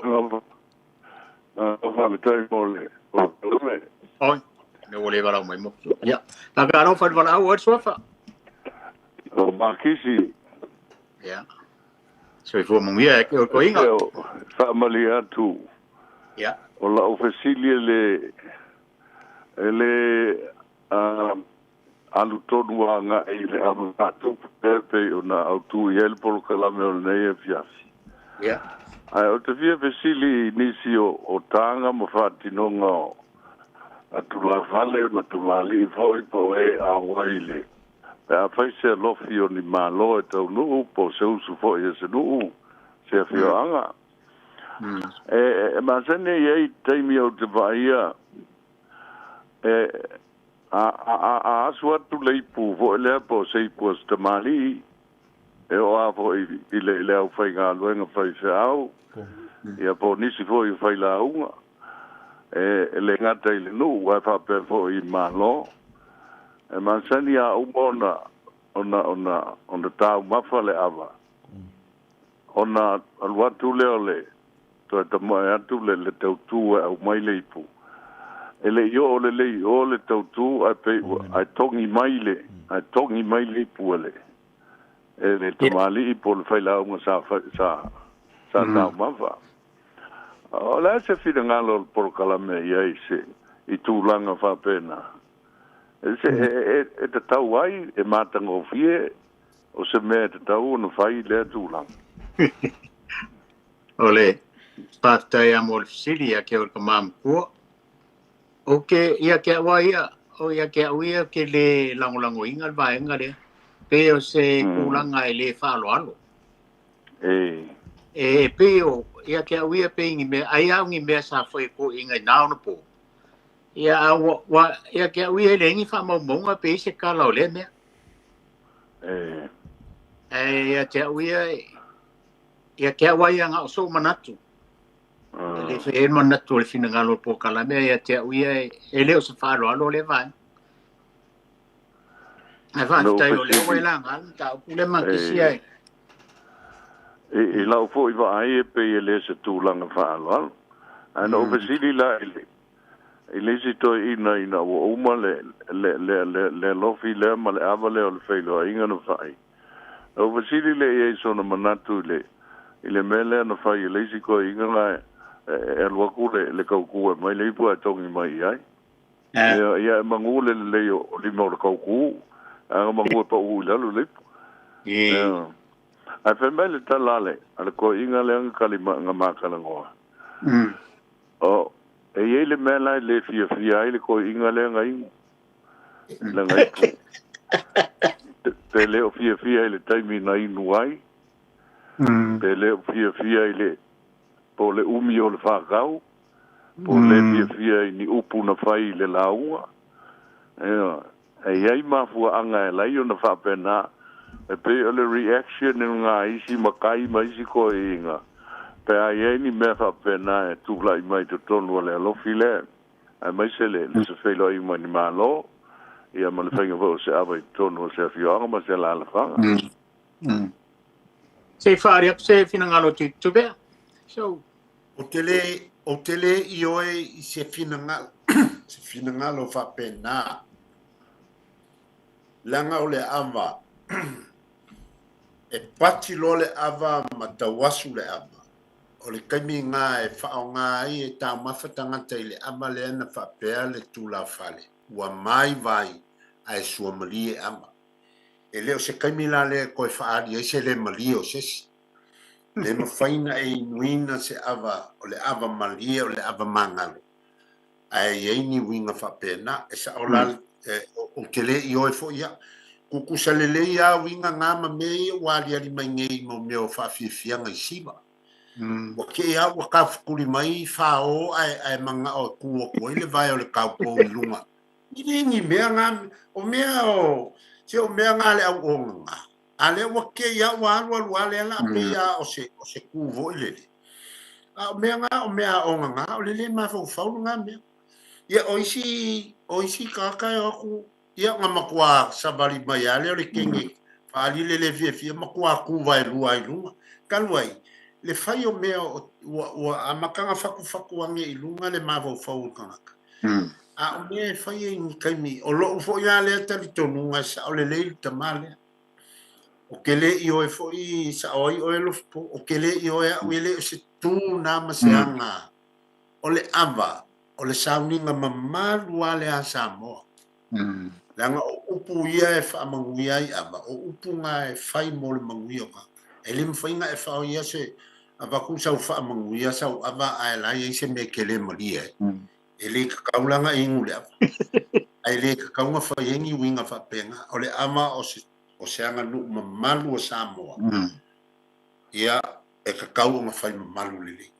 Faafetai mo le polokalame. Oi, me ua le valaau mai Mapsua. Ia, faatalofa i le valaau oe le suafa. O Makisi. Ia. Soifua manuia e ke o le toeaina. E faamalie atu. Ia. O lau fesili e le e le a alu tonu agaʻi i le avafaatupu pea pei ona autū i ai le polokalame o lenei afiafi. Ia. Ae o te fia fesili i nisi o, o tāga ma faatinoga o atulafale ma tamalii foi po o e auai i le pe afai se alofi o ni malo e taunuu po o se usu foi e se nuu se afioaga. E, e, e masani e iai taimi ou te vaaia e a, a, a, a asu atu le ipu foi lea po o se ipu a se tamalii e oo a foi i le, i le aufaigaluega faifeau ia po o nisi foi o failauga e, e le gata i le nuu ae faapea foi i malo. E masani a uma ona ona ona ona taumafa le ava ona alu atu lea o le toe tamoe atu le, le tautū e aumai le ipu. E leʻi oo lelei i o le tautū ae pei ua ae togi mai le ae togi mai le ipu e le e le tamalii po o le failauga sa sa sa taumafa. O le a se finagalo o le polokalame i ai se i tulaga faapena. E se e, e, e tatau ai e matagofie o se mea e tatau ona fai lea tulaga. O le faafetai lava mo le fesili ia ke o le kamamatua. O ke ia ke au ia, o ia ke au ia ke le lagolagoina le vaega lea. Pe o se tulaga e le faaaloalo. E. E pei o ia ke au ia pe ni mea, ai au ni mea sa fai ko inga i nā ona pō. Ia a wa, wa ia ke au ia e le ngi faamaumauga pe i se kala o lea mea. E. E ia te au ia, ia ke au ai anga o sou manatu. E le fe e manatu o le finagalo o le polokalame ia te au ia e le o se faaaloalo le vaega. Ae faafetai o lea ua e laga le mataupu lea Makisi ai. I, i lau foi vaai e pei e le se tulaga faaaloalo. Ae na ou fesili la i le i le isi toeaina ina ua uma le le le le le alofi lea ma le ava lea o le feiloaiga na fai. Na ou fesili lea i ai i sona manatu i le i le mea lea na fai e le isi toeaina la e e alu atu le le kaukū e aumai le ipu ae togi mai i ai. Ia, ia e magū le lelei o lima o le kaukū, ae na magū e paʻū i lalo le ipu. Ioe. Ae fai mai le tala a le, a le toeaina lea na tali ma, na ma talanoa. O, e i ai le mea la e le fiafia ai le toeaina lea na inu, lana ipu. Pe le o fiafia i le taimi na inu ai, pe le o fiafia i le, po o le umi o le whakau, po o le fiafia i ni upu na fai i le lauga. Ioe. E i ai mafuaaga e ala ai ona faapena, e pei o le reaction i luga a isi matai ma isi toeaiina, pe a i ai ni mea faapena e tulai mai i totonu o le alofi lea, aemaise le le se feiloaiga mai ni Malo, ia ma le faiga foi o se ava i totonu o se afioaga ma se alaalafaga. Se i faaali atu se finagalo Tuitupea. So. Ou te le, ou te le ioe i se finagalo, se finagalo faapena. Leaga o le ava, e pati loa le ava ma tauasu le ava. O le taimi lena e faaaoga ai e taumafa tagata i le ava lea na faapea le tulafale, ua mai vai ae suamalie ava. E le o se taimi la lea e toe faaali ai se le malie o se isi. Le mafai na e inuina se ava, o le ava malie, o le ava magalo, ae i ai ni uiga faapena. E sao la, ou te le ioe foi au. Tutusa lelei lava uiga na ma mea ia ua aliali mai nei i mau mea o faafiafiaga i Siva. Ua kei lava ua tafutuli mai fao ae, ae manao e kū atu ai le vae o le taupou i luga. E le ni mea na, o mea o, se o mea na a le au ogaga. A lea ua kei a ua alu alu a lea la pei a o se o se ku foi lele. A o mea nga o mea aoga nga o le le mafaufau lena mea. Ia o isi o isi tagata e o atu ia na matua savali mai a lea o le kenge faaali le le fiafia matua ku vaelua ai luga. Talu ai le fai o mea o ua ua amata ona fatufatu ane i luga le mafaufau o le tagata. A o mea e fai ai i ni taimi o lou foi a lea talitonuga e sao lelei le tama lea. Ou te le ioe foi sao ai oe Lofipo, ou te le ioe au e le o se tū nā ma se aga o le ava, o le sauniga mamalu a lea a Samoa. Leaga o upu ia e faamanuia ai ava, o upu na e fai mo le manuia o tagata. E le mafai na e faaoia se avatu sau faamanuia sau ava ae la i ai se mea e te le malie ai. E le tatau la na inu le ava. Ae le tatau na fai ai ni uiga faapena. O le ava o se, o se aganuu mamalu o Samoa. Ia, e tatau ona fai mamalu lelei.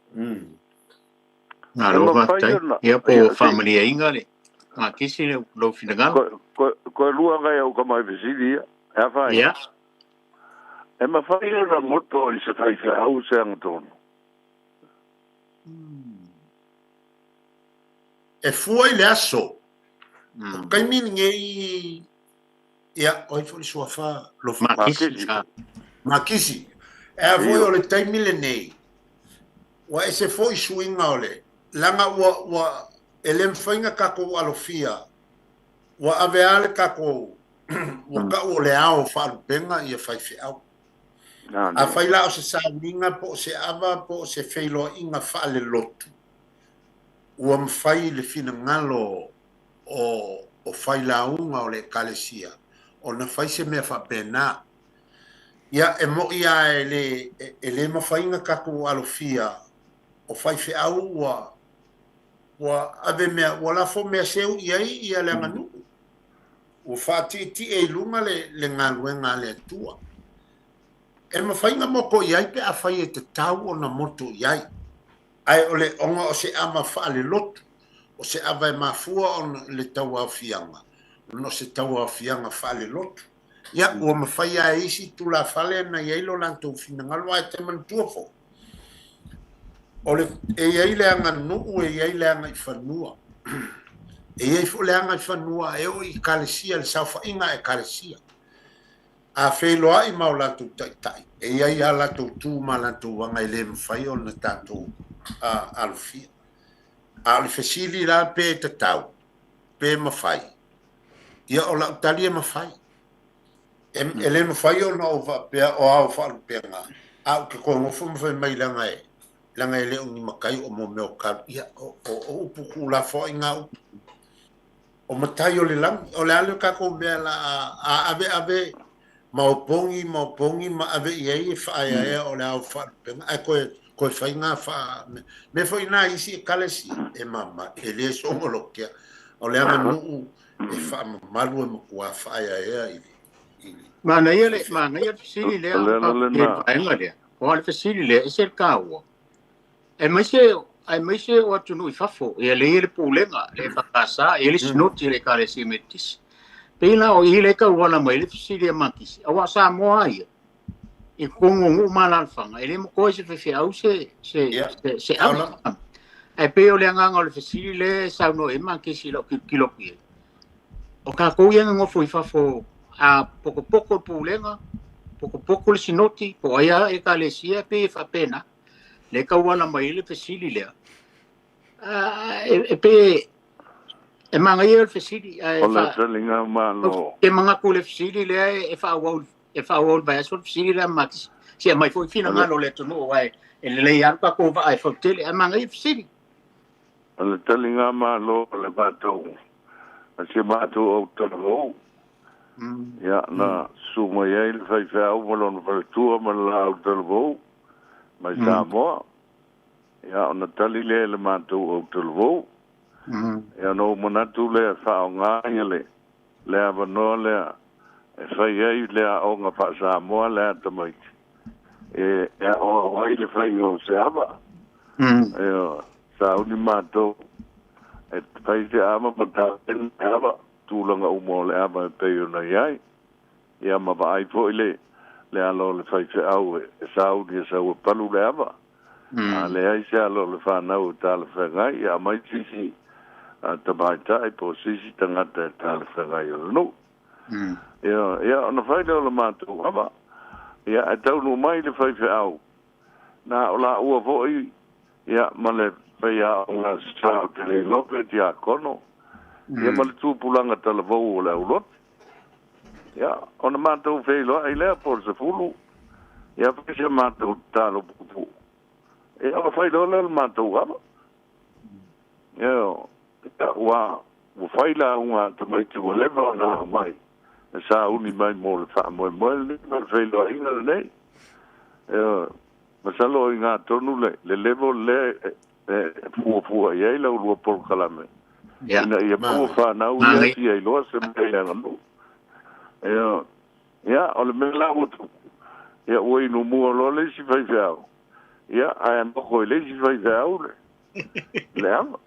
Malo faafetai. Ia po o faamalieina le Makisi le lou finagalo. Koe lua ngai au tamai fesili ia. E afa ai? Ia. E mafai ona moto i se faifeau se agatonu? E fua i le aso. O taimi lenei, ia, o ai foi le suafa? Makisi. Makisi. E a foi o le taimi lenei, ua ese foi suiga o le, leaga ua, ua, e le mafai ona tatou alofia, ua ave lava le tatou, ua tau o le ao o faalupega ia faifeau. Afai la o se sauniga po o se ava po o se feiloaiga faalelotu, ua mafai i le finagalo o failauga o le Ekalesia ona fai se mea faapena. Ia, e mo'i lava e le, e le mafai ona tatou alofia o faifeau ua, ua ave mea, ua lafo mea seu i ai ia le aganuu. Ua faatietie i luga le, le galuega a le Atua. E mafai ona moto i ai pe afai e tatau ona moto i ai. Ae o le, ona o se ava faalelotu, o se ava e mafua ona le tauaofiaga, ona o se tauaofiaga faalelotu. Ia, ua mafai lava e isi tulafale ona i ai lo latou finagalo, ae te manatua foi, o le, e i ai le aganuu, e i ai le agaifanua. E i ai foi le agaifanua e oo i Ekalesia, le saofaiga a Ekalesia. A feiloai ma o latou taitai, e i ai a latou tu ma a latou aga e le mafai ona tatou alofia. A o le fesili la pe tatau, pe mafai, ia o lau tali e mafai. E, e le mafai ona ou faapea o ao faalupega, a ou te toe nofo ma fai mai leaga e, leaga e le o ni matai o mo mea o kalu. Ia, o, o, o upu tuulafoai ngā upu. O matai o le lagi, o le a le tatou mea la a, a ave ave Ma opogi ma opogi ma ave i ai e faaeaea o le ao faalupega ae toe toe fai gā faa mea foi nā isi ekalesia e mama e lē sogolotea o le aganuu e faamamalu e matuā faaeaea i le i le Manaia le manaia le fesili lea O le ala i le lena. vaega lea. O le fesili lea, e ese le taua. Aemaise aemaise o atunuu i fafo, ia lea e i ai le pulega, le EFKS, e i ai le sinoti a le Ekalesia Metotisi. Pei la o i lea e tauala mai ai le fesili a Makisi, aua o Samoa lava ia, i totonu o nuu ma alaalafaga, e le matoa i se faifeau se, se, se, se ava. Ae pei o le agaga o le fesili lea e saunoa i ai Makisi i lau tilotilo atu i ai, o tatou ia e nonofo i fafo, a potopoto le pulega, potopoto le sinoti, po o ai lava Ekalesia, e pei e faapena. Lea e tauala mai ai le fesili lea. E pei e manaia le fesili ae O le taliga malo. Te manatu le fesili lea e faaauau e faaauau i le vaiaso le fesili lea Makisi. Se i aumai foi finagalo o le atunuu aua e lelei lava le tatou vaa e fautele ae manaia le fesili. O le taliga malo o le matou a si matou autalavou. Ia na susu mai ai le faifeau ma lona faletua ma le la autalavou mai Samoa. Ia ona tali lea i le matou autalavou. Ia ona ou manatu lea e faaaoga ia le le avanoa lea e fai ai le aoga faa-Samoa lea a tamaiti e e aoao ai le faiga o se ava. Ioe, sauni matou e fai se ava ma tapena le ava, tulaga uma o le ava e pei ona i ai. Ia ma vaai foi le le alo o le faifeau e sauni e sau e palu le ava. A leai se alo o le fanau e talafeagai, ia aumai sisi tamaitai po o sisi tagata e talafeagai o le nuu. Ia, ia ona fai lea o le matou ava. Ia ae taunuu mai le faifeau, na o laua foi ia ma le faiaoga sa o te le iloa pe tiakono, ia ma le tupulaga talavou o le aulotu. Ia, ona matou feiloai lea po o le 10, ia fai si a matou tatalo puupuu. Ia, ona fai loa lea o le matou ava. Ia, ia, ua, ua fai lauga a tamaiti ua leva ona aumai e sauni mai mo le faamoemoe lenei ma le feiloaiga lenei. Ia, masalo o i ina tonu le, le level lea e, e fuafua i ai la ulua polokalame, ina ia maua fanau ia fia iloa se mea i le aganuu. Ia, ia, o le mea la ua tupu, ia ua inu mua loa le isi faifeau, ia, ae nofo i le isi faifeau le, le ava.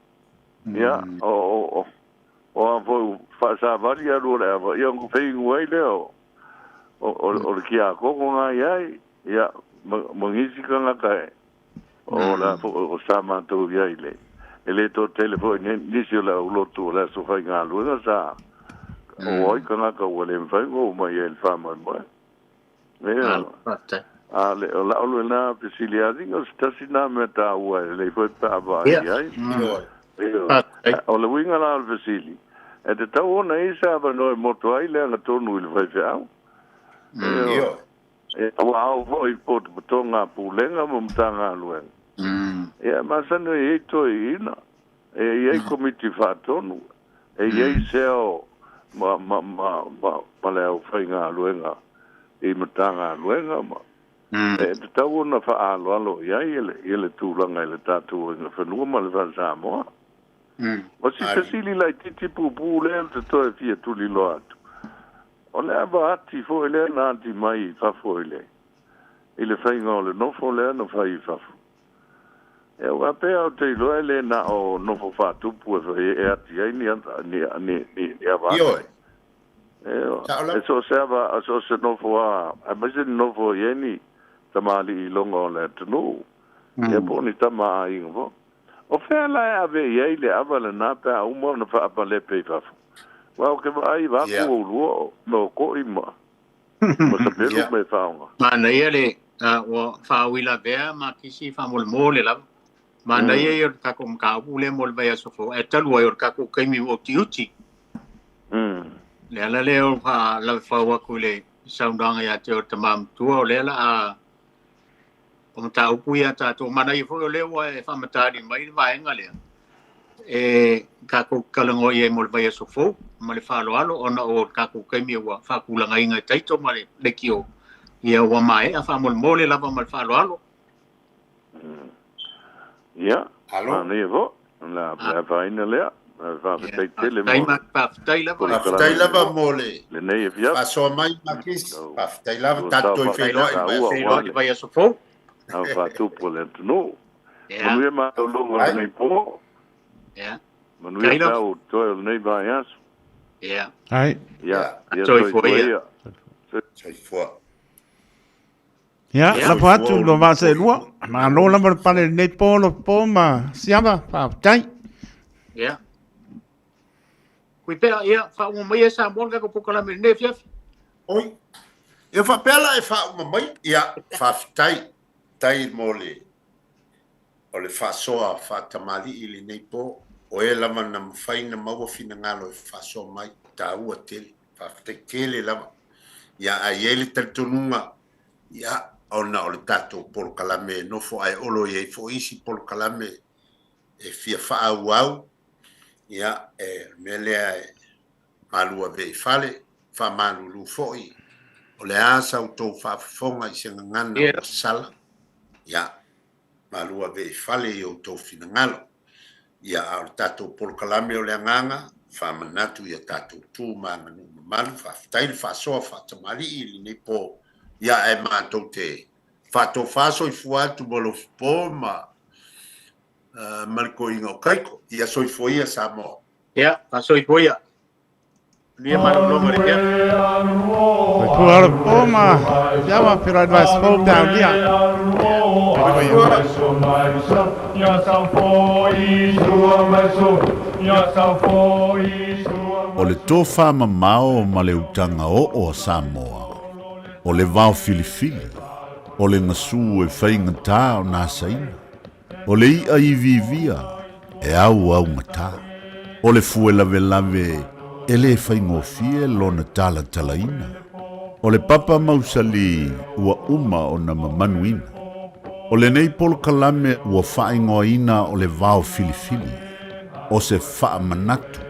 Ia, o, o, o, o a foi faasavali alu o le ava, ia ona feigu ai lea o, o, o, o le tiakono na i ai, ia, ma, ma nisi tagata e, O le a foi o sa matou i ai le e le toatele foi nisi o le aulotu o le aso faigaluega sa o ai tagata ua le mafai ona oo mai ai i le faamoemoe. Ioe. A le o la'u lena fesilialiga o se tasi lena mea taua e lelei foi pe a vaai i ai. Ioe. O le uiga la o le fesili, e tatau ona i ai se avanoa e moto ai le agatonu i le faifeau. Ioe. Ua ao foi i potopotoga a Pulega ma Matagaluega. Ia, e masani e i ai toeaiina, e i ai komiti faatonu, e i ai sea o ma, ma, ma, ma, ma le aufaigaluega i Matagaluega ma, e tatau ona faaaloalo i ai le, le tulaga i le tatou aiga fanua ma le faa-Samoa. O si fesili laitiiti puupuu lea ou te toe fia tuliloa atu, O le ava ati foi lea na ati mai i fafo i le i le faiga o le nofo lea na fai i fafo. E aua pea ou te iloa e le na o nofo faatupu e fai e ati ai ni ni ni ni ni ava ati. Ioe. E so o se ava, so o se nofo lava, aemaise ni nofo e i ai ni tamalii iloga o le atunuu, ia po o ni tama aiga foi. O fea la e ave i ai le ava lena pe a uma ona faapalepe i fafo? Aua ou te vaai vaeatu oulua o Noko'i ma ma Sapelu ma e faaaoga. Manaia le ua faauilavea Makisi faamolemole lava. Manaia ia o le tatou mataupu lea mo le vaiaso fou ae talu ai o le tatou taimi ua utiuti. Le ala lea o faalavefau atu i le saunoaga ia te oe le tama matua o lea la a O mataupu ia a tatou. Manaia foi o lea ua e faamatali mai le vaega lea. e tatou talanoa i ai mo le vaiaso fou ma le faaaloalo ona o le tatou taimi ua faatulagaina e Taito ma le leitio, ia ua maea faamolemole lava ma le faaaloalo. Ia, manaia foi, o le a afaina lea. Faafetai tele mo le Faafetai lava. Faafetai lava mo le lenei afiafi. Faasoa mai Makisi. Faafetai lava tatou toe feiloai i le vaiaso. Feiloai i le vaiaso fou. Au faatupu o le atunuu. Manuia malologa o lenei po. Manuia tau toe o lenei vaiaso. Ai. Ia, ia soifua ia. Soifua. Ia, lafo atu lo vaa seelua. Malo lava le pale i lenei po, lo po ma siava, faafetai. Ia. Kui pea, ia, faauma mai e Samoa le tatou polokalame i lenei afiafi. Oi. Ia faapea la e faauma mai. Ia, faafetai. Tai mo le o le faasoa faatamalii i lenei po. O e lava na mafai na maua finagalo e faasoa mai. Taua tele. Faafetai tele lava. Ia, ae i ai le talitonuga, ia, ona o le tatou polokalame e nofo ae olo i ai foi isi polokalame e fia faaauau, ia, e, o le mea lea e malu ave i fale, faamalulu foi, o le a sa outou faafofoga i se gagana ua sala, ia, malu ave i fale i outou finagalo. Ia, a o le tatou polokalame o le agaga, faamanatu i a tatou tu ma aganuu mamalu, faafetai le faasoa faatamalii i lenei po, ia, ae matou te faatofa soifua atu ma Lofipo ma, ma le toeaina o Kaiko. Ia soifua ia Samoa. Ia, faasoifua ia. Manuia malologa o le afiafi. Soifua Lofipo ma siava, feiloai i le vaiaso fou pe a aulia. O le tofa mamao ma le utaga oo a Samoa, o le vao filifili, o le gasu e faigata ona asaina, O le iʻa iviivia e auaugata. O le fue lavelave e lē faigofie lona talatalaina. O le papa mausali ua uma ona mamanuina. O lenei polokalame ua faaigoaina o le vao filifili, o se faamanatu,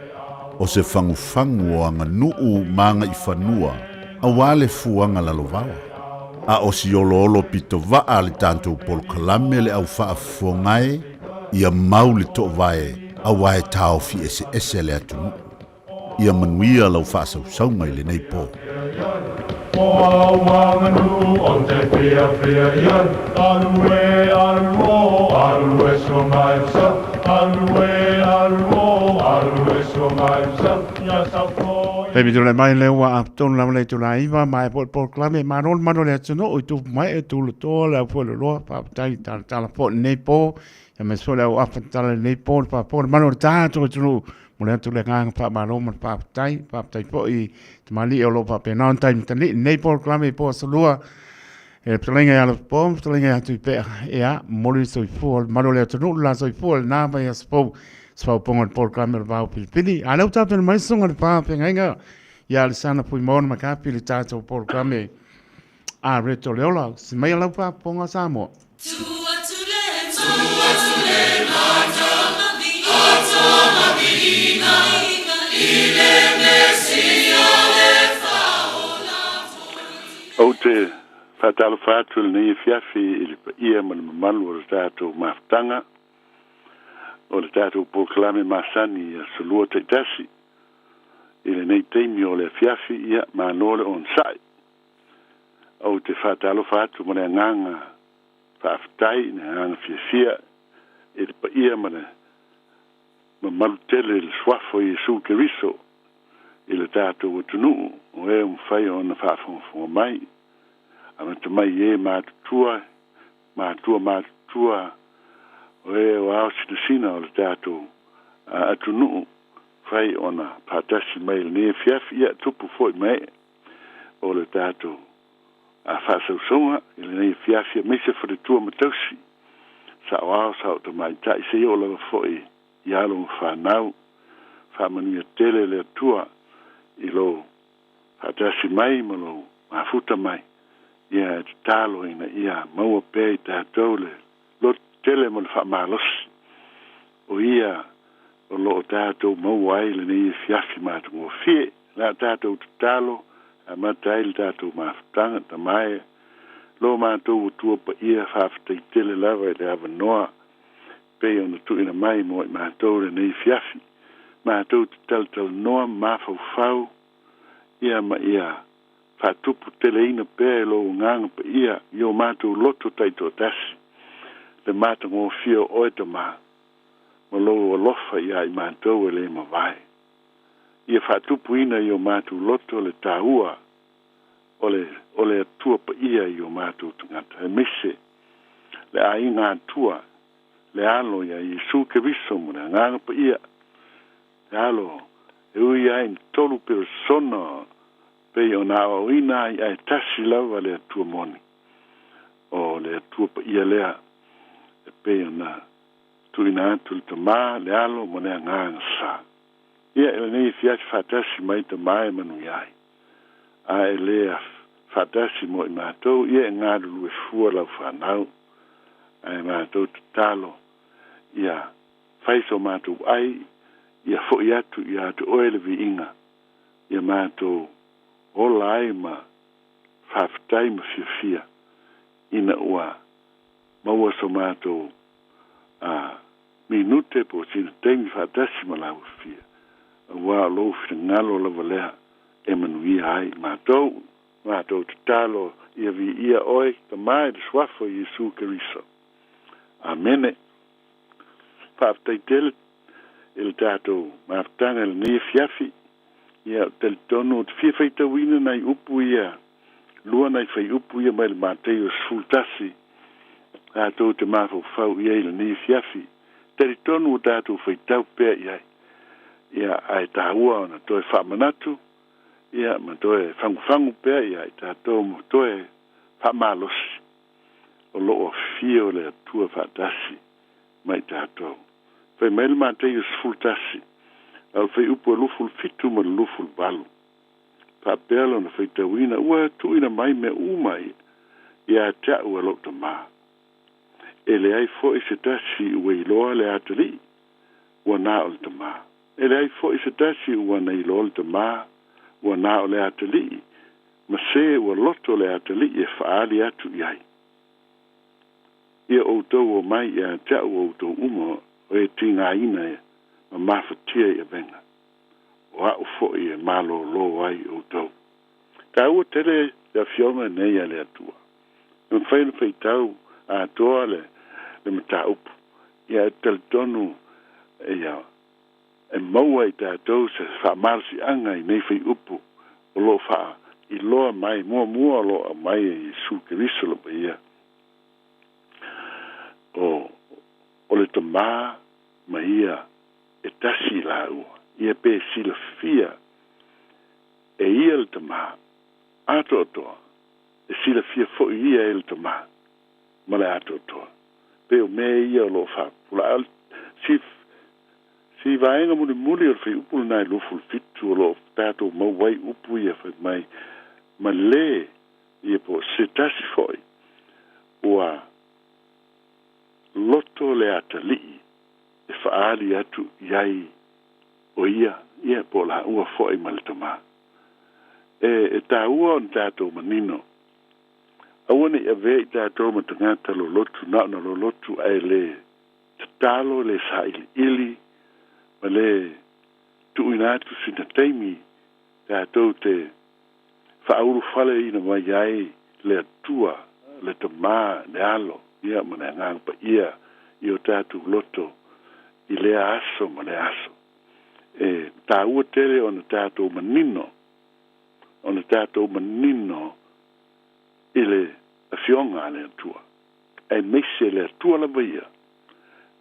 o se fagufagu o aganuu ma agaifanua aua le fuaga lalovaoa. A o si oloolo pito vaa le tatou polokalame le au faafofoga e, ia mau le toovae aua e taofi eseese le atunuu. Ia manuia lau faasausauga i lenei po. Taimi tulai mai lea ua atoa lava le itula 9, maea foi le polokalame, malo le malu o le atunuu i tupu mai e tulotoa le au fueloloa, faafetai talatala foi lenei po, aemaise foi le au afa tatala lenei po, le faafofoga le malu o le tatou atunuu, momoli atu le agaga faamalo ma le faafetai, faafetai foi i tamalii o lo o faapena ona taimatalii lenei polokalame i po aso lua, e le fetalaiga ia Lofipo ma le fetalaiga ia Tuipea, ia, momoli le soifua o le malu o le atunuu, le la soifua i lena vaiaso fou, se faaopoopoga o le polokalame o le Vao Filifili. A lea ua tapena mai le susuga i le faafeagaiga ia Alesana Fuimaono McCarthy i le tatou polokalame a Reto Leola. Si mai lau faafofoga Samoa. Ou te faatalofa atu i lenei afiafi i le paia ma le mamalu o le tatou mafutaga, o le tatou polokalame masani i aso lua taitasi i lenei taimi o le afiafi, ia, malo le onosai. Ou te faatalofa atu ma le agaga faafetai, le agaga fiafia i le paia ma le mamalu tele i le Suafa o Iesu Keriso i le tatou atunuu o e ua mafai ona faafogafoga mai, amata mai i e matutua, matua matutua o e o ao sinasina o le tatou atunuu fai ona faatasi mai i lenei afiafi, ia tupu foi ma ee o le tatou faasausauga i lenei afiafi aemaise faletua ma tausi, saoao, sao tamaitai, seia oo lava foi i alo ma fanau. Faamanuia tele le Atua i lou faatasi mai ma lou mafuta mai, ia e tatalo ina ia maua pea i tatou le loto tele ma le faamalosi o ia. o lo o tatou maua ai lenei afiafi matagofie. O le a tatou tatalo e amata ai le tatou mafutaga. Tama e, lo matou Atua paia, faafetai tele lava i le avanoa pei ona tuuina mai mo i matou lenei afiafi. Matou te talatalanoa ma mafaufau ia ma ia faatuputeleina pea e lou Agaga Paia i o matou loto taitoatasi le matagofie o oe Tama ma lou alofa iā i matou e le mavae. Ia faatupuina i o matou loto le taua o le o le Atua Paia i o matou tagata, aemaise le aiga Atua, le Alo ia Iesu Keriso ma le Agaga Paia, le Alo e ui ai ina tolu peresona pei ona aoaoina ai ae tasi lava le Atua moni, o le Atua Paia lea e pei ona tuuina atu le Tama, le Alo ma le Agaga Sa. Ia, i lenei afiafi faatasi mai Tama e manuia ai, a e le faatasi mo i matou, ia e galulue fua lau fanau, ae matou tatalo ia fai so matou ai, ia foi atu ia te oe le viiga, ia matou ola ai ma faafetai ma fiafia ina ua maua so matou a minute po o sina taimi faatasi ma lau Afia, auā o lou finagalo lava lea e manuia ai matou. Matou tatalo ia viia oe, Tama i le Suafa o Iesu Keriso. Amene. Faafetai tele i le tatou mafutaga i lenei afiafi. Ia, ou te talitonu ou te fia faitauina nai upu ia, lua nai faiupu ia mai le Mateio 11, tatou te mafaufau i ai i lenei afiafi. Talitonu ua tatou faitau pea i ai. Ia, ae taua ona toe faamanatu, ia, ma toe fagufagu pea ia i tatou ma toe faamalosi o lo o afifio le Atua faatasi ma i tatou. Fai mai le Mateio 11, a o le faiupu e 27 ma le 28. Faapea lona faitauina, Ua tuuina mai mea uma ia te a'u e lou Tamā. E leai foi se tasi ua iloa le Atalii, ua na o le Tamā. E leai foi se tasi ua na iloa le Tamā, ua na o le Atalii, ma se ua loto le Atalii e faaali atu i ai. Ia outou omai ia te a'u outou uma o e tigaina ma mafatia i avega, o a'u foi e malōlō ai outou. Taua tele le Afioga nei a le Atua. E mafai ona faitau atoa le le mataupu, ia e talitonu ia e maua i tatou se faamalosiaga i nei faiupu o lo o faailoa mai muamua o lo o aumai e Iesu Keriso lava ia. O o le Tamā ma ia e tasi i lāua, ia pe silafia e ia le Tamā atoatoa, e silafia foi ia e le Tamā ma le atoatoa. Pei o mea ia o lo o faapupula. A o si, si vaega mulimuli o le faiupu lena i 27 o lo o tatou maua ai upu ia fai mai, ma le, ia po o se tasi foi ua loto le atalii e faaali atu i ai o ia, ia po o laua foi ma le Tamā. E, e taua ona tatou manino, aua ne i avea i tatou ma tagata lolotu, na ona lolotu ae le tatalo, le sailiili, ma le tuuina atu sina taimi tatou te faaulufaleina mai ai le Atua, le Tamā, le Alo, ia ma le Agaga Paia i o tatou loto i lea aso ma lea aso. E taua tele ona tatou manino, ona tatou manino i le Afioga a le Atua, aemaise le Atua lava ia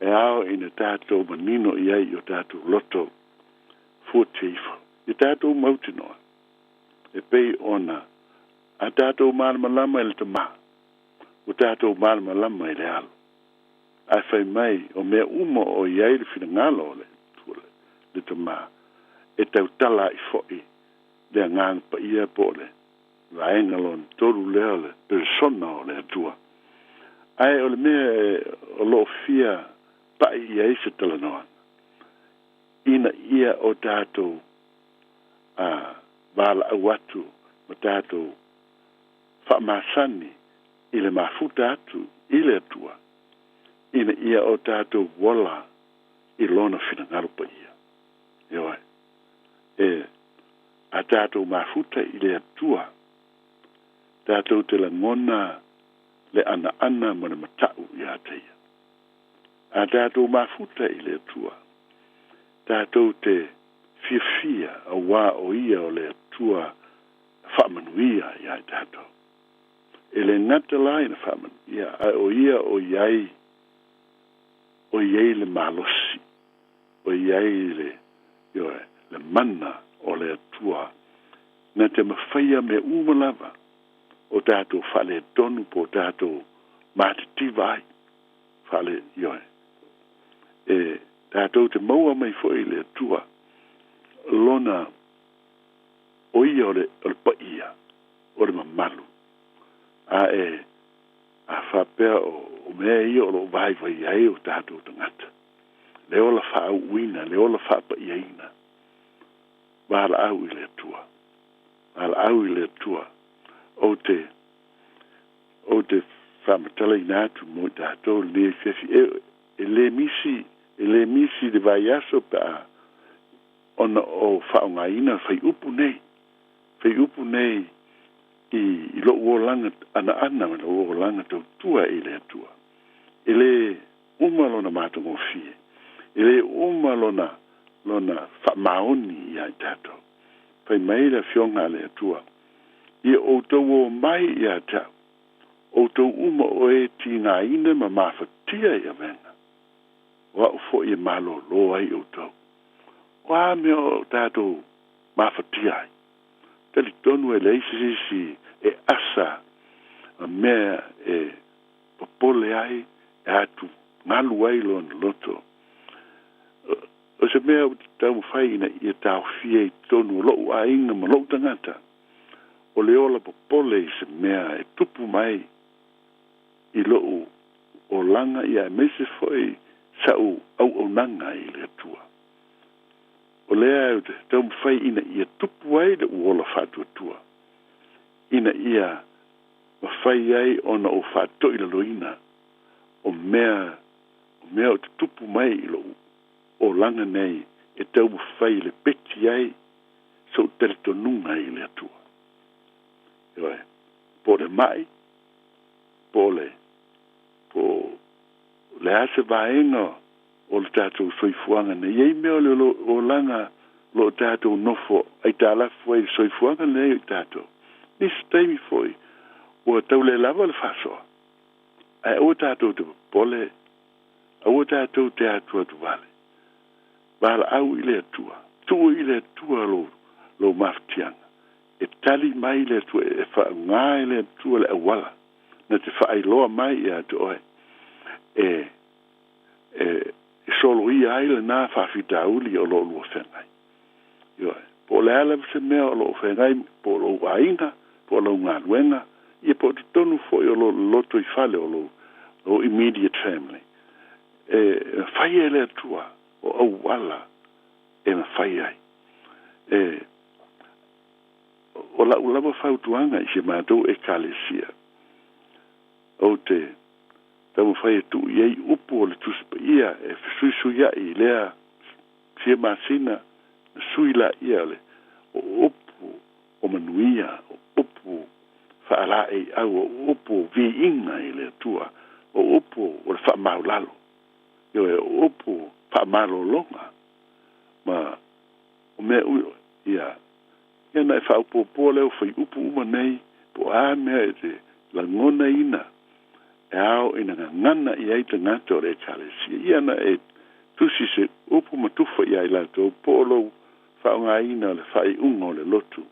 e ao ina tatou manino i ai i o tatou loto fuatia ifo, ia tatou mautinoa e pei ona a tatou malamalama i le Tamā, ua tatou malamalama i le Alo. Ae fai mai, o mea uma o i ai le finagalo o le Atua le Tamā, e tautala ai foi le Agaga Paia po o le vaega lona tolu lea o le Peresona o le Atua. Ae o le mea o lo o fia pa'i i ai se talanoaga, Ina ia o tatou a valaau atu ma tatou faamasani i le mafuta atu i le Atua, ina ia o tatou ola i Lona finagalo paia. Ioe. E a tatou mafuta i le Atua, tatou te lagona le anaana ma le matau ia te Ia. A tatou mafuta i le Atua, tatou te fiafia auā o Ia o le Atua faamanuia iā i tatou. E le gata la ina faamanuia, ae o Ia o i ai, o i ai le malosi, o i ai le, ioe, le mana o le Atua na te mafaia mea uma lava o tatou faaletonu po o tatou matitiva ai. Faale, ioe. E tatou te maua mai foi i le Atua Lona, o Ia o le, o le paia, o le mamalu. A e, a faapea o, o mea ia o lo o vaivai ai o tatou tagata, le ola faaauuina, le ola faapaiaina, valaau i le Atua. Valaau i le Atua. Ou te, ou te faamatalaina atu mo i tatou lenei afiafi. E, e le misi, e le misi le vaiaso pe a ona o faaaogaina faiupu nei, faiupu nei i, i lou olaga anaana ma lou olaga tautua i le Atua. E le uma lona matagofie, e le uma lona, lona faamaoni iā i tatou. Fai mai le Afioga a le Atua, Ia outou o mai ia te au, outou uma o e tigaina ma mafatia i avega, o au foi e malōlō ai outou. O a mea o tatou mafatia ai? Talitonu e leai se isi e asa ma mea e popole ai, e atugalu ai lona loto. O se mea ou te taumafai ina ia taofia i totonu o lou aiga ma lou tagata, o le ola popole i se mea e tupu mai i lou olaga ia aemaise foi sa'u auaunaga i le Atua. O lea ou te taumafai ina ia tupu ai lou ola faatuatua, ina ia mafai ai ona ou faatoilaloina o mea o mea o te tupu mai i lou olaga nei e taumafai e lepeti ai sou talitonuga i le Atua. Ioe, po o le ma'i, po o le, po o le a se vaega o le tatou soifuaga nei. E i ai mea o le olaga o lo o tatou nofo aitalafu ai i le soifuaga lenei o i tatou. Nisi taimi foi ua tau le lava le faasoa, ae aua tatou te popole, aua tatou te atuatuvale. Valaau i le Atua, tuu i le Atua lou, lou mafatiaga. E tali mai le Atua, e faaaoga e le Atua le auala na te faailoa mai ia te oe e, e, e soloia ai lena faafitauli o lo o lua feagai. Ioe. Po o le a lava se mea o lo o feagai, po o lou aiga, po o lau galuega, ia po o totonu foi o lou lotoifale, o lou, lou immediate family. E mafai e le Atua o auala e mafai ai. E, o la'u lava fautuaga i si a matou Ekalesia, ou te taumafai e tuu i ai upu o le Tusi Paia e fesuisuia'i i lea fia masina na sui laia o le o upu o manuia, o upu faalaeiau, o upu o viiga i le Atua, o upu o le faamaulalo, ioe, o upu faamalologa ma o mea ia Ia ona e faaopoopoa lea o fuaiupu uma nei, po o a mea e te lagonaina e ao ina gagana i ai tagata o le Ekalesia. Ia ona e tusi se upu ma tufa iā i latou, po o lou faaaogaina o le faaiuga o le lotu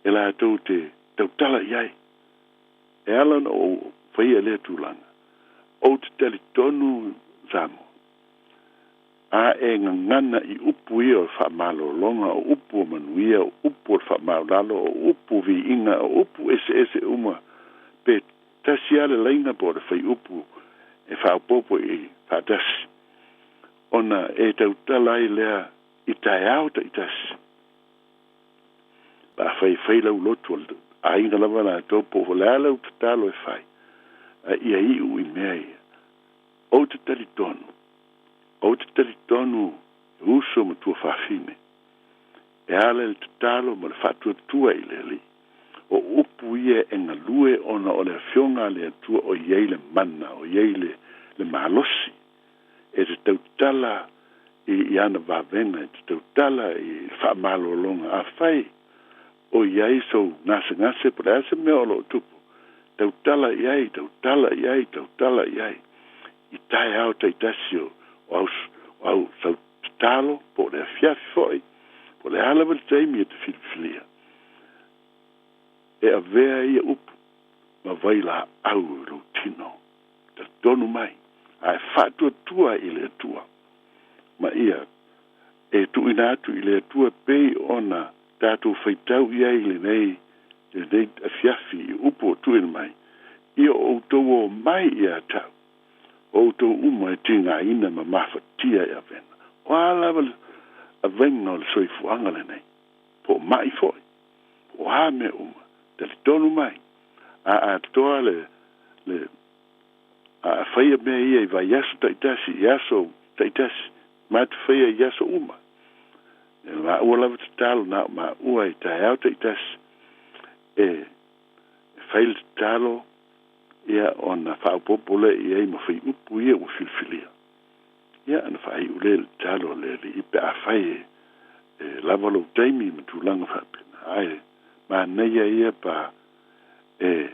e latou te tautala i ai. E ala ona ou faia lea tulaga, ou te talitonu Samoa, A e gagana i upu ia o le faamalologa, o upu o manuia, o upu o le faamaualalo, o upu o viiga, o upu eseese uma, pe tasi lava le laina po o le faiupu e faaopoopo i faatasi, ona e tautala ai lea I taeao ta'itasi, pe afai e fai lau lotu o le aiga lava latou po o le a lau tatalo e fai, a ia i'u i mea ia. Ou te talitonu, ou te talitonu e uso ma tuafafine, e ala i le tatalo ma le faatuatua i le Alii. O upu ia e galue ona o le Afioga a le Atua o i ai le mana, o i ai le, le malosi e te tautala i, i ana vavega, e te tautala i le faamalologa. Afai o i ai sou gasegase po o le a se mea o lo o tupu, tautala i ai, tautala i ai, tautala i ai, i taeao taitasi o, o au, o au sau tatalo, po o le afiafi foi, po o le a lava le taimi e te filifilia. E avea ia upu ma vailaau i lou tino. Talitonu mai, a e faatuatua i le Atua, ma ia e tuuina atu i le Atua e pei ona tatou faitau i ai i lenei, lenei afiafi i upu o tuuina mai, Ia o outou o mai ia te au, o outou uma e tigaina ma mafatia e avega. O a lava le avega o le soifuaga lenei, po o ma'i foi, po o a mea uma, talitonu mai, a atoa le, le, a faia mea ia i vaiaso taitasi, i aso taitasi, ma te faia i aso uma. E maua lava tatalo na o maua i taeao taitasi e, e fai le tatalo ia ona faaopoopo lea i ai ma faiupu ia ua filifilia. Ia ona faaiu lea i le tatalo a le Alii pe afai e, e lava lou taimi ma tulaga faapena. Ae manaia ia pa e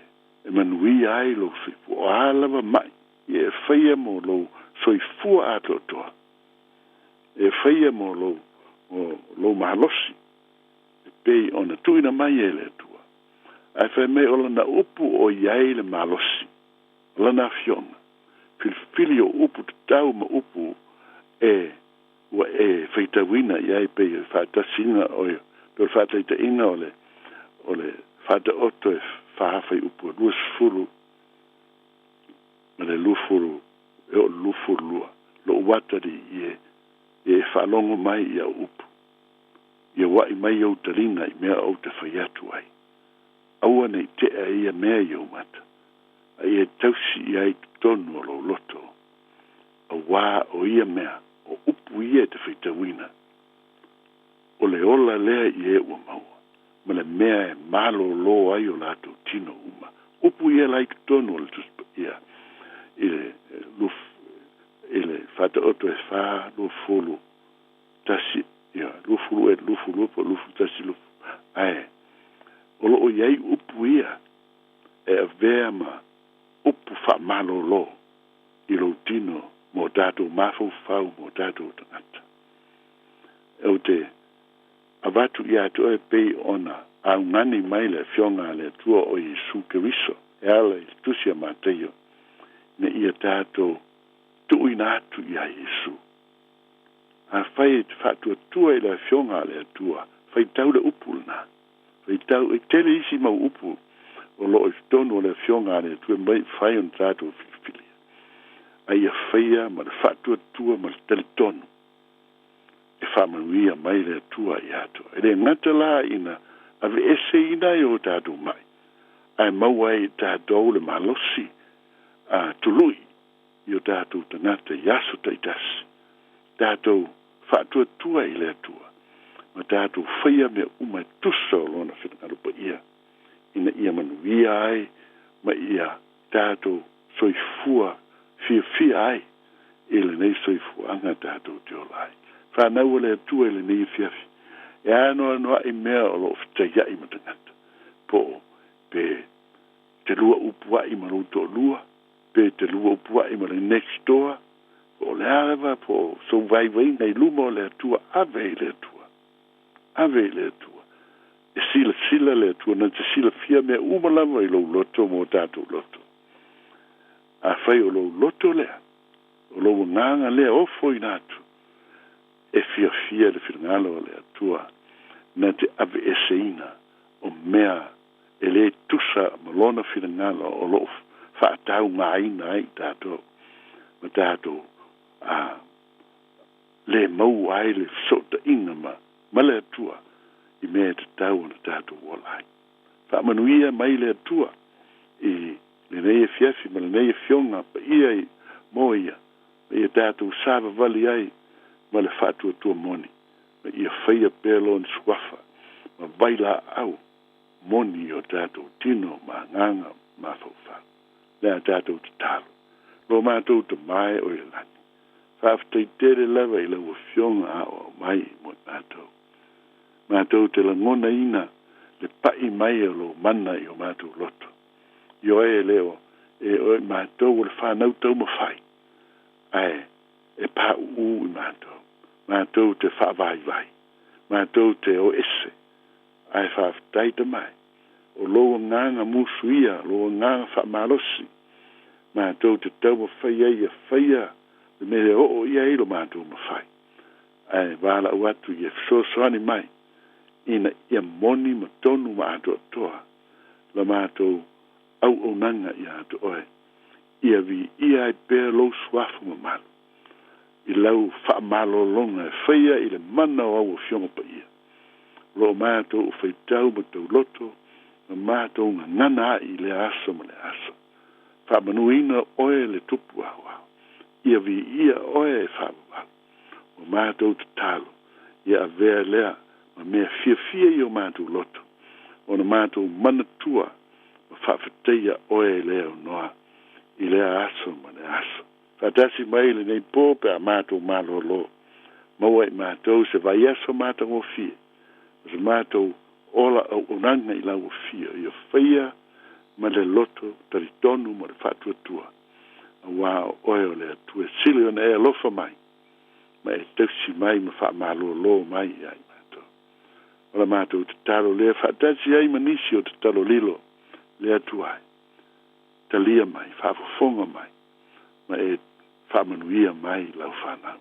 e manuia ai lou soifua. O a lava ma'i ia e faia mo lou soifua atoatoa, e faia mo lou, mo lou malosi, e pei ona tuuina mai e le Atua. Ae fai mai o Lana upu o i ai le malosi, o Lana Afioga, filifili o upu tatau ma upu e ua e faitauina i ai pei o le faatasiga o pei o le faataitaiga o le o le Faataoto e fa fuaiupu e 20 ma le 20 e oo i le 22, Lou atalii e, ia e faalogo mai i au upu, ia ua'i mai ou taliga i mea ou te fai atu ai. Aua ne i tea ia mea i ou mata, a ia e tausi i ai totonu o lou loto, auā o ia mea, o upu ia e te faitauina, o le ola lea i e ua maua, ma le mea e malōlō ai o latou tino uma. Upu ia la i totonu o le Tusi Paia i le i le Faataoto e fa, 21, ia, 20 ea, 22 po o 21, 20, ae o lo o i ai upu ia e avea ma upu faamalōlō i lou tino mo tatou mafaufau mo tatou tagata. Ou te avatu ia te oe pei ona augani mai le Afioga a le Atua o Iesu Keriso e ala i le Tusi a Mataio, ina ia tatou tuuina atu iā Iesu. Afai e te faatuatua i le Afioga a le Atua, faitau le upu lena. Faitau, e tele isi mau upu o lo o i totonu o le Afioga a le Atua e mafai ona tatou filifilia, a ia faia ma le faatuatua ma le talitonu e faamanuia mai le Atua ia te oe. E le gata la ina aveeseina i o tatou ma'i, ae maua ai e tatou le malosi a tului i o tatou tagata i aso taitasi, tatou faatuatua i le Atua, ma tatou faia mea uma e tusa o Lona finagalo paia, ina ia manuia ai ma ia tatou soifua fiafia ai i lenei soifuaga tatou te ola ai. Fanau a le Atua i lenei afiafi, e anoanoa'i mea o lo o fetaia'i ma tagata, po o pe te lua upua'i ma lou toalua, pe te lua upua'i ma le next door, po o le a lava, po o sou vaivaiga i luma o le Atua, ave i le Atua. Ave i le Atua. E silasila le Atua, na te silafia mea uma lava i lou loto ma o tatou loto. Afai o lou loto lea, o lou agaga lea ofoina atu, e fiafia le finagalo o le Atua na te aveeseina o mea e lē tusa ma Lona finagalo o lo o faataugaina ai i tatou ma tatou a. le maua ai le fesootaiga ma ma le Atua i mea e tatau ona tatou ola ai. Faamanuia mai le Atua i lenei afiafi ma lenei afioga paia i mo ia, ma ia tatou savavali ai ma le faatuatua moni, ma ia faia pea Lona Suafa ma vailaau moni i o tatou tino ma agaga mafaufau. Le a tatou tatalo. Lo matou Tama e o i le lagi, faafetai tele lava i lau Afioga aoao mai mo i matou. Matou te lagonaina le pa'i mai o lou mana i o matou loto. Ioe e le o e o i matou o le fanau taumafai, ae e pāuū i matou. Matou te faavaivai. Matou te o ese. Ae faafetai Tama e, o lou agaga musuia, lou agaga faamalosi, matou te taumafai ai ia faia le mea e oo i ai lo matou mafai. Ae valaau atu ia fesoasoani mai ina ia moni ma tonu ma atoatoa la matou auaunaga ia te oe, ia viia ai pea lou suafa mamalu i lau faamalologa e faia i le mana o au Afioga Paia. O lo o matou o faitau ma tauloto ma matou gagana ai i lea aso ma lea aso. Faamanuina oe le Tupu Aoao, ia viia oe e faavavau. Ua matou tatalo, ia avea lea ma mea fiafia i o matou loto, ona matou manatua ma faafetaia oe le aunoa i lea aso ma lea aso. Faatasi mai lenei po pe a matou malolo, maua i matou se vaiaso matagofie ma se matou ola auaunaga i lau afio, ia faia ma le loto talitonu ma le faatuatua, auā o oe o le Atua e sili ona e alofa mai ma e tausi mai ma faamalolo mai ia i matou. O la matou tatalo lea faatasi ai ma nisi o tatalo lilo le Atua e talia mai, faafofoga mai ma e faamanuia mai lau fanau.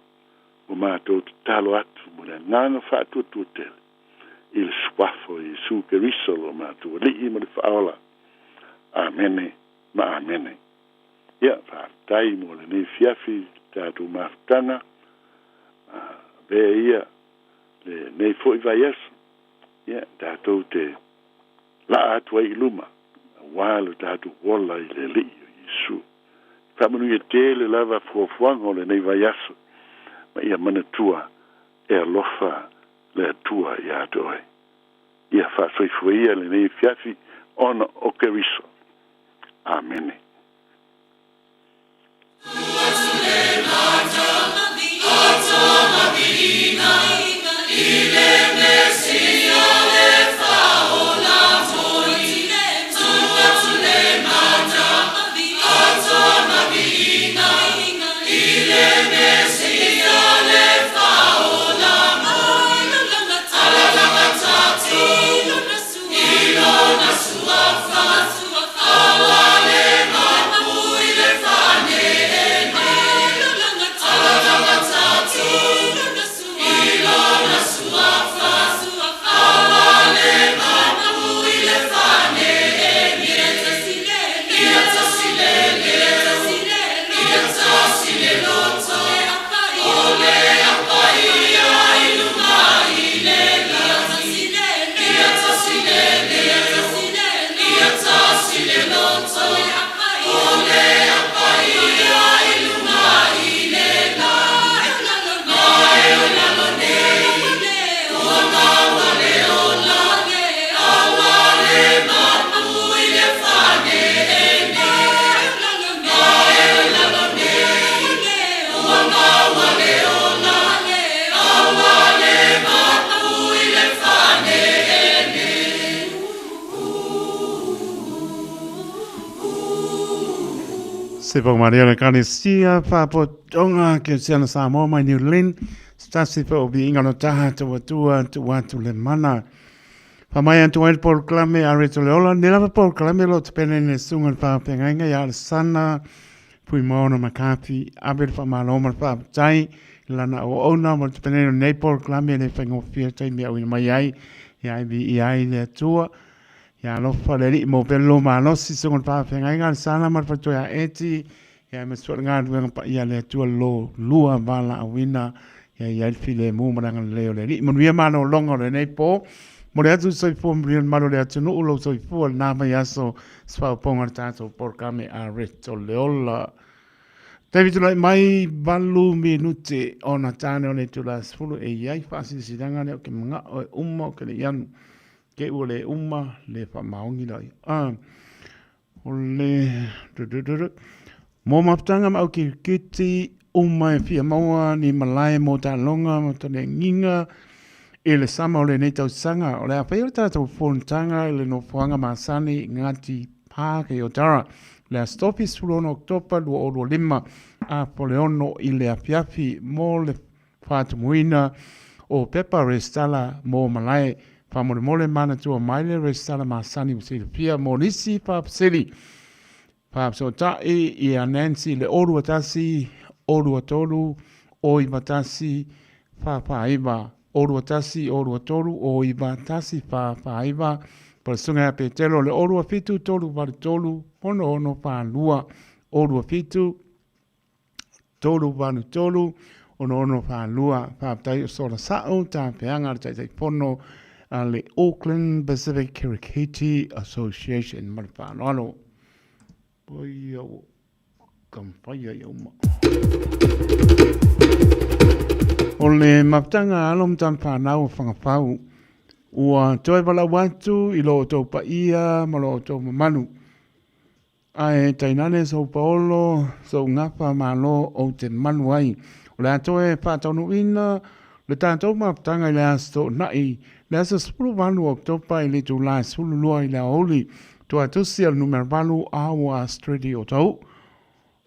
Ua matou tatalo atu mo le agaga faatuatua tele i le Suafa o Iesu Keriso lo matou Alii ma le Faaola. Amene ma amene. Ia, faafetai mo lenei afiafi tatou mafutaga. Avea ia lenei foi vaiaso, ia, tatou te laa atu ai i luma, aua lo tatou ola i le Alii o Iesu. Faamanuia tele lava fuafuaga o lenei vaiaso, ma ia manatua e alofa le Atua ia te oe. Ia faasoifua ia lenei afiafi ona o Keriso. Amene. Se pau maria le Ekalesia Faapotopotoga Kerisiano Samoa mai New Zealand, se tasi foi o viiga o le taha tauatua tuu atu le mana. Whamai atu ai le polokalame a Reto Leola, ne lava polokalame lo te pene ne sunga le whaapengaiga ia Alessana Fuimaono McCarthy, ave le whamalo ma le whaapatai, lana o ona mo te pene nei polokalame le whaingofia taimi au ina mai ai, ia ai vi i ai le atua, ia alofa le alii mo pele lo malosi sunga le whaapengaiga Alessana ma le whatoea eti, ia ma sua le galuega paia le Atua lo lua valaauina. Ia i ai le filemu ma le agalelei o le Alii. Manuia malologa o lenei po. Momoli atu le soifua manuia i le malu o le atunuu, lou soifua i lena vaiaso, se faaopoopoga o le tatou polokalame a Reto le Ola. Taimi tulai mai 8 minute ona tane o le itula 10 e i ai faasilasilaga lea ou te manao e uma ou te le i alu. Te ua le uma le faamaoni la ia. Ah, o le... Mo mafutaga ma aukirikiti uma e fia maua ni malae mo taaloga ma taliagiga i le sama o lenei tausaga. O le a faia le tatou fonotaga i le nofoaga masani Ngāti Pā kei Otara, le Aso Tofi 16 Oketopa 2025 a Puleono i le afiafi mo le faatumuina o pepa resitala mo malae. Faamolemole manatua mai le resitala masani ua silafia mo nisi faafesili. Faafesootai ia Nancy le 21 23 91 449, 21 23 91 449, po o le Susuga ia Petelo le 27 383 6642, 27 383 6642. Faafetai o sola sa'o tapeaga a le Taitaifono a le Auckland Pacific Kiriketi Association. Ma le faaaloalo. Oi, au. Kampai ai uma. O le mafutaga a alo ma tama fanau o Fagafau, ua toe valaau atu i lo outou paia ma lo outou mamalu. Ae tainane sou paolo, sou gafa malo ou te malu ai. O le a toe faataunuuina le tatou mafutaga i le Aso Toonai, le aso 18 o Oketopa i le itula e 12 i le aoauli. Tuatusi a le numera 8 Awa Street i Otahuhu.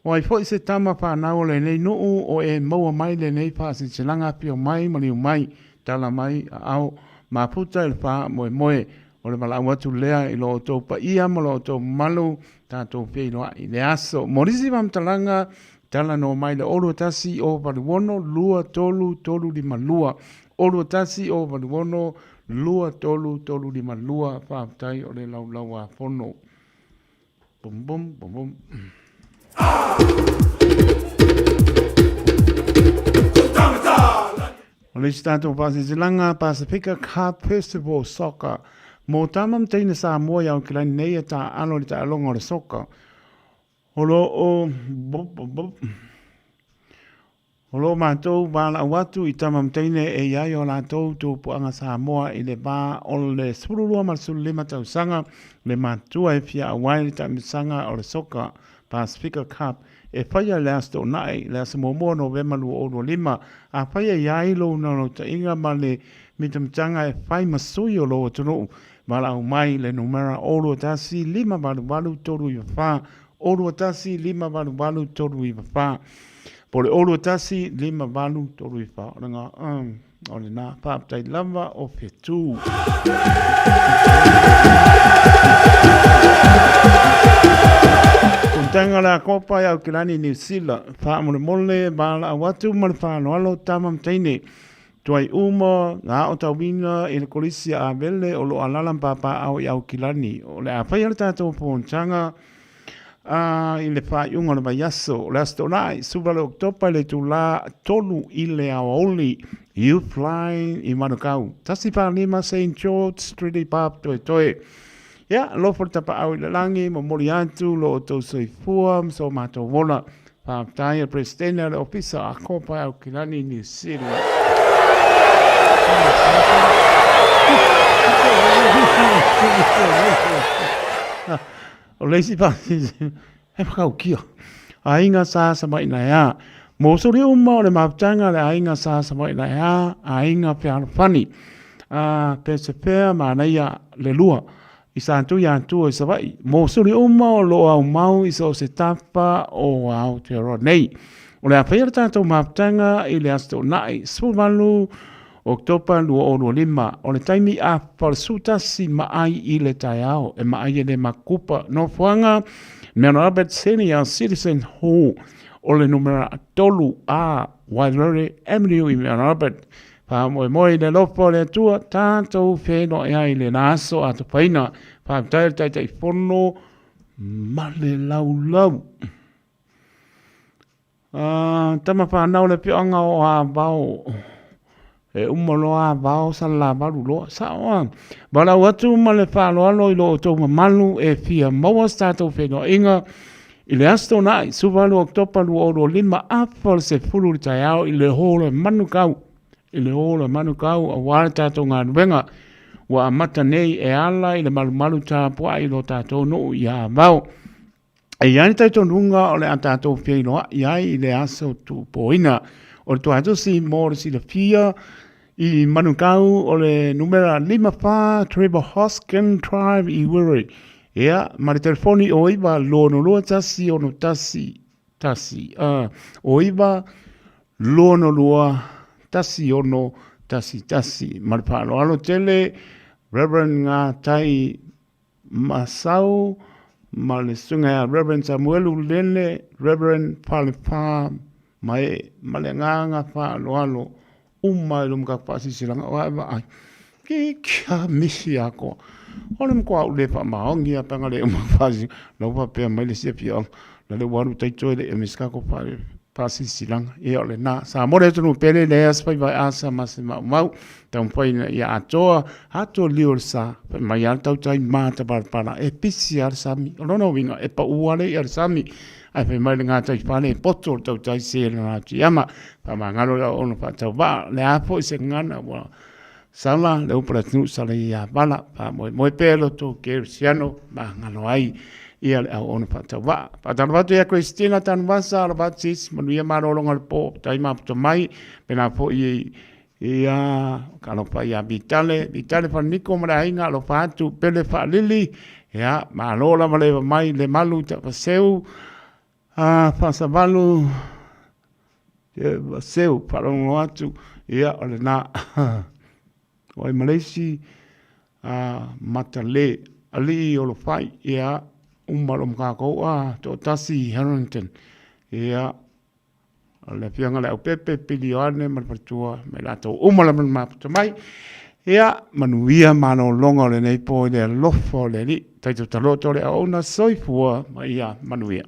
O ai foi se tama fanau o lenei nuu o e maua mai lenei faasilasilaga afio mai maliu mai, tala mai aao mafuta i le faamoemoe. O le valaau atu lea i lo outou paia ma lo outou mamalu, tatou feiloai i le aso. Mo nisi faamatalaga, talanoa mai le 21 086 23352, 21 086 23352. Faafetai o le laulauafono. Bum bum bum bum. O le isi tatou faasilasilaga, Pasifika Cup Festival Soccer. Mo tama ma teine Samoa i Aokelani nei e tāalo i le taaloga o le soka. O lo o O lo o matou valaau atu i tama ma teine e i ai o latou tupuaga Samoa i le va o le 12 ma le 15 tausaga le matutua e fia auai i le taamilosaga o le Soka Pasifika Cup e faia i le Aso Toonai, le aso muamua o Novema 2025. Afai e i ai lou naunautaiga ma le mitamitaga e fai ma sui o lou atunuu, valaau mai le numera 021 588 394, 021 588 394. Po o le 021 58 34. O le ngā, o le nā whāptai lava o whetū. Fonotaga o le a kopa i Aokelani, Niu Sila, whaamolemole, valaau atu ma le whaaloalo tama ma teine. Tuai uma, ngā o tauina i le kolisi a Avele o lo alala ma pāpāao i Aokelani. O le a whaia le tātou fonotaga, Ā, i le faaiuga o le vaiaso, o le Aso Toonai, 18 Oketopa i le itulā 3 i le aoauli, Youth Line i Manukau, 145 St George Street i Papatoetoe. Ia, alofa le tapaau i le lagi, momoli atu lo outou soifua ma so matou ola. Faafetai a Peresetene o le Ofisa a Kopa e Aukilani, Niu Sila. O le isi faasilasilaga, he whakaukia. Aiga Sa Savainaea. Mōsori uma o le mafutaga le Aiga Sa Savainaea, Aiga Fealofani. A Pesefea manaia le lua i sa tui atua i Savaii. Mōsori uma o lo o aumau i so o se tafa o Aotearoa nei. O le a faia le tatou mafutaga i le Aso Toonai 18 Oketopa 2025, o le taimi a 11 maai i le taeao e maai e le makupa nofoaga Mount Albert Senior Citizen Hall o le numera 3 A Wairere Avenue i Mount Albert. Faamoemoe i le alofa o le Atua, tatou feiloai ai i lena aso a tapaina. Faafetai i le Taitaifono ma le laulau. Tama whanau le afioaga o Avao. E uma loa Avao Salelavalu loa. Sao a. Valaau atu ma le faaaloalo i lo outou mamalu e fia maua se tatou feiloaiga i le Aso Toonai, 18 Oketopa 2025, afa o le 10 i le taeao i le Hall o Manukau. I le Hall o Manukau aua le tatou galuega ua amata nei e ala i le malumalu tapuai i lo tatou nuu i Avao. E i ai le talitonuga o le a tatou feiloai ai i le aso tuupoina. O le tuatusi mo le silafia i Manukau o le numera 54 Trevor Hoskin Drive i Wiri. Ia, ma le telefoni o 9 2 2 1 6 1, o 9 2 2 1 6 1 1. Ma le faaaloalo tele, Reverend Ngatai Masau ma le susuga ia Reverend Samuelu Lele, Reverend Falefa Mae ma le agaga faaaloalo uma i luma ka faasisilanga o ae vaai. Ki kia misi akoa. O le mkoa u le faamaoni a panga le uma faasi. Lau faapea mai le sia fioanga. La le waru taito e le e ka ko faasilasilaga. Ia o lena. Samoa le atunuu pele le asa fai vai asa ma se maumau. Taumafai ina ia atoa, atoa lio o le sa. Fai mai lava le tautai matapalapala e pisi lava le sami. O lona uiga e pau lava le ia le sami. Ae fai mai le gataifale e poto le tautai se lona atiama. Faamagalo le auauna faatauvaa. Le a foi se gagana ua sala le upu a le atunuu sala ia vala. Faamoemoe pea lo outou kerisiano magalo ai ia le auauna faatauvaa. Faatalofa atu ia Christina Tanuvasa, alofa atu sis, manuia malologa o le po, tai maputa mai, pena foi ia alofa ia Vitale, Vitale Falaniko ma le aiga, alofa atu Pele Faalili, ia malo lava le mai le malu tafaseu, a faasavalu seu faalogologo atu, ia o lena. O ai ma le isi a Matale alii o Lofai, ia uma lo makou a toatasi i Harrington, ia o le afioga le Aupepe Pili Ioane ma le faletua ma i latou uma lava na mafuta mai. Ia manuia malologa o lenei po i le alofa o le Alii. Taitoa taloto le auauna soifua ma ia manuia.